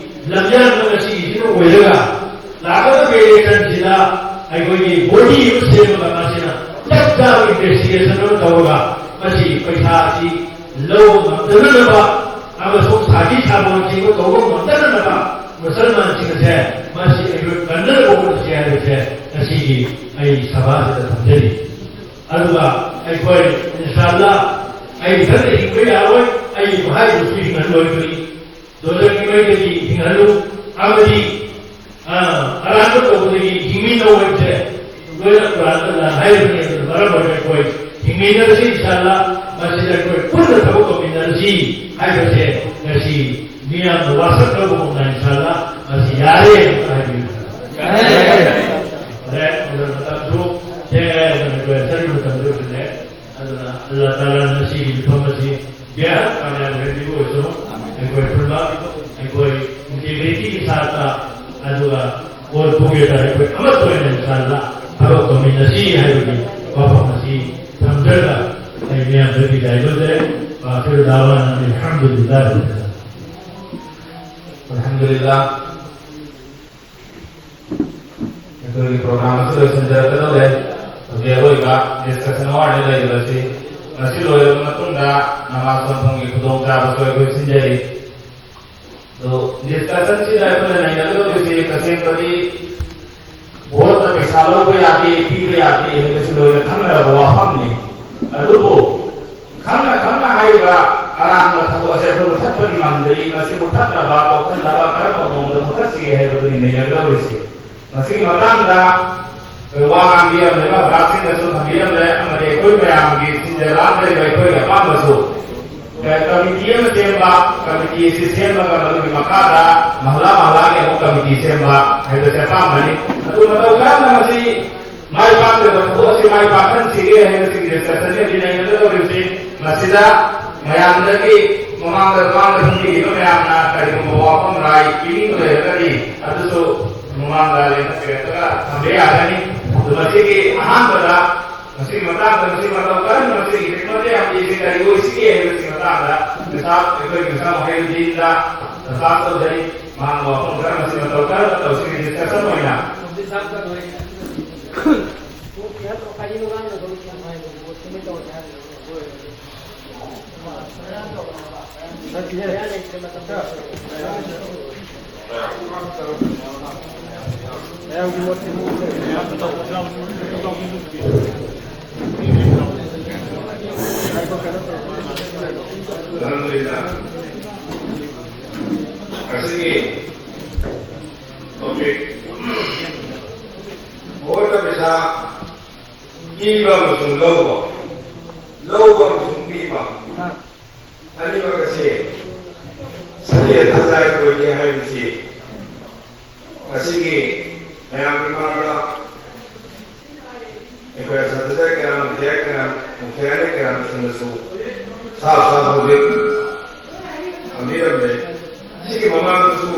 ꯂꯝꯌꯥꯟꯕ ꯉꯁꯤꯒꯤꯁꯤꯅ ꯑꯣꯏꯔꯒ, ꯂꯥꯛꯀꯗꯕ ꯏꯂꯦꯛꯁꯟꯁꯤꯗ ꯑꯩꯈꯣꯏꯒꯤ ꯕꯣꯗꯤ ꯑꯃ ꯁꯦꯝꯃꯒ ꯃꯁꯤꯅ ꯆꯞ ꯆꯥꯕ ꯏꯟꯚꯦꯁꯇꯤꯒꯦꯁꯟ ꯑꯃ ꯇꯧꯔꯒ ꯃꯁꯤ ꯄꯩꯁꯥ ꯑꯁꯤ ꯂꯧꯕ ꯉꯝꯗꯅꯅꯕ ꯑꯃꯁꯨꯡ ꯁꯥꯈꯤ ꯁꯥꯕꯣꯟꯁꯤꯡꯕ ꯇꯧꯕ ꯉꯝꯗꯅꯅꯕ ꯃꯨꯁꯜꯃꯥꯟꯁꯤꯡ ꯑꯁꯦ ꯃꯁꯤ ꯑꯩꯈꯣꯏ ꯀꯟꯅꯅꯕ ꯍꯣꯠꯅꯁꯤ ꯍꯥꯏꯕꯁꯦ ꯉꯁꯤꯒꯤ ꯑꯩ ꯁꯚꯥꯁꯤꯗ ꯊꯝꯖꯔꯤ꯫ ꯑꯗꯨꯒ ꯑꯩꯈꯣꯏ ꯏꯟꯁꯥꯜꯂꯥ ꯑꯩ ꯏꯊꯟꯇ ꯍꯤꯡꯕ ꯌꯥꯔꯣꯏ, ꯑꯩꯒꯤ ꯃꯍꯥꯏꯗꯨꯁꯨ ꯍꯤꯡꯍꯜꯂꯣꯏꯗꯣꯏꯅꯤ꯫ ꯗꯣꯖꯈꯀꯤ ꯃꯩꯗꯒꯤ ꯍꯤꯡꯍꯜꯂꯨ ꯑꯃꯗꯤ ꯑ, ꯑꯔꯥꯟꯕ ꯇꯧꯕꯗꯒꯤ ꯍꯤꯡꯃꯤꯟꯅꯧ ꯍꯥꯏꯕꯁꯦ ꯂꯣꯏꯅ ꯀꯨꯔꯥꯟꯗ ꯂꯥꯟ ꯍꯥꯏꯔꯤꯕꯅꯤ꯫ ꯑꯗꯨꯅ ꯃꯔꯝ ꯑꯣꯏꯅ ꯑꯩꯈꯣꯏ ꯍꯤꯡꯃꯤꯟꯅꯔꯁꯤ ꯏꯟꯁꯥꯜꯂꯥ, ꯃꯁꯤꯗ ꯑꯩꯈꯣꯏ ꯄꯨꯟꯅ ꯊꯕꯛ ꯇꯧꯃꯤꯟꯅꯔꯁꯤ ꯍꯥꯏꯕꯁꯦ ꯉꯁꯤ ꯃꯤꯌꯥꯝꯅ ꯋꯥꯁꯛꯅꯕꯒꯨꯝꯅ ꯏꯟꯁꯥꯜꯂꯥ ꯃꯁꯤ ꯌꯥꯔꯦ ꯑꯃꯇ ꯍꯥꯏꯕꯤꯌꯨ꯫ ꯐꯔꯦ, ꯑꯗꯨꯅ ꯃꯇꯝꯁꯨ ꯊꯦꯡꯉꯦ, ꯑꯗꯨꯅ ꯑꯩꯈꯣꯏ ꯑꯆꯪꯕ ꯃꯇꯝꯗ ꯂꯣꯏꯁꯤꯜꯂꯦ꯫ ꯑꯗꯨꯅ ꯑꯜꯂꯥ ꯇꯥꯂꯥꯅ ꯉꯁꯤꯒꯤ ꯃꯤꯐꯝ ꯑꯁꯤ ꯕꯦꯍꯠ ꯀꯥꯃꯌꯥꯕ ꯑꯣꯏꯍꯟꯕꯤꯕ ꯑꯣꯏꯁꯅꯨ꯫ ꯑꯩꯈꯣꯏ ꯄꯨꯟꯕ, ꯑꯩꯈꯣꯏ ꯏꯟꯇꯤꯒ꯭ꯔꯤꯇꯤꯒꯤ ꯁꯥꯠꯇ, ꯑꯗꯨꯒ ꯑꯣꯜ ꯇꯨꯒꯦꯗꯔ ꯑꯩꯈꯣꯏ ꯑꯃꯠꯇ ꯑꯣꯏꯅ ꯏꯟꯁꯥꯜꯂꯥ ꯊꯕꯛ ꯇꯧꯃꯤꯟꯅꯁꯤ ꯍꯥꯏꯕꯒꯤ ꯋꯥꯐꯝ ꯑꯁꯤ ꯊꯝꯖꯔꯒ ꯑꯩ ꯃꯤꯌꯥꯝꯗ ꯕꯤꯗꯥꯏ ꯂꯧꯖꯔꯦ꯫ ꯋꯥꯈꯤꯔ ꯗꯥꯋꯥꯅ ꯑꯜꯍꯝꯗꯨꯂꯤꯜꯂꯥꯍ ꯔꯕꯤꯜ ꯑꯥꯂꯃꯤꯟ꯫ ꯑꯜꯍꯝꯗꯨꯂꯤꯜꯂꯥꯍ꯫ ꯑꯩꯈꯣꯏꯒꯤ ꯄ꯭ꯔꯣꯒ꯭ꯔꯥꯝ ꯑꯁꯤ ꯂꯣꯏꯁꯤꯟꯖꯔꯛꯀꯗꯧꯔꯦ꯫ ꯍꯧꯖꯤꯛ ꯑꯔꯣꯏꯕ ꯗꯤꯁꯀꯁꯟ ꯑꯋꯥꯔꯅꯤ ꯂꯩꯔꯤꯕꯁꯤ꯫ ꯃꯁꯤ ꯂꯣꯏꯔꯕ ꯃꯇꯨꯡꯗ ꯅꯃꯥꯖ ꯇꯝꯐꯝꯒꯤ ꯈꯨꯗꯣꯡꯆꯥꯕꯁꯨ ꯑꯩꯈꯣꯏ ꯁꯤꯟꯖꯔꯤ꯫ ꯑꯗꯣ ꯗꯤꯁꯀꯁꯟꯁꯤꯗ ꯑꯩꯈꯣꯏꯅ ꯅꯩꯅꯒꯗꯧꯔꯤꯁꯤ ꯇꯁꯦꯡꯕꯗꯤ ꯚꯣꯠꯇ ꯄꯩꯁꯥ ꯂꯧꯕ ꯌꯥꯗꯦ, ꯄꯤꯕ ꯌꯥꯗꯦ ꯍꯥꯏꯕꯁꯤ ꯂꯣꯏꯅ ꯈꯪꯅꯔꯕ ꯋꯥꯐꯝꯅꯤ꯫ ꯑꯗꯨꯕꯨ ꯈꯪꯅ ꯈꯪꯅ ꯍꯥꯏꯔꯤꯕ ꯑꯔꯥꯟꯕ ꯊꯕꯛ ꯑꯁꯦ ꯑꯩꯈꯣꯏ ꯃꯨꯊꯠꯄꯗꯤ ꯉꯝꯗ꯭ꯔꯤ꯫ ꯃꯁꯤ ꯃꯨꯊꯠꯅꯕ, ꯀꯣꯛꯍꯟꯅꯕ ꯀꯔꯝꯕ ꯃꯑꯣꯡꯗ ꯃꯨꯊꯠꯁꯤꯒꯦ ꯍꯥꯏꯕꯗꯨꯅꯤ ꯅꯩꯅꯒꯗꯧꯔꯤꯁꯤ꯫ ꯃꯁꯤꯒꯤ ꯃꯇꯥꯡꯗ ꯑꯩꯈꯣꯏ ꯋꯥ ꯉꯥꯡꯕꯤꯔꯝꯂꯤꯕ ꯑꯣꯖꯥꯁꯤꯡꯅꯁꯨ ꯊꯝꯕꯤꯔꯝꯂꯦ, ꯑꯃꯗꯤ ꯑꯩꯈꯣꯏ ꯃꯌꯥꯝꯒꯤ ꯁꯤꯟꯖ ꯂꯥꯡꯖꯔꯤꯕ ꯑꯩꯈꯣꯏꯒꯤ ꯑꯄꯥꯝꯕꯁꯨ, ꯑꯦ, ꯀꯃꯤꯇꯤ ꯑꯃ ꯁꯦꯝꯕ, ꯀꯃꯤꯇꯤ ꯑꯁꯤ ꯁꯦꯝꯃꯒ ꯃꯗꯨꯒꯤ ꯃꯈꯥꯗ ꯃꯍꯜꯂꯥ ꯃꯍꯜꯂꯥꯒꯤ ꯑꯃꯨꯛ ꯀꯃꯤꯇꯤ ꯁꯦꯝꯕ ꯍꯥꯏꯕꯁꯦ ꯑꯄꯥꯝꯕꯅꯤ꯫ ꯑꯗꯨ ꯃꯇꯧ ꯀꯔꯝꯅ ꯃꯁꯤ ꯃꯥꯏ ꯄꯥꯛꯇꯕ ꯊꯕꯛ ꯑꯁꯤ ꯃꯥꯏ ꯄꯥꯛꯍꯟꯁꯤꯒꯦ ꯍꯥꯏꯕꯁꯤꯒꯤ ꯗꯤꯁꯀꯁꯟ ꯑꯁꯤ ꯅꯩꯅꯒꯗꯧꯔꯤꯕꯁꯤ꯫ ꯃꯁꯤꯗ ꯃꯌꯥꯝꯗꯒꯤ ꯃꯃꯥꯡꯗ ꯃꯃꯥꯡꯗ ꯐꯝꯕꯤꯔꯤꯕ ꯃꯌꯥꯝꯅ ꯀꯔꯤꯒꯨꯝꯕ ꯋꯥꯐꯝ ꯔꯥꯏ ꯄꯤꯅꯤꯡꯕ ꯂꯩꯔꯒꯗꯤ ꯑꯗꯨꯁꯨ ꯃꯃꯥꯡꯗ ꯂꯦꯡꯈꯠꯄꯤꯔꯛꯂꯒ ꯊꯝꯕ ꯌꯥꯒꯅꯤ꯫ ꯑꯗꯨ ꯃꯁꯤꯒꯤ ꯑꯍꯥꯟꯕꯗ ꯃꯁꯤꯒꯤ ꯃꯇꯥꯡꯗ ꯃꯁꯤ ꯃꯇꯧ ꯀꯔꯝꯅ ꯃꯁꯤꯒꯤ ꯍꯤꯛꯃꯠ ꯑꯃꯗꯤ ꯑꯁꯤ ꯀꯔꯤ ꯑꯣꯏꯁꯤꯒꯦ ꯍꯥꯏꯕꯁꯤꯒꯤ ꯃꯇꯥꯡꯗ ꯃꯤꯁꯥꯞ ꯑꯩꯈꯣꯏꯒꯤ ꯃꯤꯁꯥꯞ ꯃꯍꯩꯔꯨꯗꯤꯟꯗ ꯗꯔꯈꯥꯁ ꯇꯧꯖꯔꯤ꯫ ꯃꯍꯥꯛꯅ ꯋꯥꯐꯝ ꯈꯔ ꯃꯁꯤ ꯃꯇꯧ ꯀꯔꯝꯅ ꯇꯧꯁꯤꯒꯦ ꯗꯤꯁꯀꯁꯟ ꯑꯣꯏꯅ ꯑꯜꯍꯝꯗꯨꯂꯤꯜꯂꯥꯍ꯫ ꯉꯁꯤꯒꯤ topic, ꯚꯣꯠꯇ ꯄꯩꯁꯥ ꯄꯤꯕ ꯑꯃꯁꯨꯡ ꯂꯧꯕ, ꯂꯧꯕ ꯑꯃꯁꯨꯡ ꯄꯤꯕ ꯑꯅꯤꯃꯛ ꯑꯁꯤ ꯁꯔꯤꯌꯠꯇ ꯖꯥꯏꯖ ꯑꯣꯏꯗꯦ ꯍꯥꯏꯕꯁꯤ ꯉꯁꯤꯒꯤ ꯃꯌꯥꯝꯒꯤ ꯃꯃꯥꯡꯗ ꯑꯩꯈꯣꯏ ꯑꯁꯥꯇꯤꯖꯥ ꯀꯌꯥꯝ, ꯃꯨꯐꯇꯤꯌꯥ ꯀꯌꯥꯝ, ꯃꯨꯐꯇꯤꯌꯥꯅ ꯀꯌꯥꯝꯁꯤꯡꯅꯁꯨ ꯁꯥ ꯁꯥ ꯍꯧꯖꯤꯛ ꯊꯝꯕꯤꯔꯝꯂꯦ꯫ ꯁꯤꯒꯤ ꯃꯃꯥꯡꯗꯁꯨ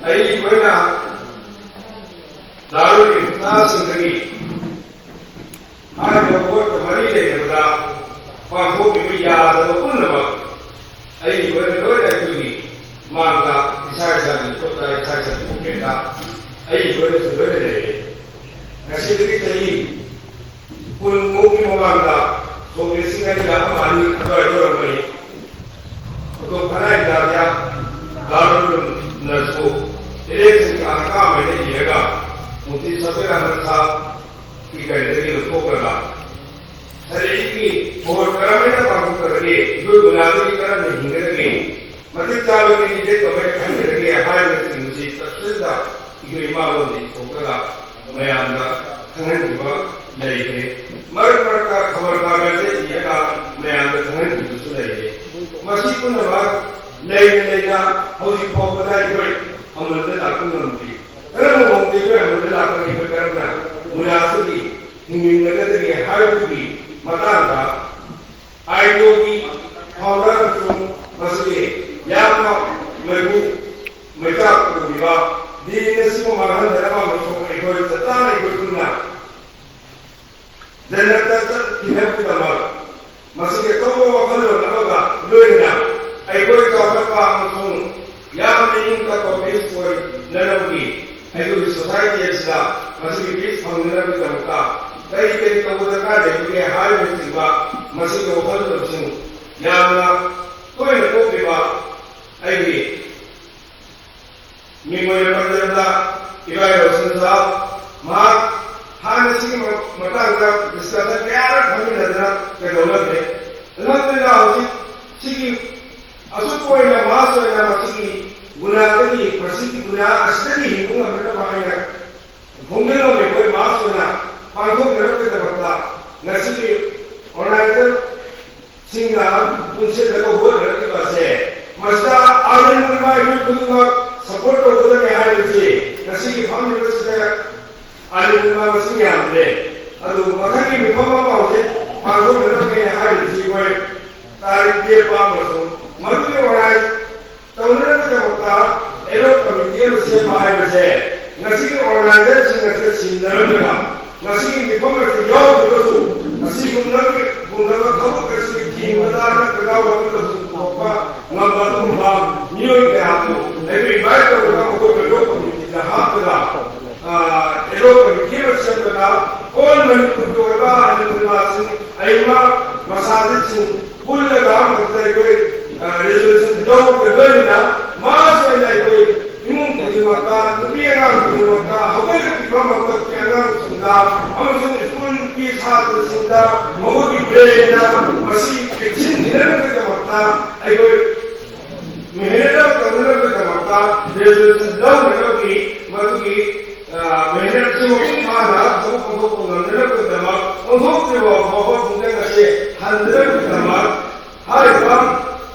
ꯑꯩꯈꯣꯏꯅ ꯗꯥꯔꯨꯜ ꯏꯐꯇꯥꯁꯤꯡꯗꯒꯤ ꯍꯥꯏꯔꯤꯕ ꯚꯣꯠꯀ ꯃꯔꯤ ꯂꯩꯅꯕꯗ ꯄꯥꯡꯊꯣꯛꯂꯤꯕ ꯌꯥꯗꯕ ꯄꯨꯝꯅꯃꯛ ꯑꯩꯈꯣꯏꯅ ꯂꯣꯏꯅ ꯑꯩꯈꯣꯏꯒꯤ ꯃꯥꯡꯗ ꯏꯁꯥ ꯏꯁꯥꯒꯤ ꯈꯨꯠꯇ, ꯏꯁꯥ ꯏꯁꯥꯒꯤ ꯄꯣꯀꯦꯠꯇ ꯑꯩꯈꯣꯏꯅꯁꯨ ꯂꯣꯏꯅ ꯂꯩꯔꯦ꯫ ꯉꯁꯤꯗꯒꯤ ꯆꯍꯤ ꯀꯨꯟꯃꯨꯛꯀꯤ ꯃꯃꯥꯡꯗ ꯁꯣꯛ ꯂꯤꯁꯤꯡ ꯑꯅꯤꯒ ꯑꯃ ꯑꯅꯤ ꯑꯗꯨꯋꯥꯏꯗ ꯑꯣꯏꯔꯝꯒꯅꯤ꯫ ꯀꯨꯇꯨꯕ ꯈꯥꯅꯥ ꯏꯟꯗꯤꯌꯥ ꯗꯥꯔꯨꯜ ꯎꯂꯨꯝꯅꯁꯨ election ꯀꯤ ꯑꯍꯀꯥꯝ ꯍꯥꯏꯅ ꯏꯔꯒ ꯃꯨꯐꯇꯤ ꯁꯕꯤꯔ ꯑꯍꯃꯗ ꯁꯥꯍꯕꯀꯤ ꯀꯔꯤꯗꯒꯤ ꯂꯧꯊꯣꯛꯂꯒ ꯁꯔꯤꯌꯠꯀꯤ ꯚꯣꯠ ꯀꯔꯝꯍꯥꯏꯅ ꯄꯥꯡꯊꯣꯛꯀꯗꯒꯦ, ꯂꯨꯠ ꯃꯨꯂꯥꯗꯒꯤ ꯀꯔꯝꯅ ꯍꯤꯡꯒꯗꯒꯦ, ꯃꯇꯤꯛ ꯆꯥꯕ candidate ꯀꯃꯥꯏꯅ ꯈꯟꯒꯗꯒꯦ ꯍꯥꯏꯕꯅꯆꯤꯡꯕꯁꯤ ꯇꯞꯁꯤꯟꯅ ꯑꯩꯈꯣꯏ ꯏꯃꯥꯂꯣꯟꯗ ꯏꯊꯣꯛꯂꯒ ꯃꯌꯥꯝꯗ ꯈꯪꯍꯟꯈꯤꯕ ꯂꯩꯈ꯭ꯔꯦ꯫ ꯃꯔꯛ ꯃꯔꯛꯇ ꯈꯕꯔ ꯀꯥꯒꯖꯗ ꯏꯔꯒ ꯃꯌꯥꯝꯗ ꯈꯪꯍꯟꯈꯤꯕꯁꯨ ꯂꯩꯔꯦ꯫ ꯃꯁꯤ ꯄꯨꯝꯅꯃꯛ ꯂꯩꯅ ꯂꯩꯅ ꯍꯧꯖꯤꯛ ꯐꯥꯎꯕꯗ ꯑꯩꯈꯣꯏ ꯑꯃꯜꯗ ꯂꯥꯛꯄ ꯉꯝꯗ꯭ꯔꯤ꯫ ꯀꯔꯝꯕ ꯃꯑꯣꯡꯗ ꯑꯩꯈꯣꯏ ꯑꯃꯜꯗ ꯂꯥꯛꯀꯅꯤ? ꯑꯩꯈꯣꯏ ꯀꯔꯝꯅ ꯃꯨꯂꯥꯁꯤꯒꯤ ꯍꯤꯡꯃꯤꯟꯅꯒꯗꯒꯦ ꯍꯥꯏꯕꯗꯨꯒꯤ ꯃꯇꯥꯡꯗ ILO ꯒꯤ founder ꯑꯃꯁꯨꯡ ꯃꯁꯤꯒꯤ ꯌꯥꯝꯅ ꯃꯩꯕꯨ ꯃꯩꯆꯥꯛ ꯄꯨꯔꯤꯕ ꯗꯤꯟ ꯑꯁꯤꯕꯨ ꯃꯥꯡꯍꯟꯗꯅꯕ ꯑꯃꯁꯨꯡ ꯑꯩꯈꯣꯏ ꯆꯞ ꯆꯥꯅ ꯑꯩꯈꯣꯏ ꯄꯨꯟꯅ ꯖꯟꯅꯠꯇ ꯆꯠꯈꯤꯅꯕꯒꯤꯗꯃꯛ ꯃꯁꯤꯒꯤ ꯑꯆꯧꯕ ꯋꯥꯈꯜꯂꯣꯟ ꯑꯃꯒ ꯂꯣꯏꯅꯅ ꯑꯩꯈꯣꯏ ꯆꯥꯎꯈꯠꯄ ꯑꯃꯁꯨꯡ ꯌꯥꯝꯅ ꯏꯪ ꯇꯞꯄ peaceful ꯑꯣꯏꯅꯅꯕꯒꯤ ꯑꯩꯈꯣꯏꯒꯤ society ꯑꯁꯤꯗ ꯃꯁꯤꯒꯤ ꯐꯤꯁ ꯐꯪꯅꯅꯕꯒꯤꯗꯃꯛꯇ ꯀꯔꯤ ꯀꯔꯤ ꯇꯧꯕ ꯗꯔꯀꯥꯔ ꯂꯩꯕꯒꯦ ꯍꯥꯏꯕꯅꯆꯤꯡꯕ ꯃꯁꯤꯒꯤ ꯋꯥꯈꯜꯂꯣꯟꯁꯤꯡ ꯌꯥꯝꯅ ꯇꯣꯏꯅ ꯊꯣꯛꯂꯤꯕ ꯑꯩꯒꯤ ꯃꯤꯡ ꯑꯣꯏꯅ ꯄꯟꯖꯕꯗ ꯏꯕꯥꯏ ꯔꯣꯁꯟ ꯁꯥꯍꯕ, ꯃꯍꯥꯛ ꯍꯥꯟꯅ ꯁꯤꯒꯤ ꯃꯇꯥꯡꯗ ꯗꯤꯁꯀꯁꯟ ꯀꯌꯥꯔꯛ ꯐꯝꯃꯤꯟꯅꯗꯅ ꯀꯩꯗꯧꯅꯈ꯭ꯔꯦ꯫ ꯑꯗꯨꯅ ꯍꯧꯖꯤꯛ ꯁꯤꯒꯤ ꯑꯁꯨꯛ ꯑꯣꯏꯅ ꯃꯥꯁ ꯑꯣꯏꯅ ꯃꯁꯤꯒꯤ ꯒꯨꯅꯥꯗꯒꯤ, ꯃꯁꯤꯒꯤ ꯒꯨꯅꯥ ꯑꯁꯤꯗꯒꯤ ꯍꯤꯡꯕ ꯉꯝꯅꯅꯕ ꯍꯥꯏꯅ ꯈꯣꯡꯖꯪ ꯑꯃ ꯑꯩꯈꯣꯏ ꯃꯥꯁ ꯑꯣꯏꯅ ꯄꯥꯡꯊꯣꯛꯅꯅꯕꯒꯤꯗꯃꯛꯇ ꯉꯁꯤꯒꯤ ꯑꯣꯔꯒꯅꯥꯏꯖꯔꯁꯤꯡꯅ ꯄꯨꯟꯁꯤꯜꯂꯒ ꯍꯣꯠꯅꯔꯛꯂꯤꯕ ꯑꯁꯦ ꯃꯁꯤꯗ ꯑꯥꯔꯃꯤ ꯃꯥꯏꯀꯩ ꯈꯨꯗꯤꯡꯃꯛ ꯁꯄꯣꯔꯠ ꯇꯧꯒꯗꯕꯅꯤ ꯍꯥꯏꯕꯁꯤ ꯉꯁꯤꯒꯤ ꯐꯝꯂꯤꯕꯁꯤꯗ ꯑꯥꯔꯃꯤ ꯃꯁꯤꯡ ꯌꯥꯝꯗ꯭ꯔꯦ꯫ ꯑꯗꯨ ꯃꯊꯪꯒꯤ ꯃꯤꯐꯝ ꯑꯃ ꯍꯧꯖꯤꯛ ꯄꯥꯡꯊꯣꯛꯅꯅꯕꯅꯤ ꯍꯥꯏꯔꯤꯕꯁꯤ ꯑꯩꯈꯣꯏ ꯇꯥꯔꯤꯛ ꯇꯔꯦꯠ ꯑꯃꯁꯨꯡ ꯃꯗꯨꯒꯤ ꯑꯣꯔꯒꯅꯥꯏꯖ ꯇꯧꯅꯅꯕꯒꯤꯗꯃꯛꯇ ꯑꯦꯔꯣ ꯀꯃꯤꯇꯤ ꯑꯃ ꯁꯦꯝꯕ ꯍꯥꯏꯕꯁꯦ ꯉꯁꯤꯒꯤ ꯑꯣꯔꯒꯅꯥꯏꯖꯔꯁꯤꯡ ꯑꯁꯤꯅ ꯁꯤꯟꯅꯔꯝꯂꯒ ꯉꯁꯤꯒꯤ ꯃꯤꯐꯝ ꯑꯁꯤ ꯌꯥꯎꯗ꯭ꯔꯒꯁꯨ ꯑꯁꯤꯒꯨꯝꯂꯕ ꯊꯕꯛ ꯑꯁꯤ ꯊꯤꯡꯕꯗ ꯅꯠꯇ꯭ꯔꯒ ꯋꯥꯈꯜ ꯊꯣꯛꯄ ꯉꯝꯕ ꯑꯗꯨꯒꯨꯝꯕ ꯃꯤꯑꯣꯏ ꯀꯌꯥꯕꯨ ꯑꯩꯈꯣꯏ ꯏꯟꯚꯥꯏꯠ ꯇꯧꯔꯒ ꯃꯈꯣꯏ ꯑꯦꯔꯣ ꯀꯃꯤꯇꯤꯗ ꯍꯥꯞꯄꯒ ꯑꯦꯔꯣ ꯀꯃꯤꯇꯤ ꯑꯃ ꯁꯦꯝꯂꯒ ꯑꯣꯜ ꯃꯅꯤꯄꯨꯔꯒꯤ ꯑꯣꯏꯕ ꯑꯍꯜ ꯂꯃꯟꯁꯤꯡ ꯑꯏꯕ ꯃꯁꯥꯖꯤꯠꯁꯤꯡ ꯄꯨꯜꯂꯒ ꯃꯗꯨꯗ ꯑꯩꯈꯣꯏ ꯔꯤꯖꯣꯂꯨꯁꯟ ꯂꯧꯔꯒ ꯂꯣꯏꯅꯅ ꯃꯥꯁ ꯑꯣꯏꯅ ꯑꯩꯈꯣꯏ ꯏꯃꯨꯡ ꯈꯨꯗꯤꯡꯃꯛꯇ, ꯅꯨꯄꯤ ꯑꯉꯥꯡ ꯈꯨꯗꯤꯡꯃꯛꯇ, ꯍꯧꯒꯠꯂꯛꯂꯤꯕ ꯃꯇꯝꯒꯤ ꯑꯉꯥꯡꯁꯤꯡꯗ ꯑꯃꯁꯨꯡ ꯁ꯭ꯀꯨꯜꯒꯤ ꯁꯥꯇ꯭ꯔꯁꯤꯡꯗ ꯃꯈꯣꯏꯒꯤ ꯕ꯭ꯔꯦꯟꯗ ꯃꯁꯤ ꯆꯦꯛꯁꯤꯟꯅꯅꯕꯒꯤꯗꯃꯛꯇ ꯑꯩꯈꯣꯏ ꯃꯦꯍꯅꯠ ꯇꯧꯅꯅꯕꯒꯤꯗꯃꯛꯇ ꯔꯤꯖꯣꯂꯨꯁꯟ ꯂꯧꯅꯅꯕꯒꯤ ꯃꯗꯨꯒꯤ ꯃꯦꯍꯅꯠꯁꯤ ꯃꯄꯨꯡ ꯐꯥꯅ ꯊꯕꯛ ꯄꯥꯡꯊꯣꯛꯄ ꯉꯝꯅꯅꯕꯒꯤꯗꯃꯛ ꯑꯣꯟꯊꯣꯛꯇ꯭ꯔꯤꯕ ꯐꯥꯎꯕ ꯈꯣꯡꯖꯪ ꯑꯁꯤ ꯍꯟꯗꯅꯕꯒꯤꯗꯃꯛ ꯍꯥꯏꯔꯤꯕ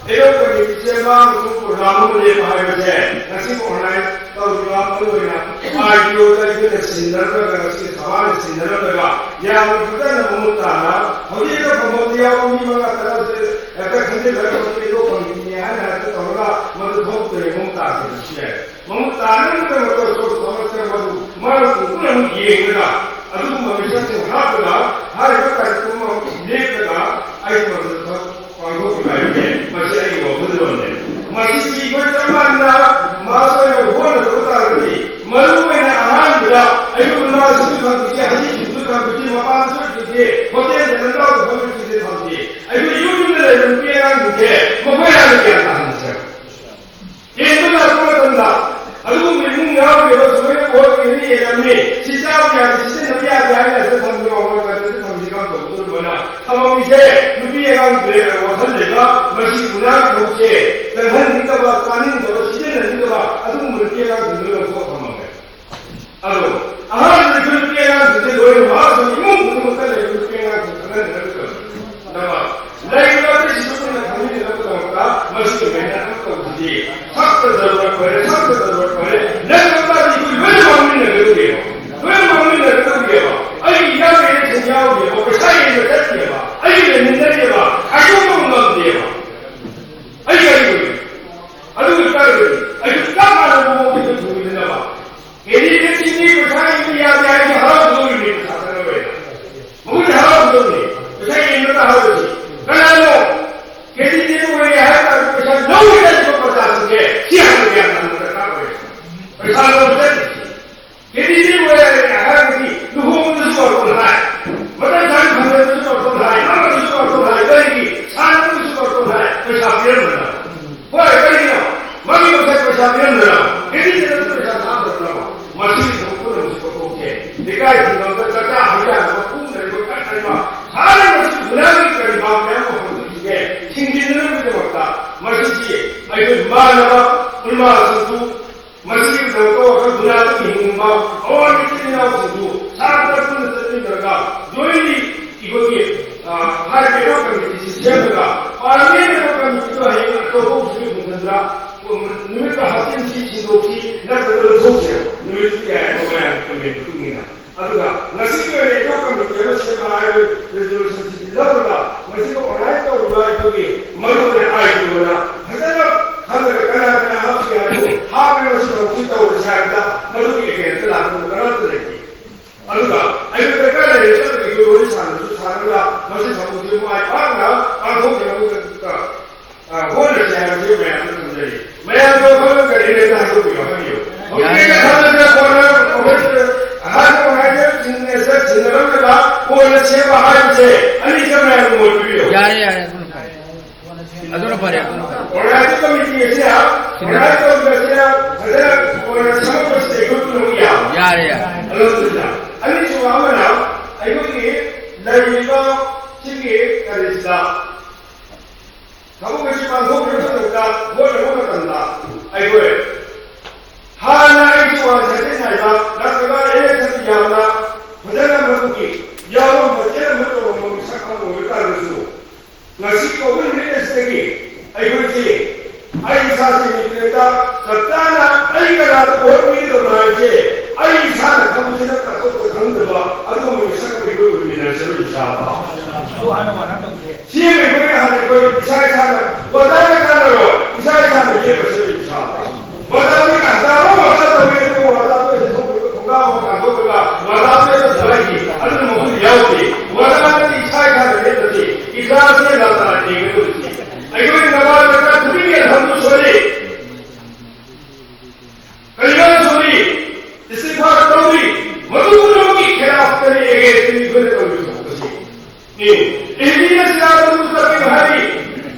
ꯑꯦꯔꯣ ꯀꯃꯤꯇꯤ ꯁꯦꯝꯕ ꯑꯃꯁꯨꯡ ꯄ꯭ꯔꯣꯒ꯭ꯔꯥꯝ ꯑꯃ ꯂꯦꯞꯄ ꯍꯥꯏꯕꯁꯦ ꯉꯁꯤ ꯑꯣꯔꯒꯅꯥꯏꯖ ꯇꯧꯔꯤꯕ ꯃꯔꯨꯑꯣꯏꯅ ꯑꯥꯏ ꯇꯤ ꯑꯣꯗ ꯑꯩꯈꯣꯏꯅ ꯁꯤꯟꯅꯔꯝꯂꯒ ꯉꯁꯤ ꯁꯚꯥꯅ ꯁꯤꯟꯅꯔꯝꯂꯒ ꯌꯥꯝꯅ ꯐꯖꯅ ꯃꯃꯨꯠ ꯇꯥꯅ ꯍꯧꯖꯤꯛ ꯐꯝꯐꯝꯗ ꯌꯥꯎꯕ ꯃꯤ ꯃꯉꯥ ꯇꯔꯥꯁꯦ ꯍꯦꯛꯇ ꯈꯟꯖꯤꯜꯂꯒ ꯃꯁꯤ ꯑꯦꯔꯣ ꯀꯃꯤꯇꯤꯅꯤ ꯍꯥꯏꯅ ꯍꯦꯛꯇ ꯇꯧꯔꯒ ꯃꯗꯨ ꯊꯣꯛꯇ꯭ꯔꯦ ꯃꯃꯨꯠ ꯇꯥꯗ꯭ꯔꯕꯁꯨ ꯌꯥꯏ꯫ ꯃꯃꯨꯠ ꯇꯥꯅꯕꯒꯤꯗꯃꯛꯇ ꯁꯣꯔꯁ ꯊꯣꯛꯂꯛꯇꯅ ꯃꯗꯨ ꯃꯔꯝ ꯄꯨꯝꯅꯃꯛ ꯌꯦꯡꯂꯒ ꯑꯗꯨꯒꯨꯝꯕ ꯃꯤꯁꯛꯁꯤꯡ ꯍꯥꯞꯄꯒ ꯍꯥꯏꯔꯤꯕ ꯀꯥꯔꯌꯀ꯭ꯔꯝ ꯑꯃ ꯂꯦꯞꯂꯒ ꯑꯩ ꯃꯗꯨꯗ ꯄꯥꯡꯊꯣꯛꯈꯤꯕ ꯍꯥꯏꯕꯁꯦ ꯃꯁꯤ ꯑꯩꯒꯤ ꯋꯥꯈꯜꯂꯣꯟꯅꯦ꯫ ꯃꯁꯤꯁꯤ ꯑꯩꯈꯣꯏ ꯆꯞ ꯃꯥꯟꯅꯅ ꯃꯥꯁ ꯑꯣꯏꯅ ꯍꯣꯠꯅꯗꯕ ꯇꯥꯔꯒꯗꯤ ꯃꯔꯨꯑꯣꯏꯅ ꯑꯍꯥꯟꯕꯗ ꯑꯩꯈꯣꯏ ꯅꯨꯄꯥꯁꯤꯡꯁꯨ ꯊꯝꯈꯤꯁꯤ, ꯑꯍꯟꯁꯤꯡꯁꯨ ꯊꯝꯈꯤꯁꯤ, ꯃꯄꯥꯟꯁꯨ ꯊꯝꯈꯤꯁꯤ, ꯍꯣꯇꯦꯜꯗ ꯂꯝꯖꯥꯎꯗ ꯐꯝꯕꯁꯤꯡꯁꯦ ꯊꯝꯈꯤ꯫ ꯑꯩꯈꯣꯏ ꯌꯨꯝꯗ ꯂꯩꯕ ꯅꯨꯄꯤ ꯑꯉꯥꯡꯁꯤꯡꯁꯦ ꯃꯈꯣꯏ ꯍꯥꯟꯅ ꯒ꯭ꯌꯥꯟ ꯇꯥꯍꯟꯁꯦ꯫ ꯌꯦꯡꯕ ꯂꯥꯛꯄ ꯃꯇꯝꯗ ꯑꯗꯨꯒꯨꯝꯕ ꯏꯃꯨꯡ ꯌꯥꯎꯔꯤꯕ ꯁꯨꯃꯥꯏꯅ ꯄꯣꯠ ꯑꯅꯤ ꯌꯦꯡꯉꯝꯃꯤ, ꯁꯤ ꯆꯥꯕ ꯌꯥꯗꯦ, ꯁꯤꯖꯤꯟꯅꯕ ꯌꯥꯗꯦ ꯍꯥꯏꯅ ꯑꯁꯤꯗ ꯊꯝꯕꯤꯌꯣ, ꯃꯣꯏ ꯀꯟꯇꯦꯟꯁ ꯊꯝꯕꯤꯁꯤ ꯀꯝꯗꯧꯕ? ꯑꯗꯨꯃꯥꯏꯅ ꯊꯝꯃꯝꯃꯤꯁꯦ ꯅꯨꯄꯤ ꯑꯉꯥꯡ ꯋꯥꯈꯜ ꯂꯩꯕ, ꯃꯁꯤ ꯄꯨꯔꯥ ꯊꯕꯛꯁꯦ ꯆꯪꯍꯟꯅꯤꯡꯗꯕ, ꯆꯥꯅꯤꯡꯗꯕ, ꯁꯤꯖꯤꯟꯅꯅꯤꯡꯗꯕ ꯑꯗꯨꯒꯨꯝꯕ ꯅꯨꯄꯤ ꯑꯉꯥꯡꯁꯤꯡꯗꯨ ꯂꯧꯊꯣꯛ ꯊꯝꯃꯝꯃꯦ꯫ ꯑꯗꯣ ꯑꯍꯥꯟꯕꯗ ꯑꯩꯈꯣꯏ ꯅꯨꯄꯤ ꯑꯉꯥꯡꯁꯤꯡꯁꯦ ꯂꯣꯏꯅ ꯃꯍꯥꯛꯁꯤꯡ ꯏꯃꯨꯡ ꯈꯨꯗꯤꯡꯃꯛꯇ ꯂꯩꯕ ꯅꯨꯄꯤ ꯑꯉꯥꯡꯁꯤꯡ ꯈꯪꯍꯟꯒꯗꯕꯅꯤ꯫ ꯂꯩꯔꯤꯕ ꯑꯇꯩꯁꯤꯡꯁꯨ ꯄꯨꯟꯅ ꯈꯪꯃꯤꯟꯅꯅꯕꯒꯤꯗꯃꯛꯇ ꯃꯁꯤꯒꯤ ꯃꯦꯍꯅꯠ ꯑꯃ ꯇꯧꯕꯁꯤꯗꯤ ꯁꯛꯇ ꯖꯔꯨꯔꯠ ꯑꯣꯏꯔꯦ, ꯁꯛꯇ ꯖꯔꯨꯔꯠ ꯑꯣꯏꯔꯦ꯫ ꯅꯠꯇ꯭ꯔꯒꯗꯤ ꯑꯩꯈꯣꯏ ꯂꯣꯏꯅ ꯃꯥꯡꯃꯤꯟꯅꯒꯗꯧꯔꯤꯕ, ꯂꯣꯏꯅ ꯃꯥꯡꯃꯤꯟꯅꯒꯗꯧꯔꯤꯕ꯫ ꯑꯩꯒꯤ ꯏꯌꯥꯝꯕ ꯏꯔꯦꯟꯁꯤꯡ ꯌꯥꯎꯔꯤꯕ, ꯄꯩꯁꯥ ꯌꯦꯟꯕ ꯆꯠꯈꯤꯑꯕ, ꯑꯩꯒꯤ ꯂꯩꯃꯤꯟꯅꯔꯤꯕ, ꯈꯥꯏꯗꯣꯛꯄ ꯉꯝꯗꯦꯕ꯫ ꯑꯩ ꯀꯔꯤ ꯑꯣꯏ? ꯑꯗꯨ ꯑꯣꯏꯇꯥꯔꯒꯗꯤ ꯑꯩꯁꯨ ꯆꯞ ꯃꯥꯟꯅꯕ ꯃꯑꯣꯡꯗ ꯊꯨꯡꯃꯤꯟꯅꯅꯕ ꯀꯦꯟꯗꯤꯗꯦꯠꯁꯤꯡꯒꯤ ꯄꯩꯁꯥ ꯌꯦꯟꯕ ꯌꯥꯗꯦ ꯍꯥꯏꯔꯗꯤ ꯍꯔꯥꯎꯒꯗꯧꯔꯤꯕꯅꯤ, ꯄꯩꯁꯥ ꯊꯥꯅꯕ ꯑꯣꯏꯅ꯫ ꯃꯈꯣꯏꯗꯤ ꯍꯔꯥꯎꯒꯗꯧꯔꯤꯅꯤ, ꯄꯩꯁꯥ ꯌꯦꯟꯕ ꯇꯥꯍꯧꯔꯁꯤ꯫ ꯀꯅꯥꯅꯣ ꯀꯦꯟꯗꯤꯗꯦꯠ ꯑꯣꯏꯔꯦ ꯍꯥꯏꯔ ꯀꯥꯟꯗ ꯄꯩꯁꯥ ꯂꯧꯔꯦ ꯍꯥꯏꯔꯤꯕ ꯄ꯭ꯔꯖꯥꯁꯤꯡꯁꯦ ꯁꯤ ꯍꯥꯟꯅ ꯒ꯭ꯌꯥꯟ ꯇꯥꯍꯟꯕ ꯗꯔꯀꯥꯔ ꯑꯣꯏ꯫ ꯄꯩꯁꯥ ꯂꯧꯕ ꯆꯠꯂꯤꯁꯤ꯫ ꯀꯦꯟꯗꯤꯗꯦꯠ ꯑꯣꯏꯔꯦ ꯍꯥꯏꯔꯒꯗꯤ ꯂꯨꯍꯣꯡꯕꯗꯁꯨ ꯕꯥꯔꯇꯣꯟ ꯍꯥꯏ, ꯃꯇꯝ ꯆꯥꯅ ꯐꯪꯗꯕꯗꯁꯨ ꯕꯥꯔꯇꯣꯟ ꯍꯥꯏ, ꯑꯃꯗꯁꯨ ꯕꯥꯔꯇꯣꯟ ꯍꯥꯏ, ꯀꯔꯤꯒꯤ? ꯁꯥꯟꯅꯕꯗꯁꯨ ꯕꯥꯔꯇꯣꯟ ꯍꯥꯏ, ꯄꯩꯁꯥ ꯄꯤꯔꯝꯗꯅ꯫ ꯍꯣꯏ, ꯀꯔꯤꯒꯤꯅꯣ? ꯃꯥꯒꯤ ꯃꯁꯛ ꯄꯩꯁꯥ ꯄꯤꯔꯝꯗꯅ, ꯀꯦꯟꯗꯤꯗꯦꯠ ꯑꯗꯨ ꯄꯩꯁꯥ ꯊꯥꯗꯕꯅꯣ? ꯃꯁꯤꯒꯤ ꯊꯕꯛ ꯄꯨꯝꯅꯃꯛꯁꯤ ꯀꯣꯛꯊꯣꯛꯁꯦ꯫ ꯂꯩꯀꯥꯏ ꯈꯨꯡꯒꯪꯗ ꯆꯥꯛꯆꯥ ꯍꯩꯖꯥꯅꯕ, ꯄꯨꯝꯅꯔꯤꯕ ꯀꯠꯅꯔꯤꯕ ꯁꯥꯟꯅꯕꯁꯤ ꯒꯨꯟꯗꯥꯒꯤ ꯀꯔꯤ ꯚꯥꯕ ꯃꯌꯥꯝ ꯑꯃ ꯍꯧꯗꯣꯛꯈꯤꯒꯦ? ꯊꯤꯡꯖꯤꯟꯅꯅꯕꯒꯤꯗꯃꯛꯇ ꯃꯁꯤꯁꯤ ꯑꯩꯈꯣꯏ ꯃꯥꯟꯅꯕ ꯎꯂꯃꯥꯁꯤꯡꯁꯨ ꯃꯁꯤꯒꯤꯗꯃꯛꯇ ꯋꯥꯈꯜ ꯈꯨꯟꯅꯥꯗꯨꯅ ꯍꯤꯡꯅꯤꯡꯕ ꯑꯋꯥꯡꯕ ꯏꯆꯤꯜ ꯏꯅꯥꯎꯁꯤꯡꯕꯨ ꯁꯥꯟꯅ ꯄꯨꯟꯅ ꯆꯠꯃꯤꯟꯅꯔꯒ ꯖꯣꯏꯟꯂꯤ ꯑꯩꯈꯣꯏꯒꯤ, ꯑ, ꯍꯥꯏꯔꯤꯕ ꯀꯃꯤꯇꯤꯁꯤ ꯁꯦꯝꯂꯒ ꯄꯥꯔꯂꯤꯌꯥꯃꯦꯟ ꯀꯃꯤꯇꯤꯗꯣ ꯍꯌꯦꯡ ꯑꯆꯧꯕ ꯑꯣꯐꯤꯁꯇ ꯄꯨꯁꯤꯟꯗꯅ ꯅꯨꯃꯤꯠꯇ ꯍꯥꯞꯆꯤꯟꯁꯤ, ꯁꯤꯟꯗꯣꯛꯁꯤ, ꯅꯠꯇ꯭ꯔꯒ ꯂꯧꯊꯣꯛꯁꯦ꯫ ꯅꯨꯃꯤꯠꯇꯨ ꯌꯥꯏ, ꯃꯌꯥꯝꯒꯤ ꯀꯃꯦꯟꯒꯤ ꯃꯇꯨꯡ ꯏꯟꯅ꯫ ꯑꯗꯨꯒ ꯉꯁꯤꯒꯤ ꯑꯣꯏꯅ ꯑꯦꯊꯣ ꯀꯃꯤꯇꯤ ꯑꯃ ꯁꯦꯝꯕ ꯍꯥꯏꯕ ꯔꯤꯖꯣꯂꯨꯁꯟꯁꯤꯗꯤ ꯂꯧꯔꯒ ꯃꯁꯤꯗ ꯑꯣꯔꯒꯅꯥꯏꯖ ꯇꯧꯔꯤꯕ ꯑꯩꯈꯣꯏꯒꯤ ꯃꯔꯨꯑꯣꯏꯅ ꯑꯥꯏ ꯄꯤ ꯑꯣꯅ ꯐꯖꯅ ꯈꯪꯗꯅ ꯀꯅꯥ ꯀꯅꯥ ꯍꯥꯞꯈꯤ ꯍꯥꯏꯕꯗꯨ ꯍꯥꯞꯄꯒ ꯃꯁꯤ ꯊꯕꯛꯁꯤ ꯇꯧꯔꯁꯤ ꯍꯥꯏꯕꯗ ꯃꯗꯨꯒꯤ ꯑꯦꯒꯦꯟꯁꯇ ꯂꯥꯛꯄ ꯀꯅꯥꯝꯇ ꯂꯩꯇꯦ꯫ ꯑꯗꯨꯒ ꯑꯩꯈꯣꯏ ꯗꯔꯀꯥꯔ ꯂꯩꯔꯦ ꯆꯠꯂꯒ ꯑꯩꯈꯣꯏ ꯋꯥꯔꯤ ꯁꯥꯟꯅꯕꯁꯨ ꯁꯥꯟꯅꯔꯒ ꯃꯁꯤ ꯊꯕꯛꯁꯤ ꯃꯥꯏ ꯄꯥꯛꯅ ꯄꯥꯡꯊꯣꯛꯅꯕꯒꯤꯗꯃꯛꯇ ꯑ, ꯍꯣꯠꯅꯁꯤ ꯍꯥꯏꯕꯁꯤ ꯃꯌꯥꯝꯗ ꯊꯝꯖꯔꯤ꯫ ꯃꯌꯥꯝꯗꯣ ꯑꯩꯈꯣꯏꯅ ꯀꯔꯤ ꯂꯩꯕ ꯍꯥꯏꯗꯣꯛꯄꯤꯌꯣ ꯍꯥꯏꯕꯤꯌꯨ꯫ ꯍꯧꯖꯤꯛ ꯑꯩꯅ ꯈꯪꯉꯕꯗ ꯀꯣꯟꯅ ꯑꯩꯈꯣꯏ ꯌꯥꯔꯦ, ꯌꯥꯔꯦ, ꯑꯗꯨꯅ ꯐꯔꯦ꯫ ꯑꯗꯨꯅ ꯐꯔꯦ, ꯑꯗꯨꯅ ꯐꯔꯦ꯫ ꯑꯣꯔꯒꯅꯥꯏꯖꯤꯡ ꯀꯃꯤꯇꯤ ꯑꯁꯤꯅ, ꯌꯥꯔꯦ꯫ ꯑꯣꯔꯒꯅꯥꯏꯖꯤꯡ ꯀꯃꯤꯇꯤ ꯑꯁꯤꯅ ꯐꯖꯅ ꯑꯣꯏꯅ ꯁꯦꯝꯃꯛꯄꯁꯤꯗ ꯑꯩꯈꯣꯏ ꯄꯨꯝꯅꯃꯛ ꯌꯥꯕ꯫ ꯌꯥꯔꯦ, ꯌꯥꯔꯦ꯫ ꯑꯗꯨꯅ ꯑꯅꯤꯁꯨꯕ ꯑꯃꯅ ꯑꯩꯈꯣꯏꯒꯤ ꯂꯩꯔꯤꯕ ꯁꯤꯒꯤ ꯀꯔꯤꯁꯤꯗ ꯊꯕꯛ ꯑꯁꯤ ꯄꯥꯡꯊꯣꯛꯈ꯭ꯔꯕ ꯃꯇꯝꯗ, ꯍꯣꯠꯅꯕ ꯃꯇꯝꯗ ꯑꯩꯈꯣꯏ ꯍꯥꯟꯅ ꯑꯩꯁꯨ ꯋꯥꯟ ꯁꯥꯏꯗꯦꯠ ꯅꯥꯏꯕ ꯅꯠꯇ꯭ꯔꯒ ꯑꯦꯂꯦꯛꯁꯟ ꯌꯥꯝꯅ ꯐꯖꯅ ꯃꯗꯨꯒꯤ ꯌꯥꯎꯔꯝꯕ ꯆꯦꯟꯔꯝꯕ ꯇꯧꯔꯝꯕ ꯃꯤꯁꯛ ꯑꯃ ꯑꯣꯏꯕ ꯇꯥꯔꯒꯁꯨ, ꯉꯁꯤ ꯀꯧꯕ ꯅꯨꯃꯤꯠ ꯑꯁꯤꯗꯒꯤ ꯑꯩꯈꯣꯏꯁꯤ, ꯑꯩ ꯏꯁꯥꯁꯤ ꯃꯤꯇ꯭ꯔꯦꯇ ꯆꯞ ꯆꯥꯅ ꯑꯩ ꯀꯅꯥꯗ ꯚꯣꯠ ꯄꯤꯒꯗꯕꯅꯣ ꯍꯥꯏꯕꯁꯦ ꯑꯩ ꯏꯁꯥꯅ ꯈꯪꯕꯁꯤ ꯅꯠꯇꯅ ꯑꯇꯣꯞꯄ ꯈꯪꯗꯕ ꯑꯗꯨꯒꯨꯝꯕ ꯃꯤꯁꯛ ꯑꯃ ꯑꯩꯈꯣꯏ ꯑꯣꯏꯃꯤꯟꯅꯔꯁꯦ, ꯑꯩꯈꯣꯏ ꯏꯁꯥ ꯐꯥꯎ꯫ ꯁꯤ ꯑꯩꯈꯣꯏꯅ ꯍꯥꯟꯅ ꯑꯩꯈꯣꯏ ꯏꯁꯥ ꯏꯁꯥꯅ ꯋꯥꯇꯥꯅ ꯀꯥꯟꯅꯔꯣꯏ, ꯏꯁꯥ ꯏꯁꯥꯅ ꯂꯦꯞꯄꯁꯦ ꯏꯁꯥ꯫ ꯋꯥꯇꯥꯗꯤ ꯀꯥꯟꯅꯔꯣꯏ, ꯋꯥꯇꯥ ꯇꯧꯔꯦ, ꯋꯥꯇꯥ ꯇꯧꯔꯦ, ꯊꯣꯛꯄꯗ ꯈꯣꯡꯒꯥꯎ ꯑꯃ ꯀꯥꯟꯊꯣꯛꯄꯗ ꯋꯥꯇꯥꯗꯤ ꯏꯁꯥ ꯏꯁꯥꯅ ꯂꯦꯞꯄꯁꯦ, ꯏꯁꯥ ꯏꯁꯥꯅ ꯂꯦꯞꯄꯁꯦ, ꯏꯈ꯭ꯂꯥꯁꯅ ꯂꯥꯟꯗꯥ ꯌꯦꯡꯒꯗꯕꯁꯦ꯫ ꯑꯩꯈꯣꯏ ꯅꯃꯥꯖ ꯈꯨꯗꯤꯡꯒꯤ ꯑꯜꯍꯝꯗꯨ ꯁꯣꯜꯂꯤ꯫ ꯀꯂꯤꯃꯥ ꯁꯣꯜꯂꯤ, ꯏꯁꯇꯤꯒꯐꯥꯔ ꯇꯧꯔꯤ, ꯃꯗꯨ ꯄꯨꯝꯅꯃꯛꯀꯤ ꯈꯤꯂꯥꯐꯇꯅꯤ, against ꯇꯅꯤ ꯑꯩꯈꯣꯏꯅ ꯇꯧꯔꯤꯕ ꯊꯕꯛ ꯑꯁꯤ꯫ ꯏꯍꯗꯤꯅ ꯁꯤꯔꯥꯇꯜ ꯃꯨꯁꯇꯀꯤꯝ ꯍꯥꯏꯔꯤ,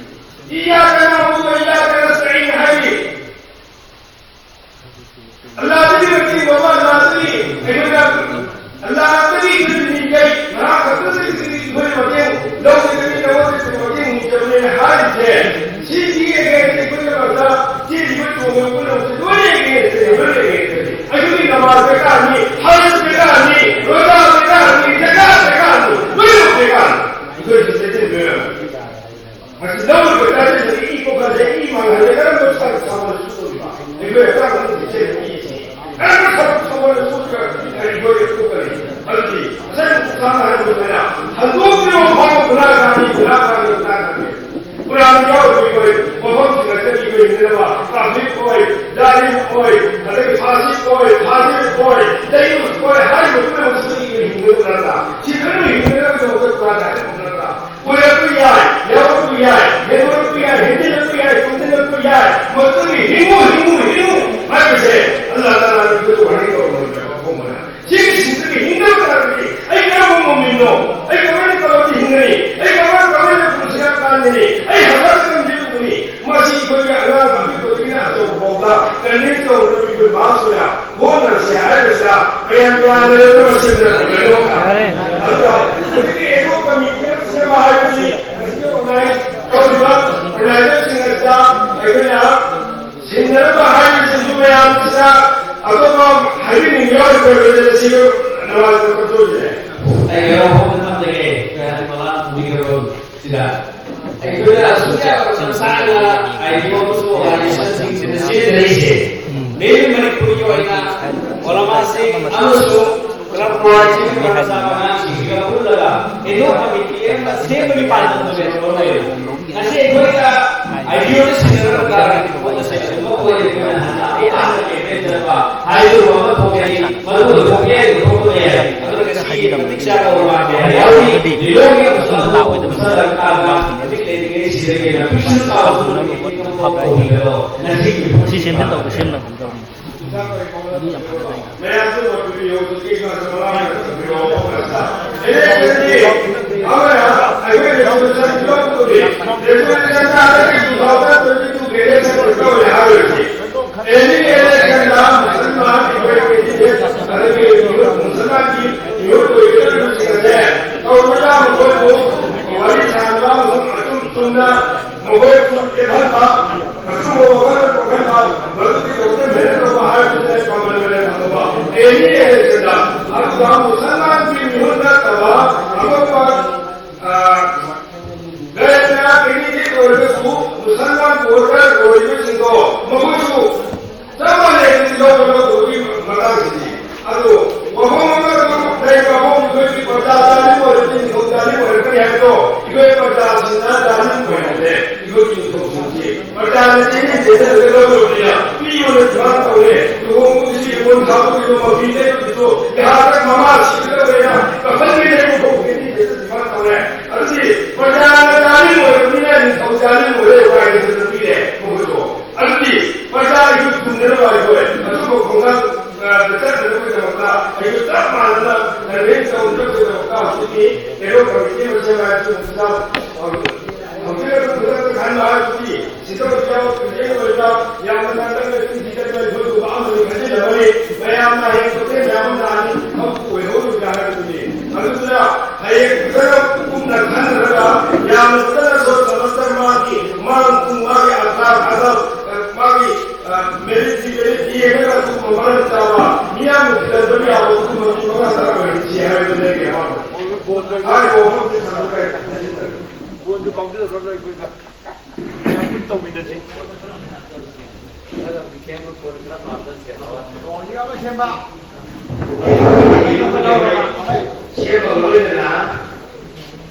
ꯏꯌꯥꯀ ꯅꯑꯕꯨꯗꯨ ꯋ ꯏꯌꯥꯀ ꯅꯁꯇꯏꯟ ꯍꯥꯏꯔꯤ꯫ ꯑꯜꯂꯥꯍꯗꯒꯤ ꯃꯇꯦꯡ ꯂꯧꯕ, ꯑꯜꯂꯥꯍꯗꯒꯤ ꯑꯩꯈꯣꯏꯅ ꯑꯜꯂꯥꯍꯗꯒꯤ ꯑꯩꯈꯣꯏ ꯅꯤꯡꯖꯩ, ꯃꯍꯥꯛ ꯈꯛꯇꯗꯒꯤ ꯑꯩꯈꯣꯏ ꯃꯇꯦꯡ ꯂꯧꯒꯗꯕꯅꯤ, ꯅꯉꯣꯟꯗꯒꯤ ꯃꯇꯦꯡ ꯅꯤꯖꯕꯅꯦ ꯍꯥꯏꯔꯤꯁꯦ, ꯁꯤꯒꯤ against ꯑꯩꯈꯣꯏꯅ ꯃꯔꯛꯇ ꯆꯦꯜꯂꯤꯕ ꯆꯣꯡꯉꯤꯕ ꯄꯨꯝꯅꯃꯛꯁꯦ ꯂꯣꯏꯅ against ꯅꯤ, ꯂꯣꯏꯅ against ꯅꯤ꯫ ꯑꯩꯈꯣꯏꯒꯤ ꯅꯃꯥꯖ ꯕꯦꯀꯥꯔꯅꯤ, ꯍꯖ ꯕꯦꯀꯥꯔꯅꯤ, ꯔꯣꯖꯥ ꯕꯦꯀꯥꯔꯅꯤ, ꯖꯀꯥꯠ ꯕꯦꯀꯥꯔꯅꯤ, ꯂꯣꯏꯅꯃꯛ ꯕꯦꯀꯥꯔꯅꯤ꯫ ꯑꯩꯈꯣꯏ ꯁꯤꯗ ꯆꯦꯟꯗꯣꯏꯅ ꯃꯁꯤ ꯂꯧꯔꯤꯕ ꯆꯥꯁꯤꯡꯁꯤ ꯏ ꯀꯣꯛꯍꯜꯂꯦ, ꯏ ꯃꯥꯡꯍꯜꯂꯦ, ꯀꯔꯝꯕ ꯊꯕꯛ ꯊꯕꯛ ꯁꯨꯗꯧꯔꯤꯕ? ꯑꯩꯈꯣꯏ ꯍꯛꯆꯥꯡ ꯃꯅꯨꯡꯒꯤ ꯆꯦꯜꯂꯤꯕ ꯏꯁꯤ ꯀꯔꯝꯕ ꯊꯕꯛ ꯊꯕꯛ ꯁꯨꯗ꯭ꯔꯒ ꯑꯩꯈꯣꯏ ꯀꯣꯛꯍꯜꯂꯤ? ꯑꯗꯨꯗꯤ ꯉꯁꯥꯏ ꯅꯨꯄꯥꯅ ꯍꯥꯏꯔꯝꯕ ꯑꯗꯨꯃꯥꯏꯅ ꯍꯟꯗꯣꯛꯇ꯭ꯔꯤꯕ ꯐꯥꯎꯕ ꯒꯨꯅꯥꯍꯒꯥꯔꯅꯤ, ꯒꯨꯅꯥꯍꯒꯥꯔꯅꯤ, ꯒꯨꯅꯥꯍꯒꯥꯔꯅꯤ꯫ ꯀꯨꯔꯥꯟꯗ ꯌꯥꯎꯔꯤꯕ ꯑꯩꯈꯣꯏ ꯃꯐꯝꯁꯤꯡ ꯑꯁꯤꯗ ꯑꯩꯈꯣꯏ ꯍꯤꯡꯅꯅꯕ ꯇ꯭ꯔꯥꯐꯤꯛ ꯑꯣꯏ, ꯖꯥꯂꯤꯝ ꯑꯣꯏ, ꯑꯗꯒꯤ ꯐꯥꯁꯤꯛ ꯑꯣꯏ, ꯐꯥꯖꯤꯔ ꯑꯣꯏ, ꯗꯌꯨꯁ ꯑꯣꯏ ꯍꯥꯏꯔꯤꯕ ꯄꯨꯝꯅꯃꯛꯁꯤꯗ ꯑꯩꯈꯣꯏ ꯍꯤꯡꯅꯕ ꯅꯠꯇ꯭ꯔꯥ? ꯁꯤ ꯂꯣꯏꯅꯃꯛ ꯍꯤꯡꯅꯅꯕꯒꯤꯗꯃꯛꯇ ꯀꯨꯔꯥꯟꯗ ꯍꯥꯏꯔꯝꯕ ꯅꯠꯇ꯭ꯔꯥ? ꯑꯣꯏꯔꯛꯄ ꯌꯥꯏ, ꯌꯥꯎꯔꯛꯄ ꯌꯥꯏ, ꯍꯦꯟꯗꯣꯔꯛꯄ ꯌꯥꯏ, ꯍꯦꯟꯖꯤꯜꯂꯛꯄ ꯌꯥꯏ, ꯇꯨꯝꯁꯤꯜꯂꯛꯄ ꯌꯥꯏ꯫ ꯃꯗꯨꯒꯤ ꯍꯤꯡꯉꯨ, ꯍꯤꯡꯉꯨ, ꯍꯤꯡꯉꯨ ꯍꯥꯏꯕꯁꯦ ꯑꯜꯂꯥꯍ ꯇꯥꯂꯥꯅ ꯑꯩꯈꯣꯏꯗ ꯋꯥꯔꯅꯤꯡ ꯇꯧꯔꯝꯕꯅꯦꯕ꯫ ꯁꯤꯒꯤ ꯁꯤꯡꯗꯒꯤ ꯍꯤꯡꯗꯕ ꯇꯥꯔꯒꯗꯤ ꯑꯩ ꯀꯔꯝꯕ ꯃꯨꯃꯤꯟꯅꯣ? ꯑꯩ ꯀꯃꯥꯏꯅ ꯀꯔꯝꯕ ꯍꯤꯡꯒꯅꯤ? ꯑꯩ ꯀꯃꯥꯏꯅ ꯌꯥꯔꯦ꯫ ꯑꯗꯨꯒ ꯍꯧꯖꯤꯛꯀꯤ ꯑꯦꯟ ꯖꯤ ꯑꯣ ꯀꯃꯤꯇꯤ ꯑꯃ ꯁꯦꯝꯕ ꯍꯥꯏꯕꯁꯤ ꯍꯧꯖꯤꯛꯀꯤ ꯑꯣꯔꯒꯅꯥꯏꯖ ꯇꯧꯔꯤꯕ ꯑꯣꯔꯒꯅꯥꯏꯖꯔꯁꯤꯡ ꯑꯁꯤꯗ ꯑꯩꯈꯣꯏꯅ ꯁꯤꯟꯅꯔꯝꯕ ꯍꯥꯏꯔꯤꯕꯁꯤꯡꯁꯨ ꯃꯌꯥꯝꯁꯤꯗ ꯑꯇꯣꯞꯄ ꯍꯥꯏꯕꯤꯅꯤꯡꯕ ꯌꯥꯎꯔꯤꯕ꯭ꯔꯥ? ꯂꯣꯏꯅ ꯁꯤꯕ ꯅꯃꯥꯖ ꯀꯠꯊꯣꯛꯑꯁꯤꯅꯦ꯫ ꯑꯩ ꯌꯥꯎꯐꯝ ꯊꯝꯖꯒꯦ꯫ ꯀꯌꯥꯗꯤ ꯃꯂꯥ ꯄꯨꯕꯤꯈ꯭ꯔꯕ ꯁꯤꯗ ꯑꯩꯈꯣꯏꯅ ꯑꯁꯨꯛ ꯌꯥꯝꯅ ꯃꯇꯝ ꯁꯥꯡꯅ ꯑꯥꯏ ꯗꯤ ꯑꯣ ꯑꯃꯁꯨꯡ ꯑꯣꯔꯒꯅꯥꯏꯖꯦꯁꯟꯁꯤꯡꯁꯤꯗ ꯆꯦꯟꯅꯔꯤꯁꯦ꯫ ꯃꯦꯟ ꯃꯅꯤꯄꯨꯔꯒꯤ ꯑꯣꯏꯅ ꯑꯣꯂꯃꯥꯁꯤꯡ ꯑꯃꯁꯨꯡ ꯀ꯭ꯂꯕ ꯕꯣꯔꯗꯁꯤꯡꯒꯤ ꯃꯆꯥ ꯑꯉꯥꯡꯁꯤꯡꯁꯤꯒ ꯄꯨꯜꯂꯒ ꯑꯦꯟ ꯖꯤ ꯑꯣ ꯀꯃꯤꯇꯤ ꯑꯃ ꯁꯦꯝꯕꯒꯤ ꯄꯥꯟꯗꯝꯗ ꯂꯩꯔꯝꯕ ꯑꯣꯏꯔꯦ꯫ ꯉꯁꯤ ꯑꯩꯈꯣꯏꯅ ꯑꯥꯏ ꯗꯤ ꯑꯣꯗ ꯁꯤꯟꯅꯔꯝꯕ ꯇꯥꯔꯒꯗꯤ ꯄꯣꯠ ꯑꯁꯤ ꯑꯗꯨꯃꯛ ꯑꯣꯏꯔꯦ꯫ ꯑꯩꯈꯣꯏꯅ ꯍꯥꯟꯅ ꯑꯩ ꯍꯥꯟꯅ ꯀꯦꯝꯄꯦꯟ ꯆꯠꯄ ꯍꯥꯏꯗꯨ ꯑꯃ ꯊꯣꯛꯀꯅꯤ, ꯃꯗꯨ ꯊꯣꯛꯄ ꯌꯥꯏ, ꯊꯣꯛꯄ ꯌꯥꯏ꯫ ꯑꯗꯨꯅ ꯉꯁꯤ ꯃꯇꯤꯛ ꯆꯥꯕ ꯑꯣꯂꯃꯥ ꯀꯌꯥ ꯌꯥꯎꯔꯤ꯫ ꯂꯤꯂꯣꯡꯒꯤ ꯑꯃꯁꯨꯡ ꯑꯇꯣꯞꯄ ꯃꯁꯥ ꯇꯥꯕ ꯃꯇꯤꯛ ꯂꯩꯔꯤꯉꯩ ꯁꯤꯗꯒꯤ ꯍꯦꯟꯅ ꯄꯤꯛꯁꯨ ꯆꯥꯎꯕꯁꯨ ꯅꯠꯇꯦ꯫ ꯁꯤ ꯁꯦꯝꯖꯤꯟ ꯇꯧꯕ ꯁꯦꯝꯅꯕ ꯇꯧꯔꯤ꯫ ꯑꯗꯨ ꯌꯥꯝ ꯐꯖꯅ ꯇꯧꯔꯤ꯫ ꯃꯌꯥꯝꯁꯨ ꯃꯗꯨꯗꯤ ꯌꯧꯕꯗꯤ ꯃꯥꯁꯨ ꯃꯃꯥꯡꯗ ꯇꯧꯕꯤꯔꯛꯑꯣ꯫ ꯏꯂꯦꯛꯁꯟꯗꯤ ꯑꯃꯅ ꯑꯩꯈꯣꯏ ꯔꯦꯖꯣꯂꯨꯁꯟ ꯐꯤꯕꯝꯗꯨꯗꯤ ꯔꯦꯖꯣꯂꯨꯁꯟ ꯇꯥꯔꯒꯗꯤ ꯇꯨ ꯊꯥꯎꯖꯟ ꯇ꯭ꯋꯦꯟꯇꯤ ꯇꯨꯒꯤ ꯏꯂꯦꯛꯁꯟ ꯇꯧꯔꯦ ꯍꯥꯏꯔꯣꯏꯁꯤ꯫ ꯑꯦꯅꯤ ꯏꯂꯦꯛꯁꯟꯗ ꯃꯨꯁꯜꯃꯥꯟ ꯑꯩꯈꯣꯏ ꯀꯦꯟꯗꯤꯗꯦꯠ ꯑꯗꯒꯤ ꯃꯨꯁꯜꯃꯥꯟꯒꯤ ꯃꯤꯍꯨꯠ ꯑꯣꯏꯒꯗꯧꯔꯤꯕꯁꯤꯡ ꯑꯁꯦ ꯇꯧꯕꯗ ꯃꯈꯣꯏꯕꯨ ꯋꯥꯔꯤ ꯁꯥꯅꯕ ꯑꯃꯁꯨꯡ ꯑꯆꯨꯝ ꯆꯨꯝꯅ ꯃꯈꯣꯏꯕꯨ ꯇꯦꯜꯍꯟꯕ, ꯑꯆꯨꯝꯕ ꯋꯥꯈꯜ ꯄꯨꯈꯠꯄ, ꯃꯗꯨꯒꯤ ꯗꯣꯛꯇꯔ ꯃꯦꯔꯦꯠ ꯇꯧꯕ ꯍꯥꯏꯕꯁꯤꯗ ꯄꯥꯡꯒꯜ ꯃꯦꯔꯦꯠ ꯇꯧꯕ꯫ ꯑꯦꯅꯤ ꯏꯂꯦꯛꯁꯟꯗ ꯑꯗꯨꯒ ꯃꯨꯁꯜꯃꯥꯟꯒꯤ ꯃꯤꯍꯨꯠ ꯅꯠꯇꯕ ꯑꯇꯣꯞꯄ, ꯑ, ꯒꯩꯔ ꯀꯦꯟꯗꯤꯗꯦꯠ ꯑꯣꯏꯔꯒꯁꯨ ꯃꯨꯁꯜꯃꯥꯟ ꯚꯣꯇꯔ ꯑꯣꯏꯔꯤꯕꯁꯤꯡꯗꯣ ꯃꯈꯣꯏꯁꯨ ꯆꯞ ꯃꯥꯟꯅꯩ ꯂꯧꯕ ꯂꯧꯗꯕꯒꯤ ꯃꯇꯥꯡꯁꯤꯗꯤ꯫ ꯑꯗꯣ ꯋꯥꯐꯝ ꯑꯃ ꯂꯩ, ꯋꯥꯐꯝ ꯑꯩꯈꯣꯏꯒꯤ ꯄ꯭ꯔꯖꯥ ꯖꯥꯂꯤꯝ ꯑꯣꯏꯔꯗꯤ ꯅꯤꯡꯊꯧ ꯖꯥꯂꯤꯝ ꯑꯣꯏꯔꯛꯀꯅꯤ ꯍꯥꯏꯕꯗꯣ ꯑꯩꯈꯣꯏ ꯄ꯭ꯔꯖꯥꯁꯤꯡꯅ ꯖꯥꯂꯤꯝ ꯑꯣꯏꯍꯜꯂꯦ꯫ ꯑꯩꯈꯣꯏꯒꯤ ꯅꯤꯡꯊꯧꯁꯤꯡꯁꯤ ꯄ꯭ꯔꯖꯥꯅ ꯆꯦꯟꯃꯤꯟ ꯆꯦꯟꯅꯔꯒ ꯂꯧꯔꯕꯅꯤꯅ ꯃꯤ ꯑꯣꯏꯅ ꯗꯤꯃꯥꯟ ꯇꯧꯔꯦ꯫ ꯂꯨꯍꯣꯡꯕꯒꯤꯁꯨ ꯏꯃꯣꯟ ꯊꯥꯕꯒꯤꯁꯨ ꯃꯐꯤ ꯂꯩꯕꯒꯤꯁꯨ ꯌꯥꯔꯒ ꯃꯃꯥ ꯁꯤꯒꯗꯧꯔꯦꯅ ꯀꯐꯟꯒꯤ ꯂꯩꯕ ꯐꯥꯎ ꯀꯦꯟꯗꯤꯗꯦꯠꯇ ꯗꯤꯃꯥꯟ ꯇꯧꯔꯦ꯫ ꯑꯗꯨꯗꯤ ꯄ꯭ꯔꯖꯥꯅ ꯖꯥꯂꯤꯝ ꯑꯣꯏꯔꯕꯅꯤꯅ ꯅꯤꯡꯊꯧ ꯖꯥꯂꯤꯝ ꯑꯣꯏꯔꯦ ꯎꯄꯥꯏ ꯂꯩꯇꯗꯅ ꯄꯤꯔꯦ ꯃꯈꯣꯏꯁꯨ꯫ ꯑꯗꯨꯗꯤ ꯄ꯭ꯔꯖꯥꯒꯤꯁꯨ ꯊꯨꯡꯅꯅꯕ ꯑꯩꯈꯣꯏ ꯑꯆꯨꯝꯕ ꯈꯣꯡꯊꯥꯡ, ꯑ, ꯆꯠꯅꯅꯕꯒꯤꯗꯃꯛꯇ ꯑꯩꯈꯣꯏ ꯆꯞ ꯃꯥꯟꯅꯅ ꯀꯟꯚꯦꯟ ꯇꯧꯅꯅꯕꯒꯤꯗꯃꯛꯇ ꯍꯧꯖꯤꯛꯇꯤ ꯀꯩꯅꯣ ꯀꯃꯤꯇꯤ ꯑꯃ ꯁꯦꯝꯕ ꯍꯥꯏꯕꯁꯤ ꯍꯧꯖꯤꯛ ꯍꯧꯖꯤꯛ ꯈꯨꯗꯛꯇ ꯈꯟꯕ ꯍꯥꯏꯕꯁꯤ ꯁꯤꯗ ꯍꯧꯖꯤꯛ ꯌꯥꯎꯕ ꯄ꯭ꯔꯁꯤꯗꯦꯟ ꯑꯣꯏꯕ ꯌꯥꯝꯅ ꯅꯥꯀꯟꯗ ꯇꯤꯟ ꯊꯤꯗꯠꯄ ꯑꯩꯈꯣꯏꯒꯨꯝꯕ ꯑꯃꯅꯤ ꯈꯟꯖꯤꯜꯂꯕꯅꯤ꯫ ꯃꯌꯥꯝꯅ ꯍꯌꯦꯡ ꯄ꯭ꯔꯁꯤꯗꯦꯟ ꯃꯌꯥꯝ ꯑꯃ ꯂꯥꯛꯑꯅꯤ꯫ ꯇꯧꯃꯤꯟꯅꯁꯤ꯫ ꯁꯦꯝꯕ ꯂꯣꯏꯅꯅ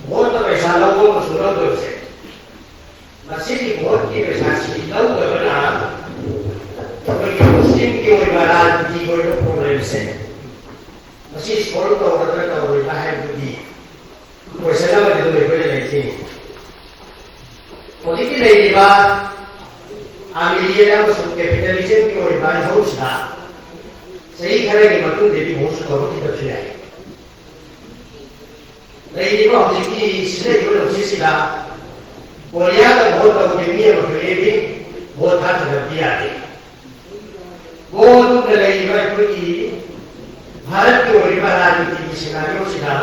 ꯚꯣꯠꯇ ꯄꯩꯁꯥ ꯂꯧꯕ ꯑꯃꯁꯨꯡ ꯂꯧꯗꯕꯁꯦ, ꯃꯁꯤꯒꯤ ꯚꯣꯠꯀꯤ ꯄꯩꯁꯥꯁꯤ ꯂꯧꯗꯕꯅ ꯑꯩꯈꯣꯏꯒꯤ ꯃꯨꯁꯂꯤꯝꯒꯤ ꯑꯣꯏꯕ ꯔꯥꯖꯅꯤꯇꯤꯒꯤ ꯑꯣꯏꯕ ꯄ꯭ꯔꯣꯕ꯭ꯂꯦꯝꯁꯦ ꯃꯁꯤ ꯁꯣꯜꯕ ꯇꯧꯒꯗ꯭ꯔꯥ ꯇꯧꯔꯣꯏꯗ꯭ꯔꯥ ꯍꯥꯏꯕꯗꯨꯗꯤ ꯀꯣꯏꯁꯟ ꯑꯃꯗꯤ ꯑꯗꯨꯝ ꯑꯩꯈꯣꯏꯅ ꯂꯩꯈꯤꯅꯤ꯫ ꯍꯧꯖꯤꯛꯀꯤ ꯂꯩꯔꯤꯕ ꯑꯥꯔꯃꯤꯂꯤꯌꯟ ꯑꯃꯁꯨꯡ ꯀꯦꯄꯤꯇꯦꯂꯤꯖꯝꯒꯤ ꯑꯣꯏꯕ ꯏꯍꯧꯁꯤꯗ ꯆꯍꯤ ꯈꯔꯒꯤ ꯃꯇꯨꯡꯗꯗꯤ ꯃꯍꯨꯠꯁꯨ ꯇꯧꯔꯛꯈꯤꯗꯕꯁꯨ ꯌꯥꯏ꯫ ꯂꯩꯔꯤꯕ ꯍꯧꯖꯤꯛꯀꯤ ꯁꯤꯖꯤꯟꯅꯔꯤꯕ ꯅꯨꯡꯁꯤꯠꯁꯤꯗ ꯀꯣꯔꯤꯌꯥꯗ ꯚꯣꯠ ꯇꯧꯒꯦ ꯃꯤ ꯑꯃ ꯊꯣꯛꯑꯦꯗꯤ ꯚꯣꯠ ꯊꯥꯗꯕꯗꯤ ꯌꯥꯗꯦ꯫ ꯃꯑꯣꯡ ꯑꯗꯨꯝꯅ ꯂꯩꯔꯤꯕ ꯑꯩꯈꯣꯏꯒꯤ ꯚꯥꯔꯠꯀꯤ ꯑꯣꯏꯔꯤꯕ ꯔꯥꯖꯅꯤꯇꯤꯒꯤ ꯁꯤꯅꯥꯔꯤꯑꯣꯁꯤꯗ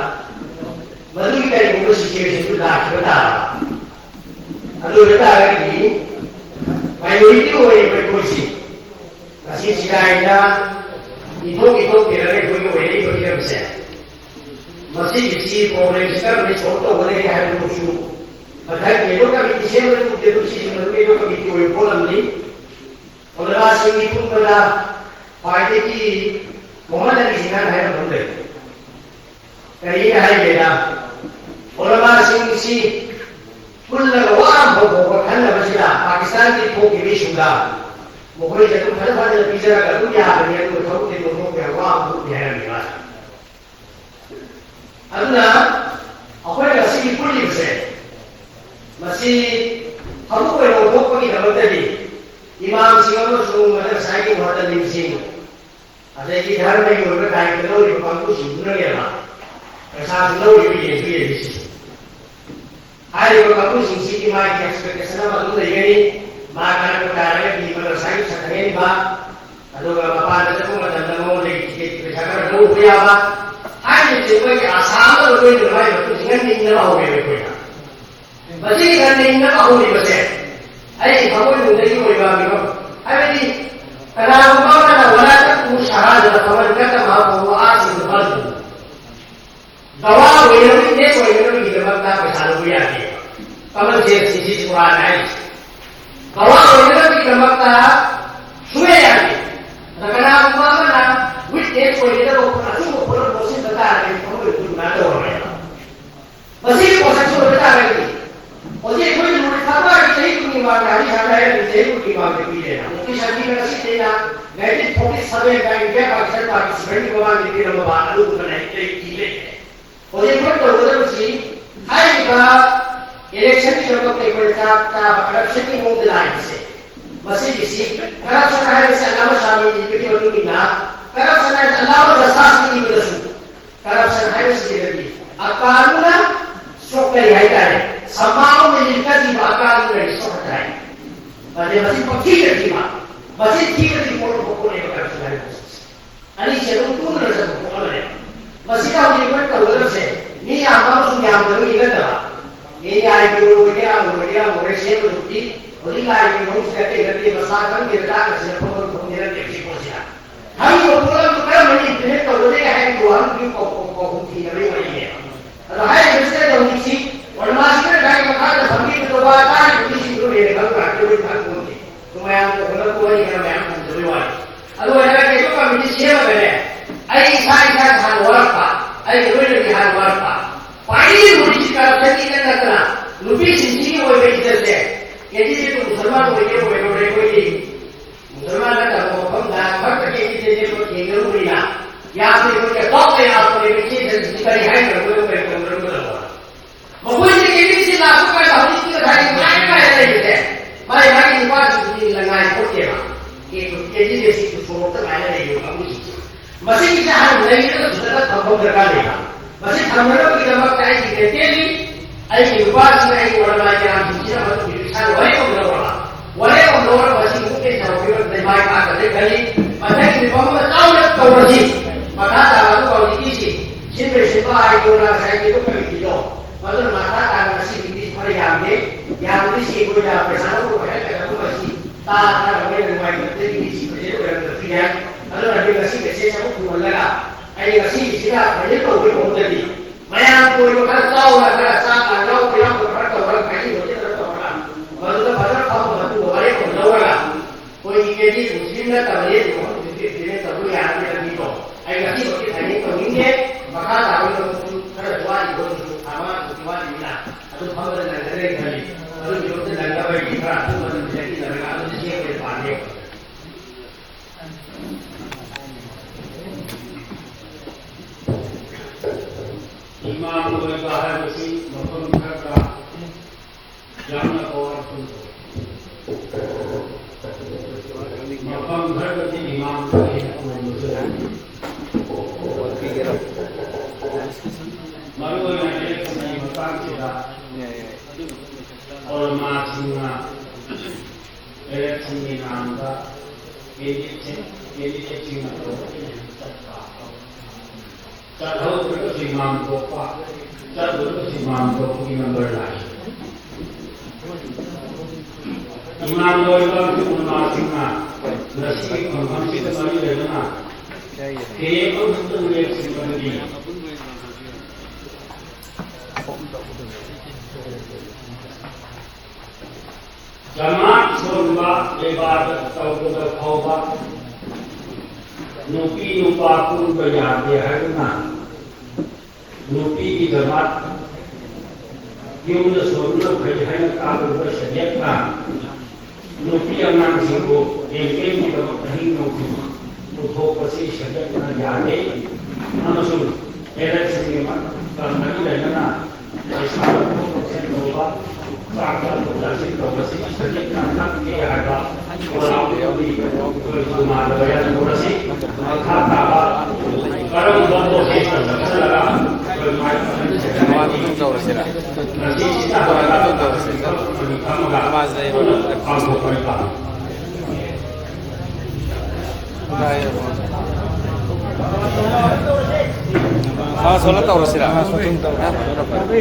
ꯃꯗꯨꯒꯤ ꯀꯔꯤꯒꯨꯝꯕ ꯁꯤꯆꯨꯋꯦꯁꯟꯗꯨ ꯂꯥꯛꯈꯤꯕ ꯇꯥꯔꯕ, ꯑꯗꯨ ꯑꯣꯏꯕ ꯇꯥꯔꯒꯗꯤ ꯃꯥꯏꯅꯣꯔꯤꯇꯤ ꯑꯣꯏꯔꯤꯕ ꯑꯩꯈꯣꯏꯁꯤ ꯉꯁꯤ ꯆꯤꯔꯥꯏꯗ ꯏꯊꯣꯛ ꯏꯊꯣꯛꯄꯤꯔꯒ ꯑꯩꯈꯣꯏꯒꯤ ꯑꯣꯏꯔꯛꯏꯕ ꯐꯤꯕꯝꯁꯦ, ꯃꯁꯤꯒꯤꯁꯤ ꯄ꯭ꯔꯣꯕ꯭ꯂꯦꯝꯁꯤ ꯀꯔꯝꯅ ꯁꯣꯜꯕ ꯇꯧꯒꯗꯒꯦ ꯍꯥꯏꯕꯗꯨꯁꯨ ꯃꯊꯪꯒꯤ ꯑꯗꯨ ꯀꯃꯤꯇꯤ ꯁꯦꯝꯕꯗ ꯇꯧꯗꯦ, ꯑꯗꯨ ꯁꯤꯁꯤ ꯃꯔꯨ ꯑꯣꯏꯕ ꯀꯃꯤꯇꯤ ꯑꯣꯏꯕ ꯄꯣꯠ ꯑꯃꯅꯤ꯫ ꯑꯣꯂꯃꯥꯁꯤꯡꯒꯤ ꯄꯨꯟꯕꯗ ꯈ꯭ꯋꯥꯏꯗꯒꯤ ꯃꯃꯜ ꯑꯅꯤꯁꯤ ꯅꯍꯥꯟ ꯍꯥꯏꯔꯝꯕ ꯑꯃ ꯂꯩ꯫ ꯀꯔꯤꯅ ꯍꯥꯏꯒꯦꯗ, ꯑꯣꯂꯃꯥꯁꯤꯡꯁꯤ ꯄꯨꯜꯂꯒ ꯋꯥ ꯑꯃꯐꯥꯎ ꯐꯥꯎꯕ ꯈꯟꯅꯕꯁꯤꯗ ꯄꯥꯀꯤꯁꯇꯥꯟꯒꯤ ꯊꯣꯛꯈꯤꯕ ꯏꯁꯨꯗ ꯃꯈꯣꯏꯁꯦ ꯑꯗꯨꯝ ꯐꯖ ꯐꯖꯅ ꯄꯤꯖꯔꯒ ꯑꯗꯨꯝ ꯌꯥꯕꯅꯤ, ꯑꯗꯨꯒ ꯊꯕꯛꯇꯤ ꯇꯣꯛꯊꯣꯛꯄ ꯌꯥꯝ ꯋꯥ ꯑꯃ ꯊꯣꯛꯇꯦ ꯍꯥꯏꯔꯝꯃꯤ ꯃꯥꯅ꯫ ꯑꯗꯨꯅ ꯑꯩꯈꯣꯏꯅ ꯉꯁꯤꯒꯤ ꯄꯨꯜꯂꯤꯕꯁꯦ ꯃꯁꯤ ꯊꯕꯛ ꯑꯣꯏꯅ ꯑꯣꯟꯊꯣꯛꯄꯒꯤꯗꯃꯛꯇꯗꯤ ꯏꯃꯥꯝꯁꯤꯡ ꯑꯃꯁꯨꯡ ꯃꯗꯔꯁꯥꯒꯤ ꯃꯨꯍꯇꯗꯤꯟꯁꯤꯡ ꯑꯗꯒꯤ ꯙꯔꯃꯒꯤ ꯑꯣꯏꯕ ꯗꯥꯌꯤꯠꯇ ꯂꯧꯔꯤꯕ ꯀꯥꯡꯕꯨꯁꯤꯡꯗꯨꯅꯅꯦꯕ ꯄꯩꯁꯥꯁꯨ ꯂꯧꯔꯤꯕ ꯌꯦꯟꯁꯨ ꯌꯦꯜꯂꯤꯁꯤ꯫ ꯍꯥꯏꯔꯤꯕ ꯀꯥꯡꯕꯨꯁꯤꯡꯁꯤꯒꯤ ꯃꯥꯒꯤ ꯑꯦꯛꯁꯄꯦꯛꯇꯦꯁꯟ ꯑꯃ ꯑꯗꯨꯝ ꯂꯩꯒꯅꯤ꯫ ꯃꯥ ꯀꯔꯝꯕ ꯇꯥꯔꯒꯗꯤ ꯃꯗꯔꯁꯥꯒꯤ ꯄꯩꯁꯥ ꯈꯪꯍꯟꯕ, ꯑꯗꯨꯒ ꯃꯄꯥꯟꯗ ꯆꯠꯄ ꯃꯇꯝꯗ ꯃꯉꯣꯟꯗꯒꯤ ꯇꯤꯀꯦꯠꯀꯤ ꯄꯩꯁꯥ ꯈꯔ ꯂꯧꯕ ꯌꯥꯕ ꯍꯥꯏꯕꯅꯆꯤꯡꯕꯒꯤ ꯑꯥꯁꯥ ꯑꯃ ꯂꯣꯏꯅꯅ ꯃꯥꯒꯤ ꯃꯇꯨꯡ ꯏꯟꯅ ꯅꯤꯡꯅꯕ ꯍꯧꯔꯦꯕ ꯑꯩꯈꯣꯏꯅ꯫ ꯃꯁꯤꯒꯤ ꯈꯔ ꯅꯤꯡꯅꯕ ꯍꯧꯔꯤꯕꯁꯦ ꯑꯩꯒꯤ ꯊꯃꯣꯏꯅꯨꯡꯗꯒꯤ ꯑꯣꯏꯕ ꯃꯤꯐꯝ, ꯍꯥꯏꯕꯗꯤ ꯀꯅꯥꯒꯨꯝꯕ ꯑꯃꯅ "ꯋꯥꯂꯥ ꯇꯛꯇꯨ ꯁꯍꯥꯗ ꯐꯃꯟ ꯀꯠꯇ ꯃꯥ ꯐꯧꯕ ꯑꯥꯁꯤꯡꯗꯨ ꯐꯜꯕꯨ" ꯒꯋꯥ ꯑꯣꯏꯅꯕ ꯏꯟꯗꯦꯛꯁ ꯑꯣꯏꯅꯕꯒꯤꯗꯃꯛꯇ ꯄꯩꯁꯥ ꯂꯧꯕ ꯌꯥꯗꯦ꯫ ꯀꯃꯟ ꯁꯦꯟꯁ ꯁꯤꯁꯤ ꯀꯨꯔꯥꯟ ꯍꯥꯏꯔꯤꯁꯦ꯫ ꯒꯋꯥ ꯑꯣꯏꯅꯕꯒꯤꯗꯃꯛꯇ ꯁꯨꯡꯌꯥ ꯌꯥꯗꯦ꯫ ꯑꯗ ꯀꯅꯥꯒꯨꯝꯕ ꯑꯃꯅ ꯋꯤꯠꯅꯦꯁ ꯑꯣꯏꯒꯗꯕ ꯄꯣꯠ, ꯑꯆꯨꯝꯕ ꯄꯣꯠ ꯑꯃ ꯂꯧꯁꯤꯟꯕ ꯇꯥꯔꯒꯗꯤ ꯊꯃꯣꯏ ꯍꯨꯟꯗꯨꯅ ꯇꯧꯔꯣꯏ꯫ ꯃꯁꯤꯒꯤ ꯄꯣꯠꯁꯛꯁꯤ ꯑꯣꯏꯕ ꯇꯥꯔꯒꯗꯤ ꯍꯧꯖꯤꯛ ꯑꯩꯈꯣꯏꯅ ꯅꯨꯃꯤꯠ ꯊꯥ ꯇꯔꯥꯒꯤ ꯆꯍꯤ ꯀꯨꯟꯒꯤ ꯃꯃꯥꯡꯗ ꯍꯥꯏꯗꯤ ꯍꯥꯟꯅ ꯍꯥꯏꯔꯝꯃꯤ ꯆꯍꯤ ꯀꯨꯟꯒꯤ ꯃꯃꯥꯡꯗ ꯄꯤꯔꯦꯅ꯫ ꯃꯨꯐꯇꯤ ꯁꯥꯟꯇꯤꯅ ꯉꯁꯤ ꯊꯦꯡꯅ ꯅꯥꯏꯟꯇꯤꯟ ꯐꯣꯔꯇꯤ ꯁꯚꯦꯟꯗ ꯏꯟꯗꯤꯌꯥ ꯄꯥꯀꯤꯁꯇꯥꯟ ꯄꯥꯔꯇꯤ ꯁꯤꯐꯥꯏꯒꯤ ꯃꯃꯥꯡꯗ ꯄꯤꯔꯝꯃꯕ ꯑꯗꯨꯒꯨꯝꯕ ꯂꯥꯏꯔꯤꯛ ꯂꯩ ꯏ ꯂꯩ꯫ ꯍꯧꯖꯤꯛ ꯑꯩꯈꯣꯏ ꯇꯧꯒꯗꯕꯁꯤ ꯍꯥꯏꯔꯤꯕ ꯏꯂꯦꯛꯁꯟꯒꯤꯗꯃꯛꯇ ꯑꯩꯈꯣꯏꯅ ꯆꯥꯛ ꯆꯥꯕ ꯀꯔꯞꯁꯟꯒꯤ ꯃꯑꯣꯡꯗ ꯂꯥꯛꯏꯕꯁꯦ, ꯃꯁꯤꯒꯤꯁꯤ ꯀꯔꯞꯁꯟ ꯍꯥꯏꯕꯁꯤ ꯑꯅꯥꯕ ꯁꯥꯃꯤ ꯏꯕꯒꯤ ꯃꯇꯨꯡ ꯏꯟꯅ ꯀꯔꯞꯁꯟ ꯍꯥꯏꯕꯁꯤ ꯑꯅꯥꯕ ꯗꯁꯥꯁꯤ ꯏꯕꯗꯁꯨ ꯀꯔꯞꯁꯟ ꯍꯥꯏꯕꯁꯤꯗꯒꯤ ꯑꯀꯥꯜꯅ ꯁꯣꯛꯀꯅꯤ ꯍꯥꯏꯇꯥꯔꯦ꯫ ꯁꯝꯃꯥꯕ ꯃꯤꯅꯤꯠ ꯀꯖꯤꯕ ꯑꯀꯥꯜꯅ ꯁꯣꯛꯍꯟ ꯇꯥꯏ꯫ ꯑꯗꯩ ꯃꯁꯤ ꯄꯪꯊꯤꯗ ꯊꯤꯕ, ꯃꯁꯤ ꯊꯤꯕꯗꯒꯤ ꯄꯣꯛꯂꯛꯄ ꯄꯣꯠꯅꯦꯕ ꯀꯔꯞꯁꯟ ꯍꯥꯏꯕꯁꯤ꯫ ꯑꯅꯤꯁꯦ ꯑꯗꯨꯝ ꯇꯨꯡꯗ ꯆꯠꯄ ꯄꯣꯠ ꯑꯃꯅꯦꯕ꯫ ꯃꯁꯤꯗ ꯍꯧꯖꯤꯛ ꯑꯩꯈꯣꯏ ꯇꯧꯒꯗꯕꯁꯦ ꯃꯤ ꯌꯥꯝꯕ ꯑꯃꯁꯨꯡ ꯌꯥꯝꯗꯕꯒꯤ ꯅꯠꯇꯕ, ꯃꯤ ꯑꯥꯏ ꯄꯤ ꯑꯣ ꯑꯣꯏꯒꯦꯔꯥ, ꯑꯃ ꯑꯣꯏꯒꯦꯔꯥ, ꯑꯃ ꯑꯣꯏꯒꯦꯔꯥ, ꯁꯦꯝꯕꯗꯨꯗꯤ ꯍꯧꯖꯤꯛ ꯂꯥꯏꯒꯤ ꯃꯍꯨꯠꯁꯤꯗ ꯑꯇꯩ ꯅꯠꯇꯦ, ꯃꯁꯥ ꯈꯪꯗꯦ, ꯇꯥꯛꯅ ꯁꯤꯟꯅ ꯐꯝꯕ ꯊꯣꯛꯅꯤ ꯅꯠꯇꯦ ꯁꯤ ꯄꯣꯠꯁꯤꯗ꯫ ꯍꯥꯏꯔꯤꯕ ꯄꯣꯠꯂꯝꯗꯨ ꯀꯔꯝꯕ implement ꯇꯧꯒꯗꯒꯦ ꯍꯥꯏꯕꯒꯤ ꯋꯥꯍꯪꯗꯨꯒꯤ ꯄꯥꯎ-, ꯄꯥꯎ-, ꯄꯥꯎꯈꯨꯝ ꯊꯤꯅꯕꯒꯤ ꯋꯥꯔꯤꯅꯦꯕ꯫ ꯑꯗꯣ ꯍꯥꯏꯔꯤꯕꯁꯤꯗ ꯍꯧꯖꯤꯛꯁꯤ ꯑꯣꯔꯃꯥꯁꯤꯅ ꯉꯁꯥꯏꯒꯤ ꯃꯈꯥꯗ ꯐꯝꯕꯤꯕꯗꯣ ꯋꯥ ꯇꯥꯔꯤꯕ ꯃꯤꯁꯤꯡꯗꯨ ꯍꯦꯟꯅ ꯈꯪꯕ ꯉꯥꯛꯇ ꯑꯣꯏꯅ ꯈꯪꯕ ꯉꯝꯗꯦ꯫ ꯑꯗꯣ ꯃꯌꯥꯝꯗ ꯍꯣꯠꯅꯕ ꯋꯥꯔꯤ ꯈꯔ ꯃꯌꯥꯝ ꯊꯝꯖꯕꯒꯤ ꯋꯥꯅꯤ꯫ ꯑꯗꯨ ꯑꯣꯏꯔꯒ ꯀꯩꯅꯣ ꯀꯃꯤꯇꯤ ꯁꯦꯝꯃꯒꯅꯦ, ꯑꯩ ꯏꯁꯥ ꯏꯁꯥꯅ ꯍꯥꯟꯅ ꯋꯥꯔꯛꯄ, ꯑꯩꯒꯤ ꯂꯣꯏꯅꯕꯤ ꯍꯥꯟꯅ ꯋꯥꯔꯛꯄ, ꯈ꯭ꯋꯥꯏꯗꯒꯤ ꯂꯨꯔꯤꯁꯤ ꯀꯔꯞꯁꯟꯒꯤ ꯅꯠꯇꯅ ꯅꯨꯄꯤꯁꯤꯡꯁꯤꯒꯤ ꯑꯣꯏꯕ ꯏꯖꯠꯁꯦ, ꯀꯦꯟꯗꯤꯗꯦꯠꯇꯨ ꯃꯨꯁꯜꯃꯥꯟ ꯑꯣꯏꯒꯦ ꯑꯣꯏꯔꯣꯏ ꯑꯩꯈꯣꯏꯒꯤ ꯃꯨꯁꯜꯃꯥꯟ ꯅꯠꯇꯕ ꯃꯐꯝꯗ ꯈꯛꯇ ꯀꯦꯟꯗꯤꯗꯦꯠ ꯂꯦꯞꯄ ꯊꯦꯡꯅꯔꯨꯕꯅꯤꯅ ꯌꯥꯝꯅ ꯑꯩꯈꯣꯏꯒꯤ ꯑꯄꯥꯎ ꯀꯌꯥ ꯄꯨꯔꯛꯏꯕ ꯏꯆꯦꯁꯤꯡꯁꯤ ꯀꯔꯤ ꯍꯥꯏꯅꯕꯅꯣ, ꯀꯔꯤ ꯇꯧꯅꯔꯝꯒꯗꯕꯅꯣ? ꯃꯈꯣꯏꯁꯦ ꯀꯦꯟꯗꯤꯗꯦꯠꯁꯤ ꯂꯥꯛꯄ ꯀꯥꯟꯗ ꯍꯧꯖꯤꯛꯇꯤ ꯉꯁꯥꯏ ꯉꯥꯏ ꯉꯥꯏ ꯂꯩꯕꯁꯦ ꯃꯥꯏ ꯃꯥꯒꯤ ꯅꯨꯄꯥꯁꯤꯡꯗꯨꯗꯤ ꯉꯥꯏ ꯄꯣꯠꯇꯦꯕ꯫ ꯀꯦꯟꯗꯤꯗꯦꯠꯁꯤꯡꯗꯨ ꯁꯣꯔꯣꯛꯇ ꯉꯥꯏꯅ ꯂꯩꯔꯤꯕ ꯀꯥꯡꯕꯨꯁꯤꯡꯁꯦ꯫ ꯃꯁꯤꯒꯤꯁꯦ ꯍꯥꯟꯅ ꯂꯩꯔꯒ ꯐꯖꯅ ꯊꯝꯐꯝ ꯗꯔꯀꯥꯔ ꯂꯩꯕ꯫ ꯃꯁꯤ ꯊꯝꯅꯅꯕꯒꯤꯗꯃꯛꯇ ꯑꯩꯒꯤ ꯃꯦꯟꯇꯦꯜꯂꯤ ꯑꯩꯒꯤ ꯅꯨꯄꯥꯁꯤꯡ, ꯑꯩꯒꯤ ꯋꯥꯔꯜ ꯃꯌꯥꯝꯁꯤꯡꯁꯤꯅ ꯃꯗꯨꯒꯤ ꯏꯁꯥꯅ ꯋꯥꯔꯦꯞ ꯑꯃ ꯂꯧꯔꯒ, ꯋꯥꯔꯦꯞ ꯑꯃ ꯂꯧꯔꯒ ꯃꯁꯤ ꯃꯨꯛꯇ ꯆꯥꯎꯈꯤꯕ ꯑꯃꯗ ꯃꯥꯏ ꯄꯥꯛꯀꯗ꯭ꯔꯦ ꯈꯜꯂꯤ꯫ ꯃꯊꯪꯒꯤ ꯃꯤꯐꯝ ꯑꯃ ꯆꯥꯎꯅ ꯇꯧꯔꯁꯤ꯫ ꯃꯈꯥ ꯇꯥꯕ ꯑꯗꯨ ꯍꯧꯖꯤꯛꯀꯤꯁꯤ ꯁꯤꯟꯕ ꯁꯤꯟꯕ ꯍꯥꯏꯗꯨꯅ ꯉꯁꯥꯏꯒꯤ ꯑꯗꯨ ꯀꯃꯤꯇꯤꯗꯣ ꯃꯗꯨꯅ ꯃꯈꯥ ꯇꯥꯅ ꯉꯁꯤꯒꯤꯗꯤ ꯈꯔ ꯌꯥꯝꯗꯦ꯫ ꯌꯥꯝꯗ꯭ꯔꯤꯁꯤ ꯑꯩꯈꯣꯏꯅ ꯄꯩꯁꯥ ꯂꯧꯔꯨꯕ ꯍꯥꯏꯔꯒ ꯑꯗꯨꯝ ꯃꯁꯤ ꯇꯥ ꯇꯥꯔꯒ ꯃꯣꯏꯅ ꯅꯨꯡꯉꯥꯏꯇꯕꯗꯒꯤ ꯃꯤꯁꯤ ꯄ꯭ꯔꯖꯦꯟ ꯑꯣꯏꯔꯝꯗꯕꯁꯨ ꯌꯥꯏ꯫ ꯑꯗꯨꯅ ꯑꯩꯈꯣꯏ ꯉꯁꯤ ꯃꯦꯁꯦꯖ ꯑꯃ ꯄꯨꯍꯜꯂꯒ ꯑꯩ ꯉꯁꯤꯒꯤꯁꯤꯗ ꯄ꯭ꯔꯖꯦꯟ ꯇꯧꯕꯒꯤ ꯃꯍꯨꯠꯇꯗꯤ ꯏꯃꯥꯝ ꯑꯣꯏꯕ ꯍꯥꯏꯕꯁꯤ ꯃꯐꯝ ꯈꯔꯗ ꯌꯥꯝꯅ powerful ꯑꯣꯏ꯫ ꯃꯐꯝ ꯈꯔꯗꯗꯤ ꯏꯃꯥꯝꯗꯒꯤ ꯍꯦꯟꯅ ꯇꯣꯟꯕꯁꯨ ꯂꯩ꯫ ꯃꯔꯨꯑꯣꯏꯅ election ꯒꯤ ꯃꯇꯥꯡꯁꯤꯗ ꯎꯂꯃꯥꯁꯤꯡꯅ election ꯒꯤ ꯅꯥꯝꯗ candidate ꯁꯤꯡ, candidate ꯁꯤꯡꯅ ꯇꯧꯔꯛꯏ ꯆꯠꯄ꯫ ꯆꯠꯍꯧꯗ꯭ꯔꯒꯁꯨ ꯏꯃꯥꯝ ꯊꯣꯛꯄ, ꯆꯠꯂꯨꯔꯒꯁꯨ ꯏꯃꯥꯝ ꯊꯣꯛꯄꯒꯤ number ꯂꯥꯛꯏ꯫ ꯏꯃꯥꯝ ꯑꯣꯏꯕ ꯎꯂꯃꯥꯁꯤꯡꯅ ꯉꯁꯤꯒꯤ ꯈꯨꯡꯒꯪꯁꯤꯗ ꯃꯔꯤ ꯂꯩꯅꯅ ꯍꯦꯛ ꯑꯃꯈꯛꯇꯪ ꯂꯦꯞꯁꯤꯟꯕꯗꯨꯗꯤ ꯖꯃꯥꯠ ꯁꯣꯟꯕ, ꯏꯕꯥꯗꯠ ꯇꯧꯕꯗ ꯐꯥꯎꯕ ꯅꯨꯄꯤ ꯅꯨꯄꯥ ꯄꯨꯟꯕ ꯌꯥꯗꯦ ꯍꯥꯏꯗꯨꯅ ꯅꯨꯄꯤꯒꯤ ꯖꯃꯥꯠ ꯌꯨꯝꯗ ꯁꯣꯟꯕꯅ ꯐꯩ ꯍꯥꯏꯅ ꯇꯥꯛꯂꯤꯕ ꯁꯔꯤꯌꯠꯅ ꯅꯨꯄꯤ ꯑꯉꯥꯡꯁꯤꯡꯕꯨ campaign ꯒꯤꯗꯃꯛ ꯑꯍꯤꯡ ꯅꯨꯡꯊꯤꯜ ꯄꯨꯊꯣꯛꯄꯁꯤ ꯁꯔꯤꯌꯠꯅ ꯌꯥꯗꯦ ꯑꯃꯁꯨꯡ election ꯒꯤ ꯃꯇꯝ ꯃꯔꯤ ꯂꯩꯅꯅ ꯄꯩꯁꯥ ꯂꯧꯊꯣꯛ ꯂꯧꯁꯤꯟ ꯇꯧꯕ, ꯆꯥꯛ ꯆꯥꯊꯣꯛ ꯆꯥꯁꯤꯟ ꯇꯧꯕꯁꯤ ꯁꯔꯤꯌꯠꯅ ꯅꯠꯇꯦ ꯍꯥꯏꯕ ꯋꯥꯔꯣꯜ ꯑꯗꯨ ꯑꯩꯈꯣꯏ ꯏꯃꯥꯟꯅꯕ ꯌꯥꯊꯣꯛ ꯑꯁꯤ ꯃꯈꯥ ꯇꯥꯕ ꯀꯔꯝꯕ process ꯇ ꯆꯠꯁꯤꯜꯂꯒ ꯑꯩꯈꯣꯏ ꯃꯥꯏ ꯄꯥꯛꯍꯟꯒꯅꯤ ꯍꯥꯏꯕꯁꯤ ꯃꯁꯤꯁꯤꯗ ꯍꯥꯏꯔꯒ ꯑꯩꯈꯣꯏ ꯊꯝꯃꯒ ꯄꯨꯟꯅ ꯄꯥꯡꯊꯣꯛꯄ ꯍꯥꯏꯇꯥꯔꯦ꯫ ꯑꯥ, ꯁꯣꯝꯗ ꯇꯧꯔꯁꯤꯔꯥ? ꯑꯥ, ꯁꯣꯝꯗ ꯇꯧꯔꯁꯤ꯫ ꯑꯥ, ꯑꯗꯨꯅ ꯐꯔꯦ꯫